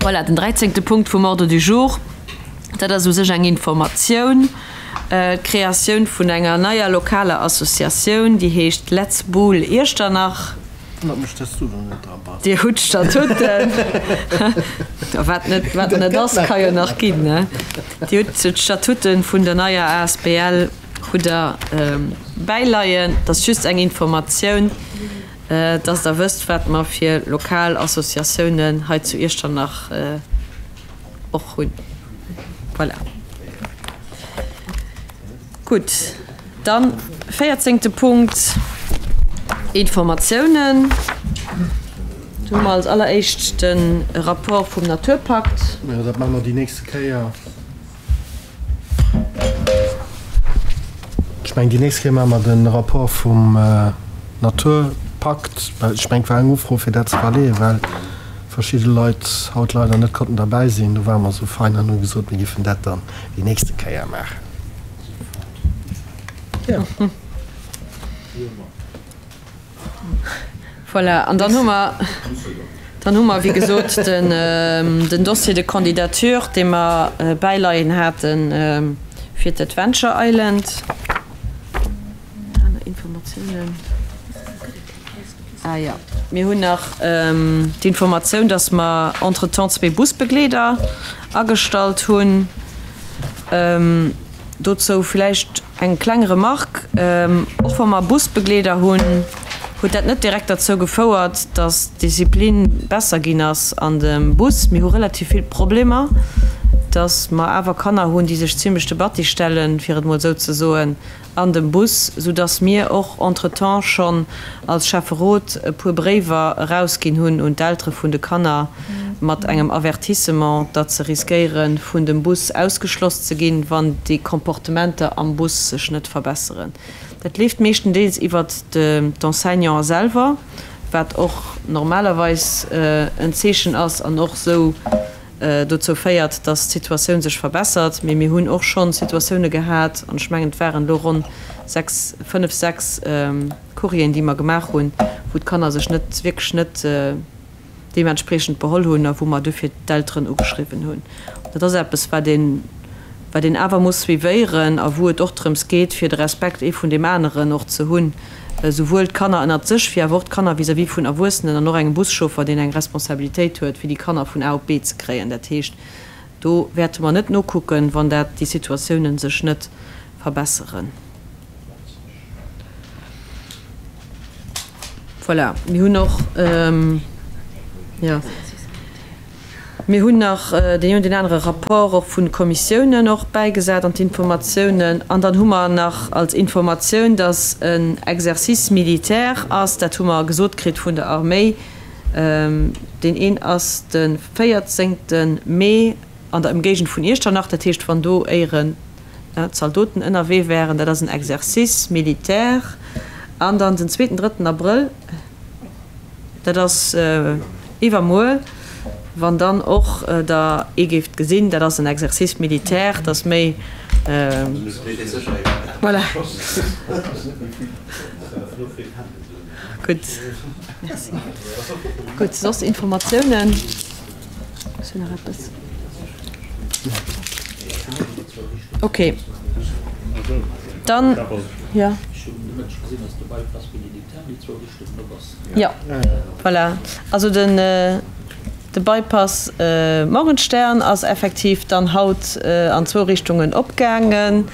Voilà, den dräizéngte Punkt vum Ordre du jour, dat ass u sech eng Informatioun, d'Kreatioun vun enger neier lokaler Associatioun, déi heescht Letz Boule Iechternach. Wonnert mech dass du do net dra bass. Dir hutt d'Statuten. Wat net, wat net ass, ka jo nach ginn, ne? Dir hutt d'Statuten vun der neier asbl hutt der bäileien. Dat ass just eng Informatioun, dass der wësst, wat mer fir lokal Associatiounen hei zu Iechternach och hunn. Voilà. Gutt, dann véierzéngte Punkt, Informatiounen. Do hu mer als alleréischt de Rapport vum Naturpakt. Jo, dat maache mer déi nächste Kéier. Ech mengen, déi nächst Kéier maache mer de Rapport vum Naturpakt, well ech mengen, et war eng Ufro, fir dat ze verleeën, well verschidde Leit haut leider net konnten derbäi sinn. Do ware mer esou fein an hu gesot, mir géifen dat dann déi nächste Kéier maachen. Voilà, an dann hu mer, dann hu mer, wéi gesot, den, den Dossier de candidature, dee mer bäileien haten. fir d'Adventure Island. Aner Informatiounen? Ah jo, mir hunn nach d'Informatioun, dass mer entretemps zwee Busbegleeder agestallt hunn. Dozou vläicht eng kleng Remarque, Och wa mer Busbegleeder hunn, huet dat net direkt derzou gefouert, dass d'Disziplin besser ginn ass an dem Bus. Mir hu relativ vill Problemer, dass mer awer Kanner hunn, déi sech zimlech de Batti stellen, fir et mol esou ze soen, an dem Bus, soudass mir och entretemps schonn als Schäfferot e puer Bréiwer erausginn hunn un d'Eltere vun de Kanner mat engem Avertissement, datt se riskéiere vun dem Bus ausgeschloss ze ginn, wann déi Comportementer am Bus sech net verbesseren. Dat leeft meeschtendeels iwwert d'Enseignanten selwer, wat och normalerweis en Zeechen ass an och esou dozou féiert, dass d'Situatioun sech verbessert. Mee mir hunn och schonn Situatioune gehat, an ech mengen, et waren elo ronn sechs, fënnf, sechs Courrieren, déi mer gemaach hunn, wou d'Kanner sech net, wierklech net deementspriechend beholl hunn a wou mer duerfir d'Elteren ugeschriwwen hunn. Dat ass eppes, wat een, wat een awer muss suivéieren a wou et och drëms geet, fir de Respekt ee vun deem aneren och ze hunn, esouwuel d'Kanner ënnert sech wéi awer och d'Kanner vis-à-vis vun Erwuessenen an och engem Buschauffer, deen eng Responsabilitéit huet, fir déi Kanner vun A op B ze kréien. Dat heescht, do wäerte mer net nokucken, wann dat, déi Situatiounen sech net verbesseren. Voilà, mir hunn och, jo. Mir hunn nach deen een oder deen anere Rapport och vun de Kommissiounen och bäigesat an d'Informatiounen. An dann hu mer nach als Informatioun, dass en Exercice militaire ass, dat hu mer gesot kritt vun der Arméi, deen een ass de 14 Mee an der Ëmgéigend vun Iechternach, dat heescht wann do éieren Zaldoten ënnerwee wären, dat ass en Exercice militaire. An dann den zweeten, drëtten Abrëll, Dat ass iwwermuer, wann dann och Der ee géift gesinn. Dat ass en Exercice militaire, dat ass méi. Voilà. Gutt. Merci. Gutt, soss Informatiounen? Ech hunn nach eppes. Okay. Dann, jo. Jo, voilà. Also den, de Bypass Morgenstern ass effektiv dann haut an zwou Richtungen opgaangen,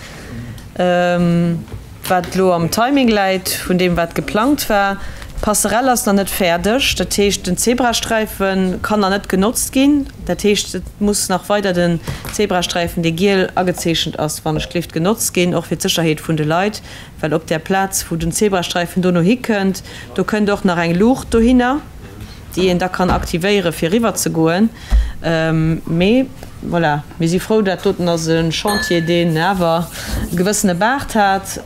wat elo am Timing läit vun deem, wat geplangt war. D'Passerell ass nach net fäerdeg, dat heescht, den Zebrasträife kann nach net genotzt ginn. Dat heescht, et muss nach weider den Zebrasträifen, dee giel agezeechent ass, wann ech gleeft, genotzt ginn, och fir d'Sécherheet vun de Leit. Well op där Plaz, wou den Zebrasträifen dono hikënnt, do kënnt och nach eng Luucht dohinner, déi een da kann aktivéieren, fir eriwwer ze goen. Mee voilà, mir si frou, dat doten ass e Chantier, deen awer e gewëssene Baart hat,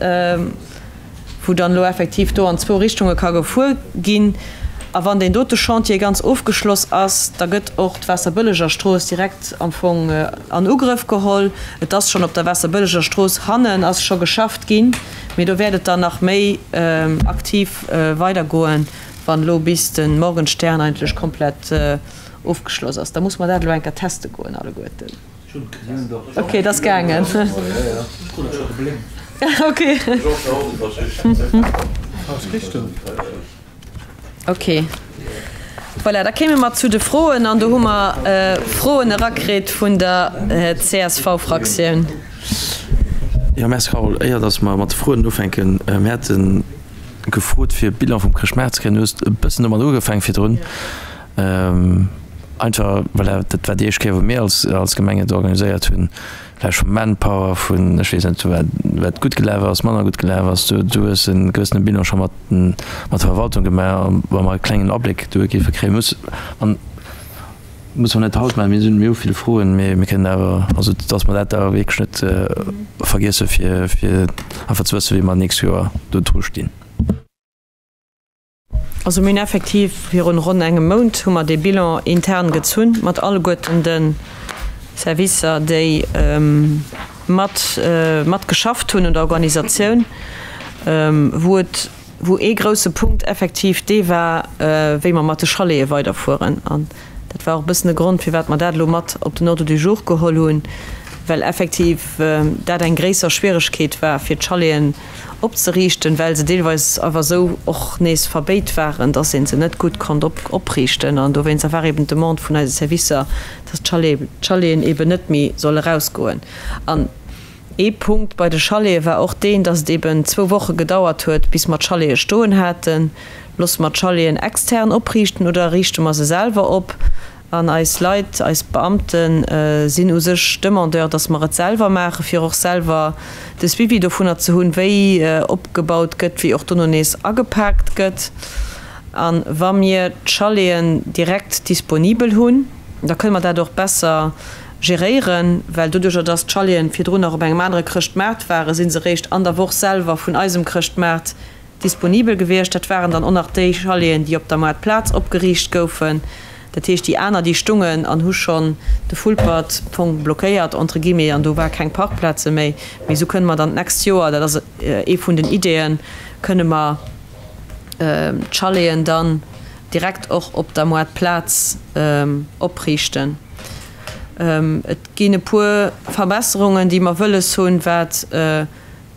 wou dann elo effektiv do an zwou Richtunge ka gefuer ginn. A wann deen dote Chantier ganz ofgeschloss ass, da gëtt och d'Waasserbëlleger Strooss direkt am Fong an Ugrëff geholl. Et ass schonn op der Waasserbëlleger Strooss hannen ass scho geschafft ginn, mee do wäert et dann nach méi aktiv weidergoen, wann elo bis de Morgenstern eigentlech komplett ofgeschloss ass. Da muss mer dat elo eng Kéier teste goen alleguerten. Ok, et ass gaangen. Ok. Ok. Voilà, da kéime mer zu de Froen an do hu mer Froen erakritt vun der CSV-Fraktioun. Jo, merci Carole. Éier datt mer mat de Froen ufänken, mir hate gefrot fir e Bilan vum Chrëschtmaart ze kréien. Du hues e bëssen domat ugefaangen virdrun. Einfach well dat war déi éischt Kéier wou mir als als Gemeng et organiséiert hunn. Vläicht vu Manpower, vun ech weess net wat wat gutt gelaf ass, manner gutt gelaf ass. Du du hues e gewëssene Bilan scho mat den mat der Verwaltung gemaach a wa mer e klengen Abléck do géife kréien. Muss an muss mer net haut maachen, mir sinn mir hu vill Froen, mee mir kënnen awer also datt mer dat awer wierklech net vergiesse fir fir einfach ze wësse wéi mer d'nächst Joer do dru stinn. Also mir hunn effektiv virun ronn engem Mount hu mer dee Bilan intern gezunn mat alleguerten de Servicer, déi mat mat geschafft hunn un der Organisatioun, wou et wou ee grouse Punkt effektiv dee war, wéi mer mat de Chalete weiderfueren. An dat war och e bëssen de Grond, firwat mer dat elo mat op den Ordre du jour geholl hunn. Well effektiv dat eng gréisser Schwieregkeet war, fir d'Chaleten opzeriichten, well se deelweis awer esou och nees verbéit waren, dass ee se net gutt konnt opriichten. An dowéinster war eben d'Demande vun eise Servicer, dass d'Chaleten eben net méi solle rausgoen. An ee Punkt bei de Chalete war och deen, dass et eben zwou Woche gedauert huet, bis mer d'Chalete stoen haten. Loosse mer d'Chaleten extern opriichten oder riichte mer se selwer op? An eis Leit, eis Beamte sinn u sech Demandeur, dass mer et selwer maachen, fir och selwer de Suivi dovunner ze hunn, wéi opgebaut gëtt, wéi och dono nees agepaakt gëtt. A wa mir d'Chaleten direkt disponibel hunn, da kënne mer dat och besser geréieren, well doduerjer, dass d'Chaleten virdrun nach op engem anere Chrëschtmaart waren, si se eréischt an der Woch selwer vun eisem Chrëschtmaart disponibel gewiescht. Dat waren dann och nach déi Chaleten, déi op der Moartplaz opgeriicht goufen. Dat heescht, déi aner, déi stungen an hu schonn de Vulpert Fong blockéiert, entre guillemets, an do war keng Parkplaze méi. Mee esou kënne mer dann d'nächst Joer, dat ass ee vun den Ideeën, kënne mer d'Chaleten dann direkt och op der Moartplaz opriichten. Et ginn e puer Verbesserungen, déi mer wëlles hunn, wat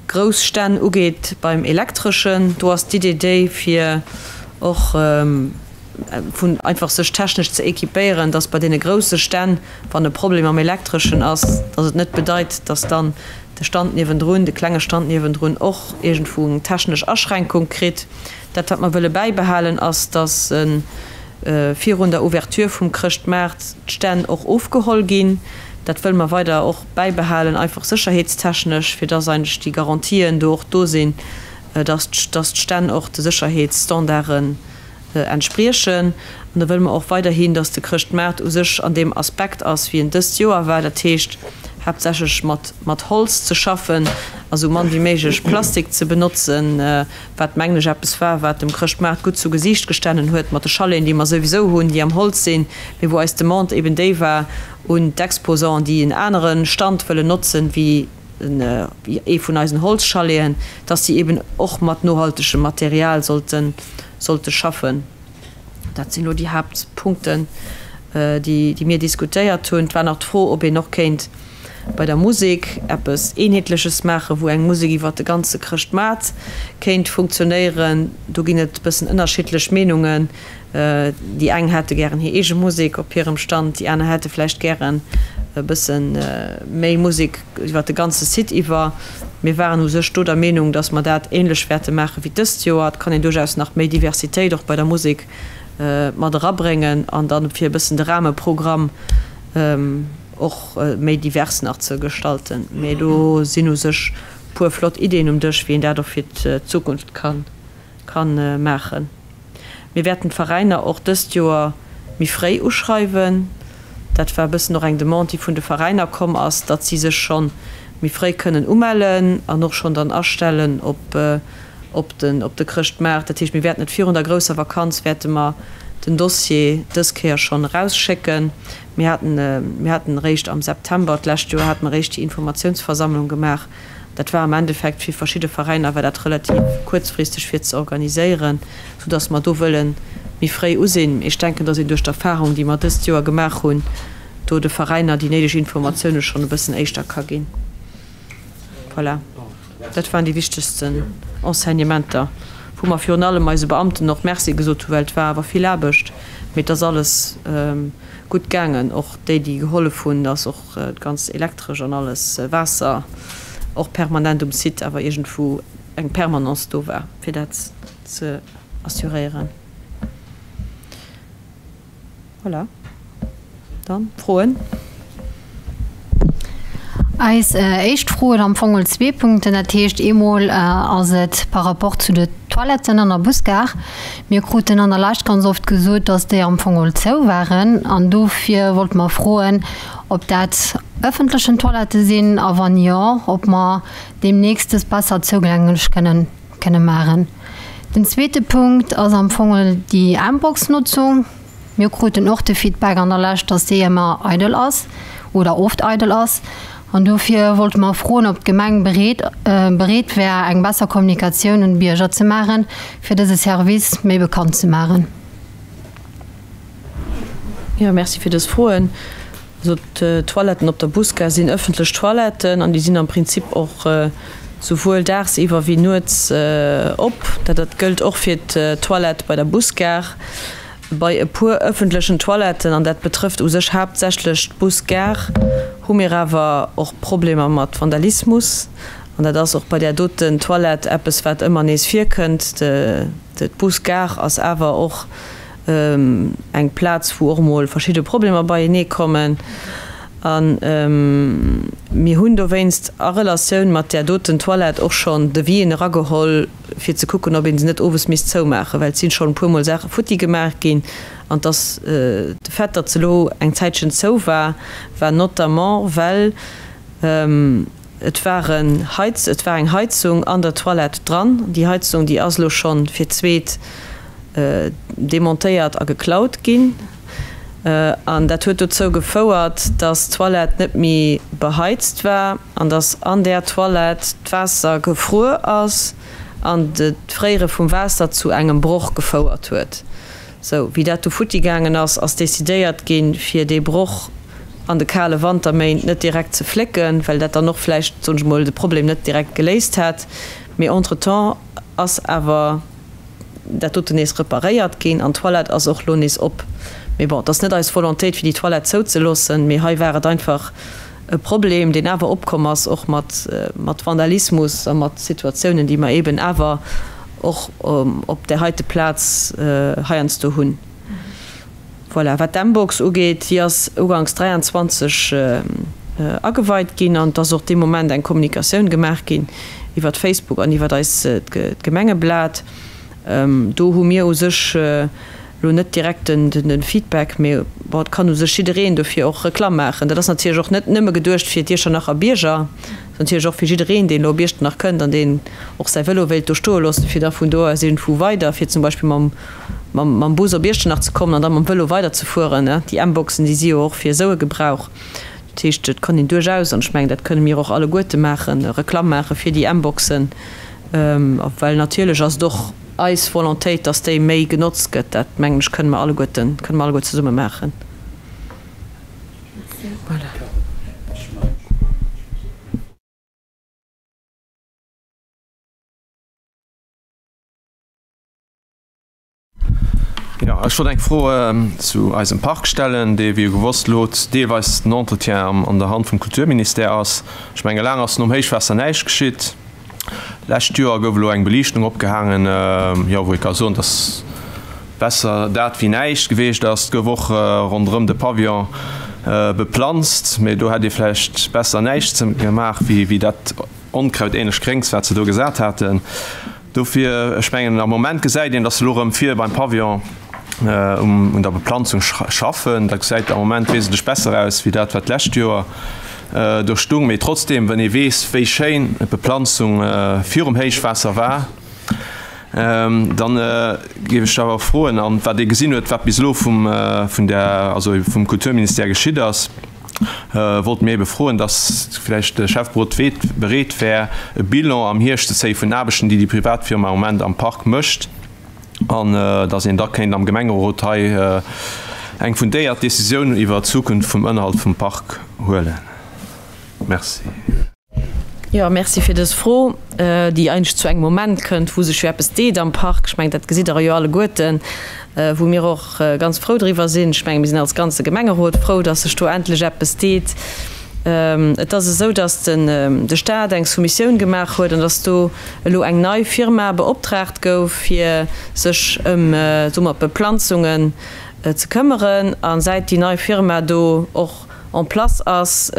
grouss Stänn ugeet beim Elektreschen. Do ass d'Idee déi, fir och vun einfach sech technesch ze équipéieren, dass bei deene grousse Stänn, wann e Problem am Elektreschen ass, dass et net bedeit, dass dann de Stand niewendrun, de klenge Stand niewendrun och iergendwou eng technesch Aschränkung kritt. Dat, wat mer wëlle bäibehalen, ass, dass virun der Ouverture vum Chrëschtmaart d'Stänn och ofgeholl ginn. Dat wëlle mer weider och bäibehalen, einfach sécherheetstechnesch, fir dass eigentlech déi Garantien do och do sinn, dass dass d'Stänn och de Sécherheetsstandarden entspriechen. An da wëlle mer och weiderhin, dass de Chrëschtmaart u sech an deem Aspekt ass, wéi en dëst Joer war, dat heescht haaptsächlech mat mat Holz ze schaffen a sou mann wéi méiglech Plastik ze benotzen, wat mengen ech eppes war, wat dem Chrëschtmaart gutt zu Gesiicht gestanen huet, mat de Chaleten, déi mer souwisou hunn, déi am Holz sinn, mee wou eis Demande eben déi war un d'Exposanten, déi en anere Stand wëllen notzen, wéi ee vun eisen Holzchaleten, dass déi eben och mat nohaltegem Material sollte sollte schaffen. Dat sinn elo déi Haaptpunkten, déi mir diskutéiert hunn. Et war nach d'Fro, ob een och kéint bei der Musek eppes Eenheetleches maachen, wou eng Musek iwwert de ganze Chrëschtmaart kéint funktionéieren. Do ginn et e bëssen ënnerschiddlech Meenungen. Déi eng hätte gären hir eege Musek op hirem Stand, déi aner hätte vläicht gären e bësse méi Musek iwwer de ganze Site iwwer. Mir waren u sech do der Meenung, datt mer dat änlech wäerte maache wéi dëst Joer. Et kann een duerchaus nach méi Diversitéit och bei der Musek mat erabréngen an dann fir e bëssen de Rahmeprogramm och méi divers nach ze gestalten. Mee do sinn u sech e puer flott Ideeën um Dësch, wéi een dat och fir d'Zukunft ka maachen. Mir wäerten d'Veräiner och dëst Joer méi fréi uschreiwen. Dat war e bëssen och eng Demande, déi vun de Veräiner komm ass, datt si sech scho méi fréi kënnen umellen an och schonn dann astellen op op den op de Chrëschtmaart. Dat heescht, mir wäerten et virun der grousser Vakanz wäerte mer den Dossier dës Kéier schonn erausschécken. Mir haten mir haten eréischt am September d'lescht Joer hate mer eréischt déi Informatiounsversammlung gemaach. Dat war am Endeffekt fir verschidde Veräiner war dat relativ kuerzfristeg fir ze organiséieren, soudass mer do wëlle méi fréi usinn. Ech denken, dass een duerch d'Erfahrung, déi mer dëst Joer gemaach hunn, do de Veräiner déi néideg Informatioune schonn e bëssen éischter ka ginn. Voilà, dat waren déi wichtegsten Enseignementer, wou mer virun allem eise Beamten och Merci gesot hunn, well et war awer vill Aarbecht, mee et ass alles gutt gaangen, och déi, déi gehollef hunn, dass och d'ganz Elektresch an alles, Waasser och permanent um Site, awer iergendwou eng Permanence do war, fir dat ze assuréieren. Voilà, dann Froen? Eis éischt Fro huet am Fong geholl zwee Punkten. Dat heescht, eemol ass et par rapport zu de Toiletten an der Busgare. Mir kruten an der Lescht ganz oft gesot, dass déi am Fong geholl zou waren. An dofir wollte mer froen, ob dat öffentlechen Toilettë sinn a wann jo, ob mer deemnächst dës besser zougänglech kënnen kënne maachen. Den zweete Punkt ass am Fong geholl déi mBox-Notzung. Mir kruten och de Feedback an der Lescht, dass déi ëmmer eidel ass oder oft eidel ass. An dofir wollte mer froen, ob d'Gemeng bereet bereet wär, eng besser Kommunikatioun un d'Bierger ze maachen, fir dëse Service méi bekannt ze maachen. Jo, merci fir dës Froen. Also d'Toiletten op der Busgare sinn ëffentlech Toiletten an déi sinn am Prinzip och souwuel daagsiwwer wéi nuets op. Dat gëllt och fir d'Toilette bei der Busgare. Bei e puer ëffentlechen Toiletten, an dat betrëfft u sech haaptsächlech d'Busgare, hu mir awer och Problemer mat Vandalismus. An dat ass och bei där doten Toilette eppes, wat ëmmer nees virkënnt. D'Busgare ass awer och eng Plaz, wou och emol verschidde Problemer beienee kommen. A mir hunn dowéinst a Relatioun mat där doten Toilette och schonn Devisen erageholl, fir ze kucken, ob ee se net owes misst zoumaachen, well et si schonn e puermol Saache futti gemaach ginn. An dass de Fait, datt se elo eng Zäitchen zou war, war notamment, well et waren Heiz, et war eng Heizung an der Toilette dran. Déi Heizung, déi ass elo schonn fir d'zweet demontéiert a geklaut ginn. An dat huet dozou gefouert, dass d'Toilette net méi beheizt war an dass an där Toilette d'Waasser gefruer ass an d'Fréiere vum Waasser zu engem Broch gefouert huet. Sou wéi dat du futti gaangen ass, ass decidéiert ginn, fir dee Broch an de kale Wanterméint net direkt ze flécken, well dat dann och vläicht, soen ech mol, de Problem net direkt geléist hätt. Mee entretemps ass awer dat doten nees reparéiert ginn an d'Toilette ass och lo nees op. Mee bon, et ass net eis Volontéit fir déi Toilette zouzeloossen, mee hei war et einfach e Problem, deen awer opkomm ass, och mat mat Vandalismus a mat Situatiounen, déi mer eeben awer och op där heite Plaz heiansdo hunn. Voilà, wat d'M-Box ugeet, déi ass uganks 23 ageweit ginn an et ass och dee Moment eng Kommunikatioun gemaach ginn iwwert Facebook an iwwert eis d'Gemengeblat. Do hu mir u sech elo net direkt de Feedback, mee bon, et kann u sech jiddereen dofir och Reklamm maachen. Dat ass natierlech och net nëmme geduecht fir d'Iechternacher Bierger, ass natierlech och fir jiddereen, deen elo op Iechternach kënnt an deen och säi Vëlo wéilt do stoe loossen, fir da vun do aus iergendwou weider, fir zum Beispill mam mam Bus op Iechternach ze kommen an da mam Vëlo weiderzefueren. Déi M-Boxen, déi si jo och fir esou e Gebrauch. Dat heescht, et kann een duerchaus, an ech mengen, dat kënne mir och alleguerte maachen, Reklamm maache fir déi M-Boxen, well natierlech ass et och eis Volontéit, dass déi méi genotzt gëtt. Dat, mengen ech, kënne mer alleguerten, kënne mer alleguer zesumme maachen. Voilà. Jo, ech wollt eng Fro zu eisem Park stellen, dee wéi jo gewosst elo deelweis den Entretien an der Hand vum Kulturministère ass. Ech menge laang ass nom Héichwaasser näischt geschitt. Lescht Joer gouf elo eng Beliichtung opgehaangen, jo wou ee ka soen, datt besser dat wéi näischt geweecht ass. Et gouf och ronderëm de Pavillon beplanzt, mee do hätt ee vläicht besser näischt gemaach wéi dat onkrautähnlecht Gréngs wat se do gesat haten. Dofir, ech mengen, am Moment gesäit een, datt se elo erëm vir beim Pavillon un der Beplanzung schaffen. Dat gesäit am Moment wesentlech besser aus wéi dat, wat d'lescht Joer do stung. Mee trotzdeem, wann ee weess, wéi schéin d'Beplanzung virum Héichwaasser war, dann géif ech awer froen, an wat ee gesinn huet, wat bis elo vum, vun der, also vum Kulturministère geschitt ass, wollte mir ebe froen, dass vläicht de Schäfferot bereet wär, e Bilan am Hierscht ze zéie vun den Aarbechten, déi déi Privatfirma am Moment am Park mécht, an dass een da kéint am Gemengerot hei eng fundéiert Décisioun iwwer d'Zukunft vum Ënnerhalt vum Park huelen. Merci. Jo, merci fir dës Fro, déi eigentlech zu engem Moment kënnt, wou sech jo eppes deet am Park. Ech mengen, dat gesitt Der jo alleguerten, wou mir och ganz frou driwwer sinn. Ech mengen, mir sinn als ganze Gemengerot frou, dass sech do endlech eppes deet. Et ass esou, dass de Stat eng Soumissioun gemaach huet an dass do elo eng nei Firma beoptraagt gouf, fir sech ëm, soe mer, d'Beplanzungen ze këmmeren. A säit déi nei Firma do och en place ass,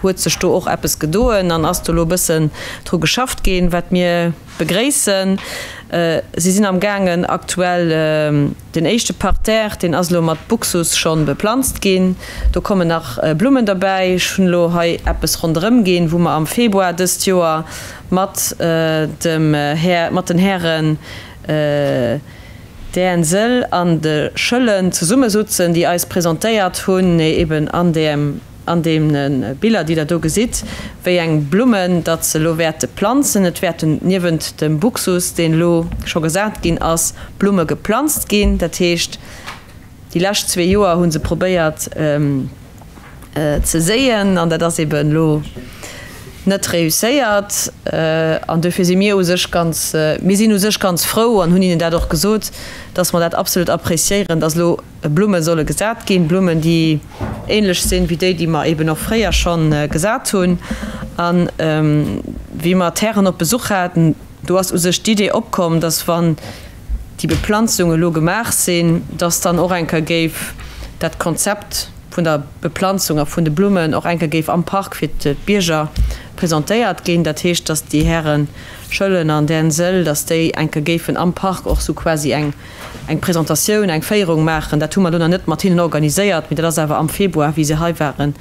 huet sech do och eppes gedoen an ass do elo e bëssen dru geschafft ginn, wat mir begréissen. Si sinn am gaangen aktuell den éischte Parterre, deen ass elo mat Buxus schonn beplanzt ginn. Do kommen nach Blummen derbäi. Ech hunn elo hei eppes ronderëm ginn, wou mer am Februar dëst Joer mat dem Här, mat den Hären, D'Änsel an de Schëllen zesummesutzen, déi eis presentéiert hunn, eben an deem, an deene Biller, déi Der do gesitt, wéi eng Blummen datt se elo wäerte planzen. Et wäerten niewent dem Buxus, deen elo scho gesat ginn ass, Blumme geplanzt ginn. Dat heescht, déi lescht zwee Joer hu se probéiert. ze séien an dat ass eben elo net réusséiert. An dofir si mir u sech ganz, mir sinn u sech ganz frou an hunn hinnen dat och gesot, dass mer dat absolut appréciéieren, dass elo Blumme solle gesat ginn, Blummen, déi ähnlech sinn wéi déi, déi mer eben och fréier scho gesat hunn. A wéi mer d'Hären op Besuch haten, do ass u sech d'Idee opkomm, dass wann déi Beplanzung elo gemaach sinn, dass dann och eng Kéier géif dat Konzept vun der Beplanzung a vun de Blummen och eng Kéier géif am Park fir d'Bierger presentéiert ginn. Dat heescht, dass déi Häre Schëllen an Dänzel, dass déi eng Kéier géifen am Park och sou quasi eng eng Presentatioun, eng Féierung maachen. Dat hu mer elo nach net mat hinnen organiséiert, mee dat ass awer am Februar, wéi se hei waren,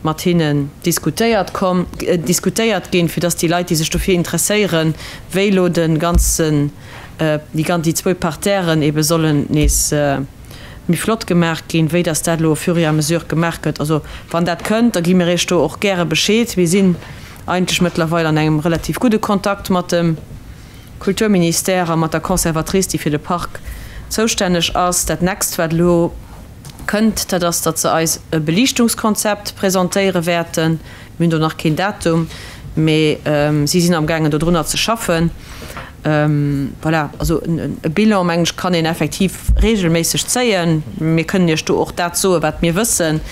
mat hinnen diskutéiert komm, diskutéiert ginn, fir dass déi Leit, déi sech dofir interesséieren, wéi elo de ganzen, déi gan, déi zwou Parterren ebe sollen nees méi flott gemaach ginn, wéi dass dat elo au fur et à mesure gemaach gëtt. Also wann dat kënnt, da gi mir Iech do och gäre Bescheed. Mir sinn eigentlech mëttlerweil an engem relativ gudde Kontakt mat dem. Kulturministère a mat der Conservatrice, déi fir de Park zoustänneg ass. Dat nächst, wat elo kënnt, dat ass, datt se eis e Beliichtungskonzept presentéiere wäerten. Mir hunn do nach keen Datum, mee si sinn amgaangen, dodrunner ze schaffen. Voilà, also e Bilan, mengen ech, kann een effektiv regelméisseg zéien. Mir kënnen Iech do och dat soen, wat mir wëssen.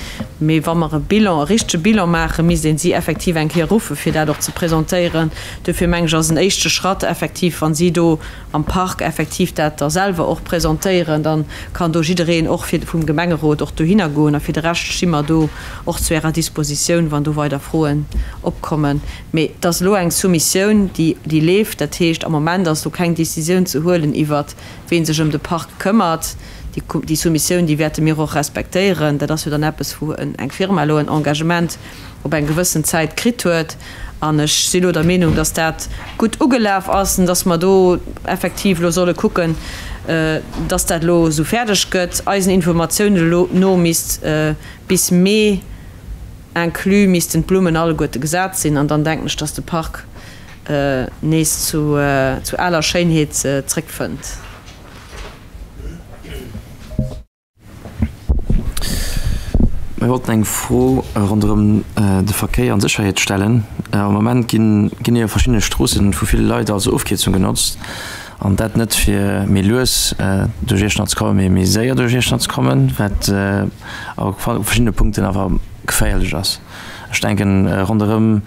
Mee wa mer e Bilan, e richtege Bilan maachen, misst ee si effektiv eng Kéier ruffen, fir dat och ze presentéieren. Duerfir mengen ech, ass en éischte Schratt effektiv, wa si do am Park effektiv dat da selwer och presentéieren, da kann do jiddereen och fir vum Gemengerot och dohinner goen. A fir de Rescht sti mer do och zu Ärer Dispositioun, wann do weider Froen opkommen. Mee et ass elo eng Soumissioun, déi déi leeft. Dat heescht, am Moment ass do keng Décisioun ze huelen iwwert ween sech ëm de Park këmmert. Déi déi Soumissioun, déi wäerte mir och respektéieren. Dat ass jo dann eppes, wou eng Firma elo en Engagement op eng gewëssen Zäit kritt huet. An ech si lo der Meenung, dass dat gutt ugelaf ass an dass mer do effektiv elo solle kucken, dass dat elo esou fäerdeg gëtt. Eisen Informatiounen elo no misst bis Mee inclus missten d'Blummen alleguerte gesat sinn an dann denken ech, dass de Park nees zu aler Schéinheet zréckfënnt. Mir wollten eng Fro ronderëm de Verkéier an d'Sécherheet stellen. Am Moment ginn ginn jo verschidde Stroossen vu ville Leit als Ofkierzung genotzt. An dat net fir méi lues duerch Iechternach ze kommen, mee méi séier duerch Iechternach ze kommen, wat op verschiddene Punkten awer geféierlech ass. Ech denken ronderëm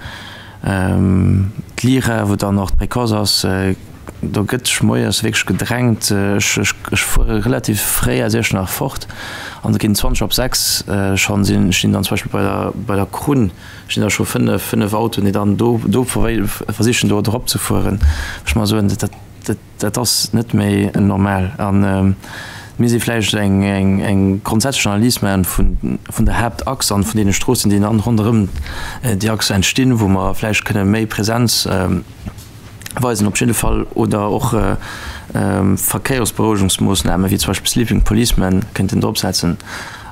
d'Lyra, wou dann och d'Précoce ass, Do gëtt sech moies wierklech gedrängt. Ech fuere relativ fréi aus Iechternach fort an da ginn 20 op 6 schonn sinn stinn dann zum Beispill bei der bei der Krunn stinn da scho 5 5 Autoen, déi dann do do versichen do drop ze fueren. Ech mer soen, dat dat dat ass net méi normal an mir si vläicht eng eng eng grondsätzlech Analys maachen vun vun der Haaptachs an vun deene Stroossen, déi dann ronderëm déi Achs entstinn, wou mer vläicht kënne méi Präsenz weisen op jidde Fall oder och Verkéiersberouegungsmoossname wéi zum Beispill Sleeping Policemen kënnten drop setzen.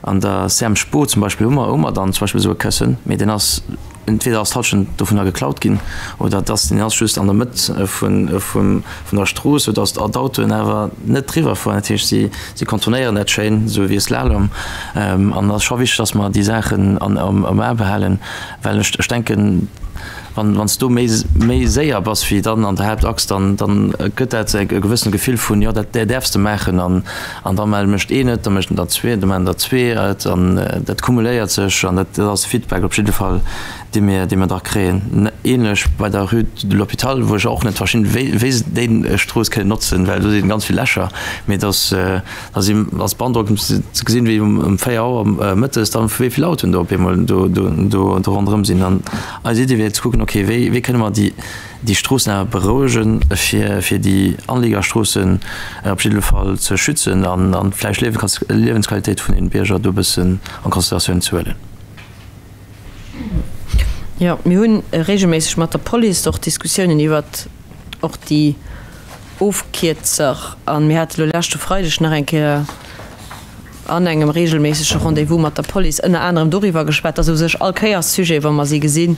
An der CM Spo zum Beispill hu mer hu mer dann zum Beispill esou e Këssen, mee deen ass entweder ass d'Hallschent dovunner geklaut ginn oder et ass deen ass just an der Mëtt vun vum vun der Strooss, sou datt d'Autoen awer net driwwer fueren. Dat heescht si si contournéieren dat schéin esou wéi e Slalom. An et ass scho wichteg, datt mer déi Saachen an am am A behalen, well ech ech denken, Wann wann s du méi méi séier bass wéi dann an der Haaptachs, dann dann gëtt dat e gewëssent Gefill vun, jo dat däerfs de maachen an an da mell mécht een et, da mécht en der zwee, da maachen der zwee et an dat kumuléiert sech an dat ass Feedback op jidde Fall, dee mir dee mir da kréien. Ähnlech bei der Rue de l'Hôpital, wou ech och net verstinn, wéi wéi se déi Strooss kënnen notzen, well do si ganz vill Lächer, mee dass Da si ass beandrockend ze gesinn, wéi um 4 Auer mëttes dann wéi vill Autoen do op eemol do do do ronderëm sinn. An eis Iddi wier ze kucken, okay, wéi wéi kënne mer déi déi Stroossen awer berouegen, fir fir déi Anliegerstroossen op jidde Fall ze schützen an an vläicht Liewensqualitéit vun den Bierger do e bëssen an Consideratioun ze huelen. Jo, mir hunn regelméisseg mat der Police och Diskussiounen iwwert och déi Ofkierzer an mir hate lo leschte Freideg nach eng Kéier an engem regelméissege Rendez-vous mat der Police ënner anerem doriwwer geschwat. Dat ass u sech all Kéiers Sujet, wa mer si gesinn.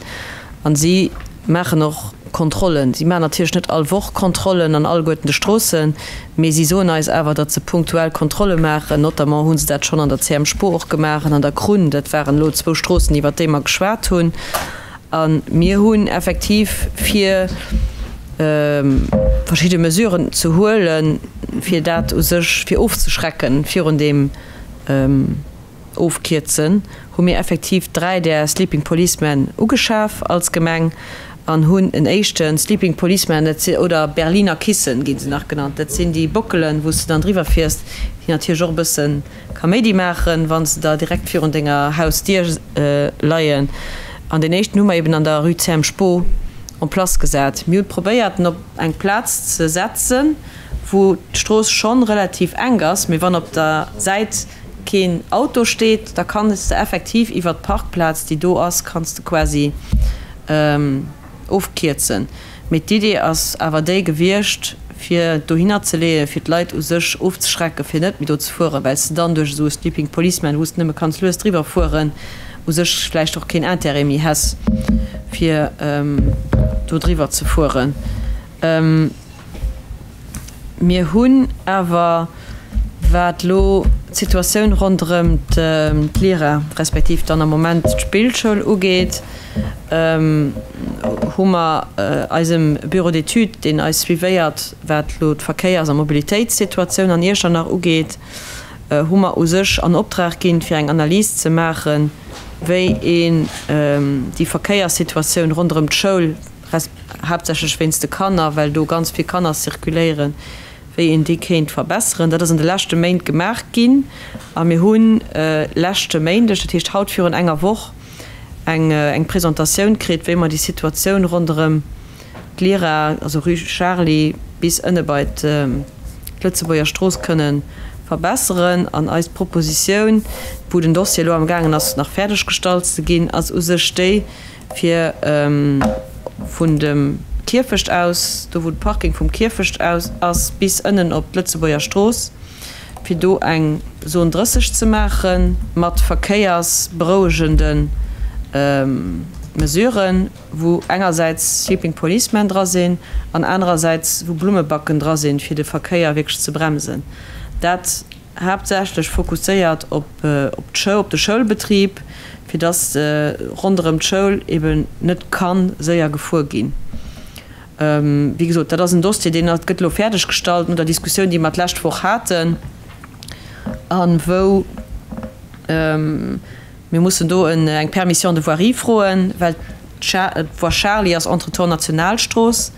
An si maachen och. Kontrollen. Si maachen natierlech net all Woch Kontrollen an alleguerten de Stroossen, mee si soen eis awer, datt se punktuell Kontrolle maachen. Notamment hu se dat schonn an der CM Spo och gemaach an an der Krunn. Dat waren elo zwou Stroossen, iwwert déi mer geschwat hunn. A mir hunn effektiv fir verschidde Mesuren ze huelen, fir dat u sech, fir ofzeschrecken virun deem Ofkierzen, hu mir effektiv 3 där Sleeping Policemen ugeschaf als Gemeng an hunn en éischte Sleeping Policeman, dat si, oder Berliner Kissen gi se nach genannt, dat sinn déi Bockelen, wou s de dann driwwer fiers, déi natierlech och e bësse Kaméidi maachen, wa se der direkt virun denger Hausdier leien. An deen éischten hu mer eben an der Rue CM Spo en place gesat. Mir hunn probéiert, en op eng Plaz ze setzen, wou d'Strooss schonn relativ enk ass, mee wann op der Säit keen Auto steet, da kanns de effektiv iwwert d'Parkplaz, déi do ass, kanns de quasi ofkierzen. Mee d'Idee ass awer déi gewiescht, fir dohinner ze leeën, fir d'Leit u sech ofzeschrecken, fir net méi do ze fueren, well s de dann duerch esou e Sleeping Policeman, wou s de nëmme kanns lues driwwer fueren, u sech vläicht och keen Intérêt méi häss, fir do driwwer ze fueren. Mir hunn awer, wat elo d'Situatioun ronderëm d'Lyra, respektiv dann am Moment d'Spillschoul ugeet, hu mer eisem Bureau d'études, deen eis suivéiert, wat elo d'Verkéiers a Mobilitéitssituatioun an Iechternach ugeet, hu mer u sech an Optrag ginn, fir eng Analys ze maachen, wéi een déi Verkéierssituatioun ronderëm d'Schoul, resp. Haaptsächlech wéinst de Kanner, well do ganz vill Kanner circuléieren, wéi een déi kéint verbesseren. Dat ass an de leschte Méint gemaach ginn a mir hu leschte Méindeg, dat heescht haut virun enger Woch, eng eng Presentatioun kritt, wéi mer déi Situatioun ronderëm d'Lyra, also Rue Charly bis ënne bei d'Lëtzebuerger Strooss kënne verbesseren. An eis Propositioun, wou den Dossier elo amgaangen ass nach fäerdeg gestallt ze ginn, ass u sech déi, fir vun dem Kierfecht aus, do wou de Parking vum Kierfecht aus ass, bis ënnen op d'Lëtzebuerger Strooss, fir do eng Zone 30 ze maache mat verkéiersberouegende Mesuren, wou engersäits Sleeping Policemen dra sinn an anerersäits wou Blummebacken dra sinn, fir de Verkéier wierklech ze bremsen. Dat haaptsächlech fokusséiert op d'Schoul, op de Schoulbetrib, fir dass ronderëm d'Schoul eben net ka séier gefuer ginn. Wéi gesot, dat ass en Dossier, deen gëtt elo fäerdeg gestallt no der Diskussioun, déi mer d'lescht Woch haten a wou mir mussen do eng Permission de voirie froen, well d'Voie Charly ass entretemps Nationalstrooss.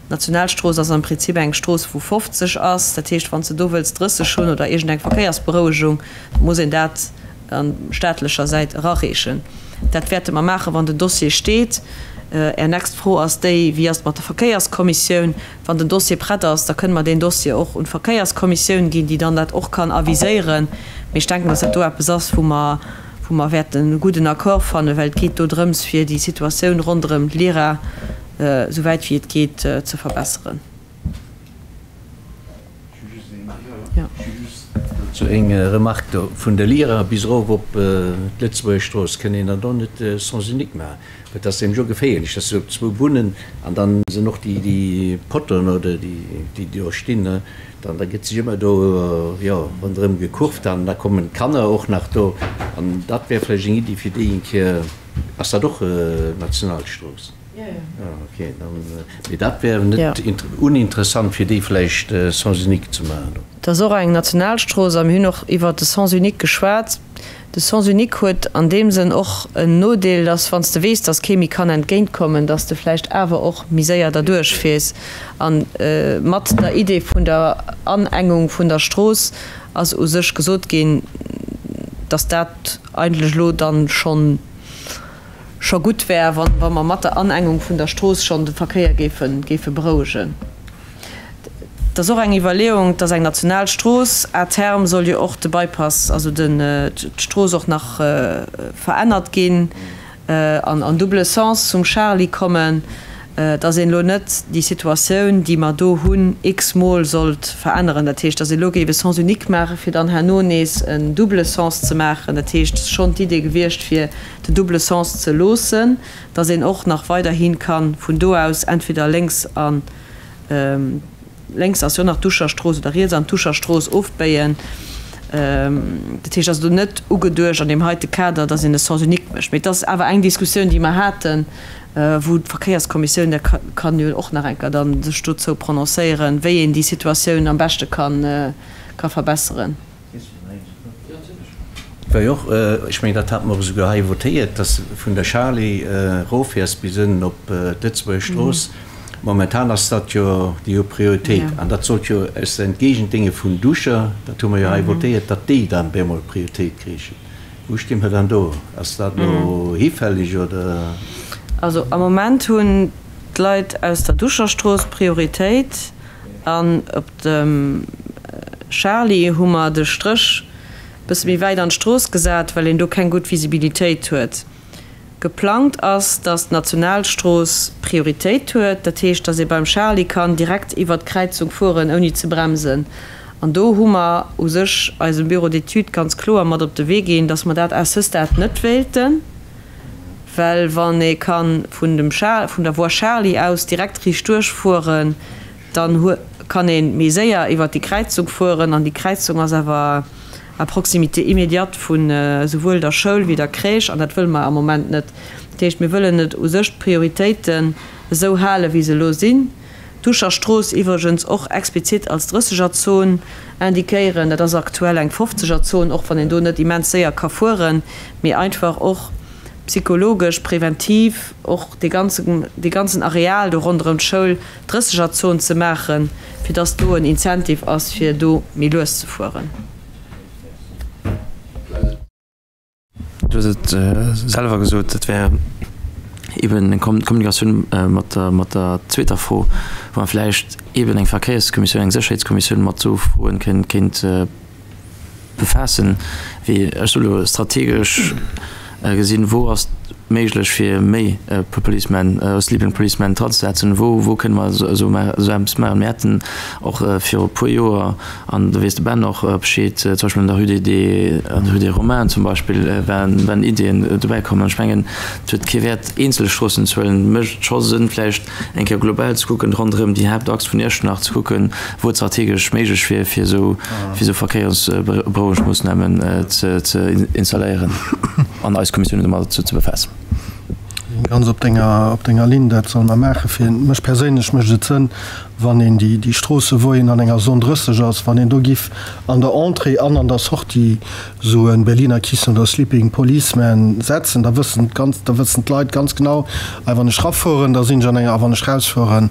D'Nationalstrooss ass am Prinzip eng Strooss wou 50 ass. Dat heescht, wann s de do wëlls 30 hunn oder iergend eng Verkéiersberouegung, da muss een dat an staatlecher Säit erareechen. Dat wäerte mer maachen, wann den Dossier steet. Är nächst Fro ass déi, Wéi ass et mat der Verkéierskommissioun? Wann den Dossier prett ass, da kënne mer deen Dossier och un d'Verkéierskommissioun ginn, déi dann dat och kann aviséieren. Mee ech denken, dass dat do eppes ass, wou mer, wou mer wäerten e gudden Accord fannen, well et geet do drëms, fir déi Situatioun ronderëm d'Lyra esou wäit wéi et geet ze verbesseren. Dozou eng Remarque, do vun der Lyra bis erof op d'Lëtzebuerger Strooss kënnt een dann do net Sens unique maachen, well dat ass nämlech och geféierlech, dass se op zwou Bunnen an dann sinn och déi Pottoen oder déi do stinn, dann da gëtt sech ëmmer do jo ronderëm gekurvt an da kommen d'Kanner och nach do an dat wär vläicht eng Iddi fir déi eng Kéier, ass dat och Nationalstrooss? Ok, mee dat wär net uninteressant fir déi vläicht Sens unique ze maachen. Et ass och eng Nationalstrooss a mir hunn och iwwert de Sens unique geschwat. De Sens unique huet an deem Sënn och en Nodeel, dass wann s de weess, dass kee méi kann entgéintkommen, dass de vläicht awer och méi séier derduerch fiers. A mat der Idee vun der Anengung vun der Strooss ass u sech gesot ginn, dass dat eigentlech elo dann schonn, scho gutt wär, wa mer mat der Anengung vun der Strooss schonn de Verkéier géife berouegen. Et ass och eng Iwwerleeung, et ass eng national Strooss, à terme soll jo och de Bypass, also d'Strooss och nach verännert ginn an en double sens zum Charly kommen. Dass een elo net déi Situatioun, déi mer do hunn, x-mol sollt veränneren. Dat heescht, dass ee elo géif e Sens unique maachen, fir dann herno nees en double Sens ze maachen. Dat heescht, et ass schonn d'Idee gewiescht, fir den double Sens ze loossen, dass een och nach weiderhi ka vun do aus entweder lénks an Lénks ass jo nach d'Duscherstrooss, oder riets an d'Duscherstrooss ofbéien. Dat heescht, ass elo net ugeduecht an deem heite Kader, dass een e Sens unique mécht. Mee et ass awer eng Diskussioun, déi mer haten, wou d'Verkéierskommissioun, dat kann jo och nach eng Kéier dann sech dozou prononcéieren, wéi een déi Situatioun am beschte ka verbesseren. War jo och, ech mengen, dat hate mer och esouguer hei votéiert, dass vun der Charly eroffäers bis ënnen op d'Lëtzebuerger Strooss. Momentan ass dat jo, déi hu Prioritéit. An dat sollt jo aus der Entgegendénge vun Duscher, dat hu mer jo hei votéiert, datt déi dann bemol Prioritéit kriichen. Wou sti mer dann do? Ass dat elo hifälleg oder? Also am Moment hunn d'Leit aus der Duscherstrooss Prioritéit. An op dem Charly hu mer de Stréch bësse méi wäit an d'Strooss gesat, well een do keng gutt Visibilitéit huet. Geplangt ass, dass d'Nationalstrooss Prioritéit huet, dat heescht, dass ee beim Charly kann direkt iwwert d'Kräizung fueren, ouni ze bremsen. An do hu mer u sech eisem Bureau d'études ganz kloer mat op de Wee ginn, dass mer dat à ce stade net wéilten. Well wann ee ka vun dem vun der Voie Charly aus direkt riicht duerchfueren, dann kann ee méi séier iwwert déi Kräizung fueren. An déi Kräizung ass awer à proximité immédiate vu souwuel der Schoul wéi der Crèche, an dat wëlle mer am Moment net. Dat heescht, mir wëllen et u sech d'Prioritéiten esou halen, wéi se elo sinn. D'Duscher Strooss iwwregens och explizit als Drëssegerzon indiquéieren. Dat ass aktuell eng Fofzegerzon, och wann een do net immens séier ka fueren, mee einfach och psychologesch, präventiv och dee ganzen, dee ganzen Areal do ronderëm d'Schoul Drëssegerzon ze maachen, fir dass do en Incentive ass, fir do méi lues ze fueren. Du hues et selwer gesot, dat wär eben eng Kommunikatioun mat der, mat der zweeter Fro, wou mer vläicht eben eng Verkéierskommissioun, eng Sécherheetskommissioun mat esou Froen kéint, kéint befaassen, wéi ech soe elo strategesch gesinn, wou ass méiglech fir méi Policemen, Sleeping Policemen dranzesetzen, wou, wou kënne mer esou esou eppes maachen. Mir hätten och viru e puer Joer, an do weess de Ben och Bescheed, zum Beispill an der Rue des, des, an der Rue des Romains zum Beispill waren, waren Iddien dobäi komm. An ech mengen, et huet kee Wäert eenzel Stroossen ze huelen, et mécht scho Sënn vläicht eng Kéier global ze kucken, ronderëm déi Haaptachs vun Iechternach ze kucken, wou et strategesch méiglech wier, fir esou fir esou Verkéiersberouegungsmoossnamen ze ze installéieren an eis Kommissioun domadder ze befaassen. Ganz op denger op denger Linn, dat solle mer maachen. Fir mech perséinlech mécht et Sënn, wann een déi déi Stroossevoien an enger Zone 30 ass, wann een do giff an der Entrée an an der Sortie esou e Berliner Kissen oder Sleeping Policeman setzen, da wëssen d'ganz da wëssen d'Leit ganz genau, hei wann ech rafueren, da sinn ech an enger a wann ech rausfueren,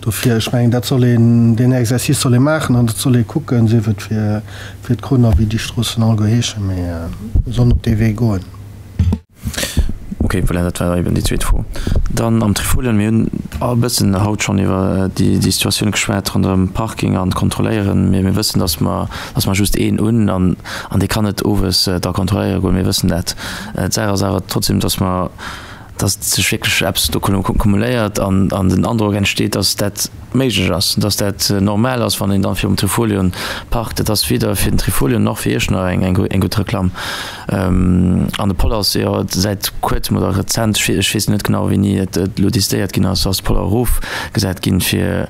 Dofir, ech mengen, dat soll een, deen Exercice soll ee maachen an dat soll ee kucken, sief et fir, fir d'Krunn a wéi déi Stroossen alleguer heeschen, mee mir sollen op dee Wee goen. Okay, voilà, dat war eben déi zweet Fro. Dann am Trifolion, mir hunn e bëssen haut schonn iwwer déi, déi Situatioun geschwat ronderëm Parking an d'Kontrolléieren. Mee mir wëssen, dass mer, dass mer just een hunn an, an dee kann net owes da kontrolléiere goen. Mir wëssen dat. D'Saach ass awer trotzdem, dass mer, dass sech wierklech eppes do kumuléiert an den Androck entsteet, dass dat méiglech ass, dass dat normal ass, wann een dann virum Trifolion parkt. Dat ass weder fir den Trifolion nach fir Iechternach eng gutt Reklamm. An de Poller ass jo säit kuerzem oder rezent, ech weess net genau wéini et elo decidéiert ginn ass, ass de Poller erofgesat ginn, fir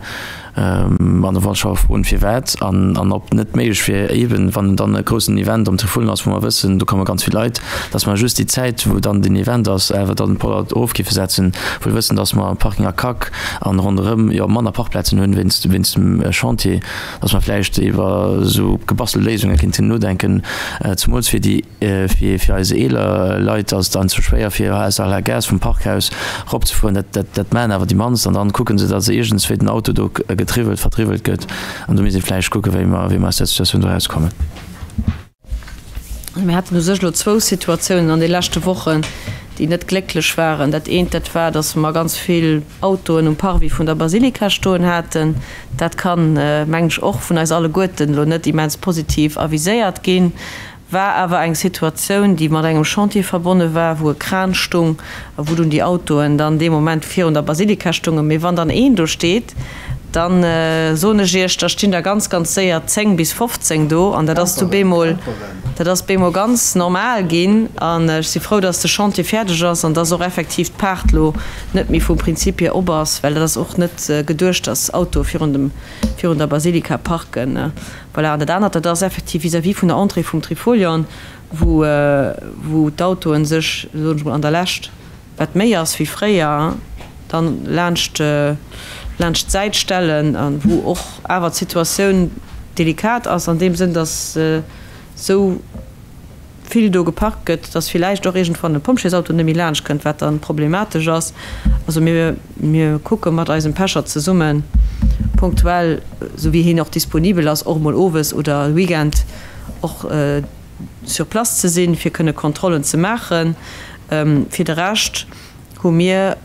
An da wollt ech awer froen, firwat an an ob net méiglech wier, eeben wann dann e groussen Event am Trifolion ass, wou mer wëssen, do komme ganz vill Leit, dass mer just déi Zäit, wou dann den Event ass, awer dann d'Pollert erof géife setzen, wou mir wëssen, dass mer am Parking A Kack an ronderëm jo manner Parkplazen hunn wéinst wéinst dem Chantier, dass mer vläicht iwwer esou gebastelt Léisunge kéinten nodenken, zemools fir déi. Fir fir eis eeler Leit ass et dann ze schwéier fir aus à la Gare vum Parkhaus rop ze fueren. Dat dat dat maachen awer déi mannst an dann kucken se, datt se iergendswéi den Auto do getriwwelt, vertriwwelt gëtt. An do misst ee vläicht kucken, wéi mer wéi mer aus där Situatioun do erauskommen. Mir haten u sech elo zwou Situatiounen an de leschte Wochen, déi net glécklech waren. Dat eent, dat war, datt mer ganz vill Autoen um Parvis vun der Basilika stoen haten. Dat kann, mengen ech, och vun eis alleguerten elo net immens positiv aviséiert ginn. War awer eng Situatioun, déi mat engem Chantier verbonne war, wou e Kran stung a wou dunn déi Autoen dann dee Moment virun der Basilika stungen. Mee wann dann een do steet, da soen ech Iech, da stinn der ganz, ganz séier 10 bis 15 do an dat ass du bemol, dat ass bemol ganz normal ginn. An ech si frou, dass de Chantier fäerdeg ass an dass och effektiv d'Paart lo net méi vum Prinzip hier op ass, well dat ass och net geduecht, dass Autoe virun dem, virun der Basilika parken. Voilà, an dat anert, dat ass effektiv vis-à-vis vun der Entrée vum Trifolion, wou, wou d'Autoe sech, soen ech mol, an der Lescht, wat méi ass wéi fréier, dann laanscht, laanscht d'Säit stellen a wou och awer d'Situatioun delikat ass an deem Sënn, dass esou vill do geparkt gëtt, dass villäicht och iergendwann e Pompjeesauto net méi laanscht kënnt, wat dann problematesch ass. Also mir, mir kucke mat eisem Pescher zesummen, punktuell, esou wéi hien och disponibel ass, och emol owes oder Weekend och sur place ze sinn, fir kënne Kontrollen ze maachen. Fir de Rescht hu mir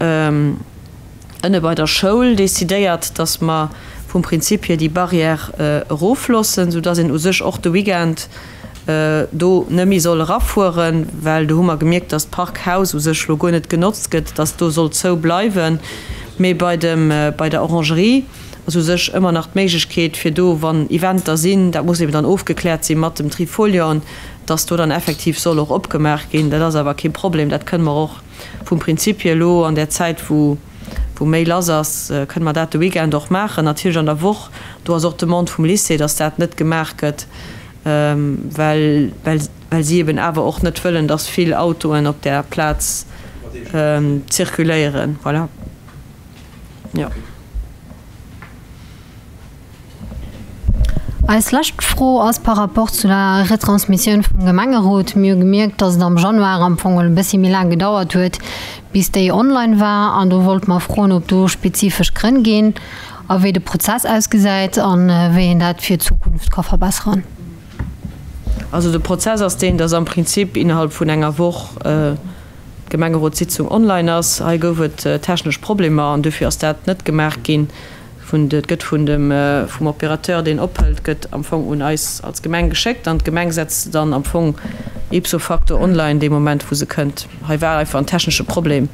ënne bei der Schoul decidéiert, dass mer vum Prinzip hier déi Barrière erofloossen, soudass een u sech och de Weekend do net méi soll erafueren, well do hu mer gemierkt, dass d'Parkhaus u sech lo guer net genotzt gëtt, dass do soll zou bleiwen. Mee bei dem, bei der Orangerie ass u sech ëmmer nach d'Méiglechkeet, fir do, wann Eventer sinn, dat muss eben dann ofgekläert si mat dem Trifolion, dass do dann effektiv soll och opgemaach ginn. Dat ass awer kee Problem, dat kënne mer och vum Prinzip hier elo an där Zäit, wou wou méi lass ass, kënne mer dat de Weekend och maachen. Natierlech an der Woch, do ass och d'Demande vum Lycée, dass dat net gemaach gëtt, well well si eben awer och net wëllen, dass vill Autoen op där Plaz zirkuléieren. Voilà, jo. Eis lescht Fro ass par rapport zu der Retransmissioun vum Gemengerot. Mir hu gemierkt, dass et am Januar am Fong e bëssi méi laang gedauert huet, bis déi online war. An do wollte mer froen, ob do spezifesch Grënn ginn a wéi de Prozess ausgesäit a wéi een dat fir d'Zukunft ka verbessern. Also de Prozess ass deen, dass am Prinzip innerhalb vun enger Woch d'Gemengerotssitzung online ass. Hei gouf et technesch Problemer an dofir ass dat net gemaach ginn. Vun, et gëtt vun dem, vum Opérateur, deen ophëlt, gëtt am Fong un eis als Gemeng geschéckt an d'Gemeng setzt se dann am Fong ipso facto online dee Moment, wou se kënnt. Hei war einfach en technesche Problem,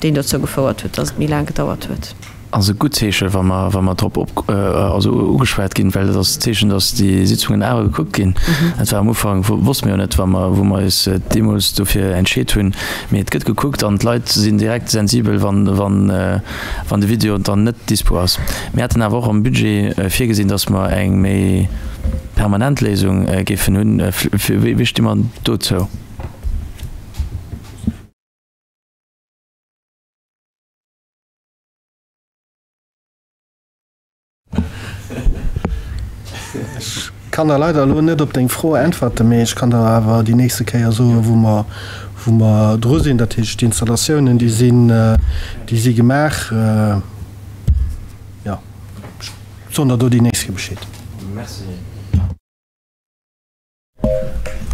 deen dozou gefouert huet, dass et méi laang gedauert huet. Ass e gutt Zeeche wa mer, wa mer drop op, also ugeschwat ginn, well dat ass d'Zeechen, dass déi Sitzungen awer gekuckt ginn. Dat war am Ufank, wosste mir jo net, wa mer, wou mer eis deemools dofir entscheet hunn, mee et gëtt gekuckt an d'Leit sinn direkt sensibel, wann, wann, wann de Video dann net dispo ass. Mir haten awer och am Budget virgesinn, dass mer eng méi permanent Léisung géifen hunn. Wéi sti mer dozou? Ech kann der leider elo net op deng Fro äntwerten, mee ech kann der awer déi nächste Kéier soen, wou mer, wou mer dru sinn. Dat heescht, d'Installatiounen, déi sinn, déi si gemaach. Jo, ech soen der do déi nächst Kéier Bescheed. Merci.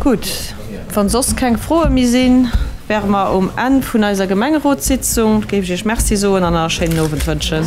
Gutt, wann soss keng Froe méi sinn, wäre mer um Enn vun eiser Gemengerotssitzung. Géif ech Iech Merci soen an e schéinen Owend wënschen.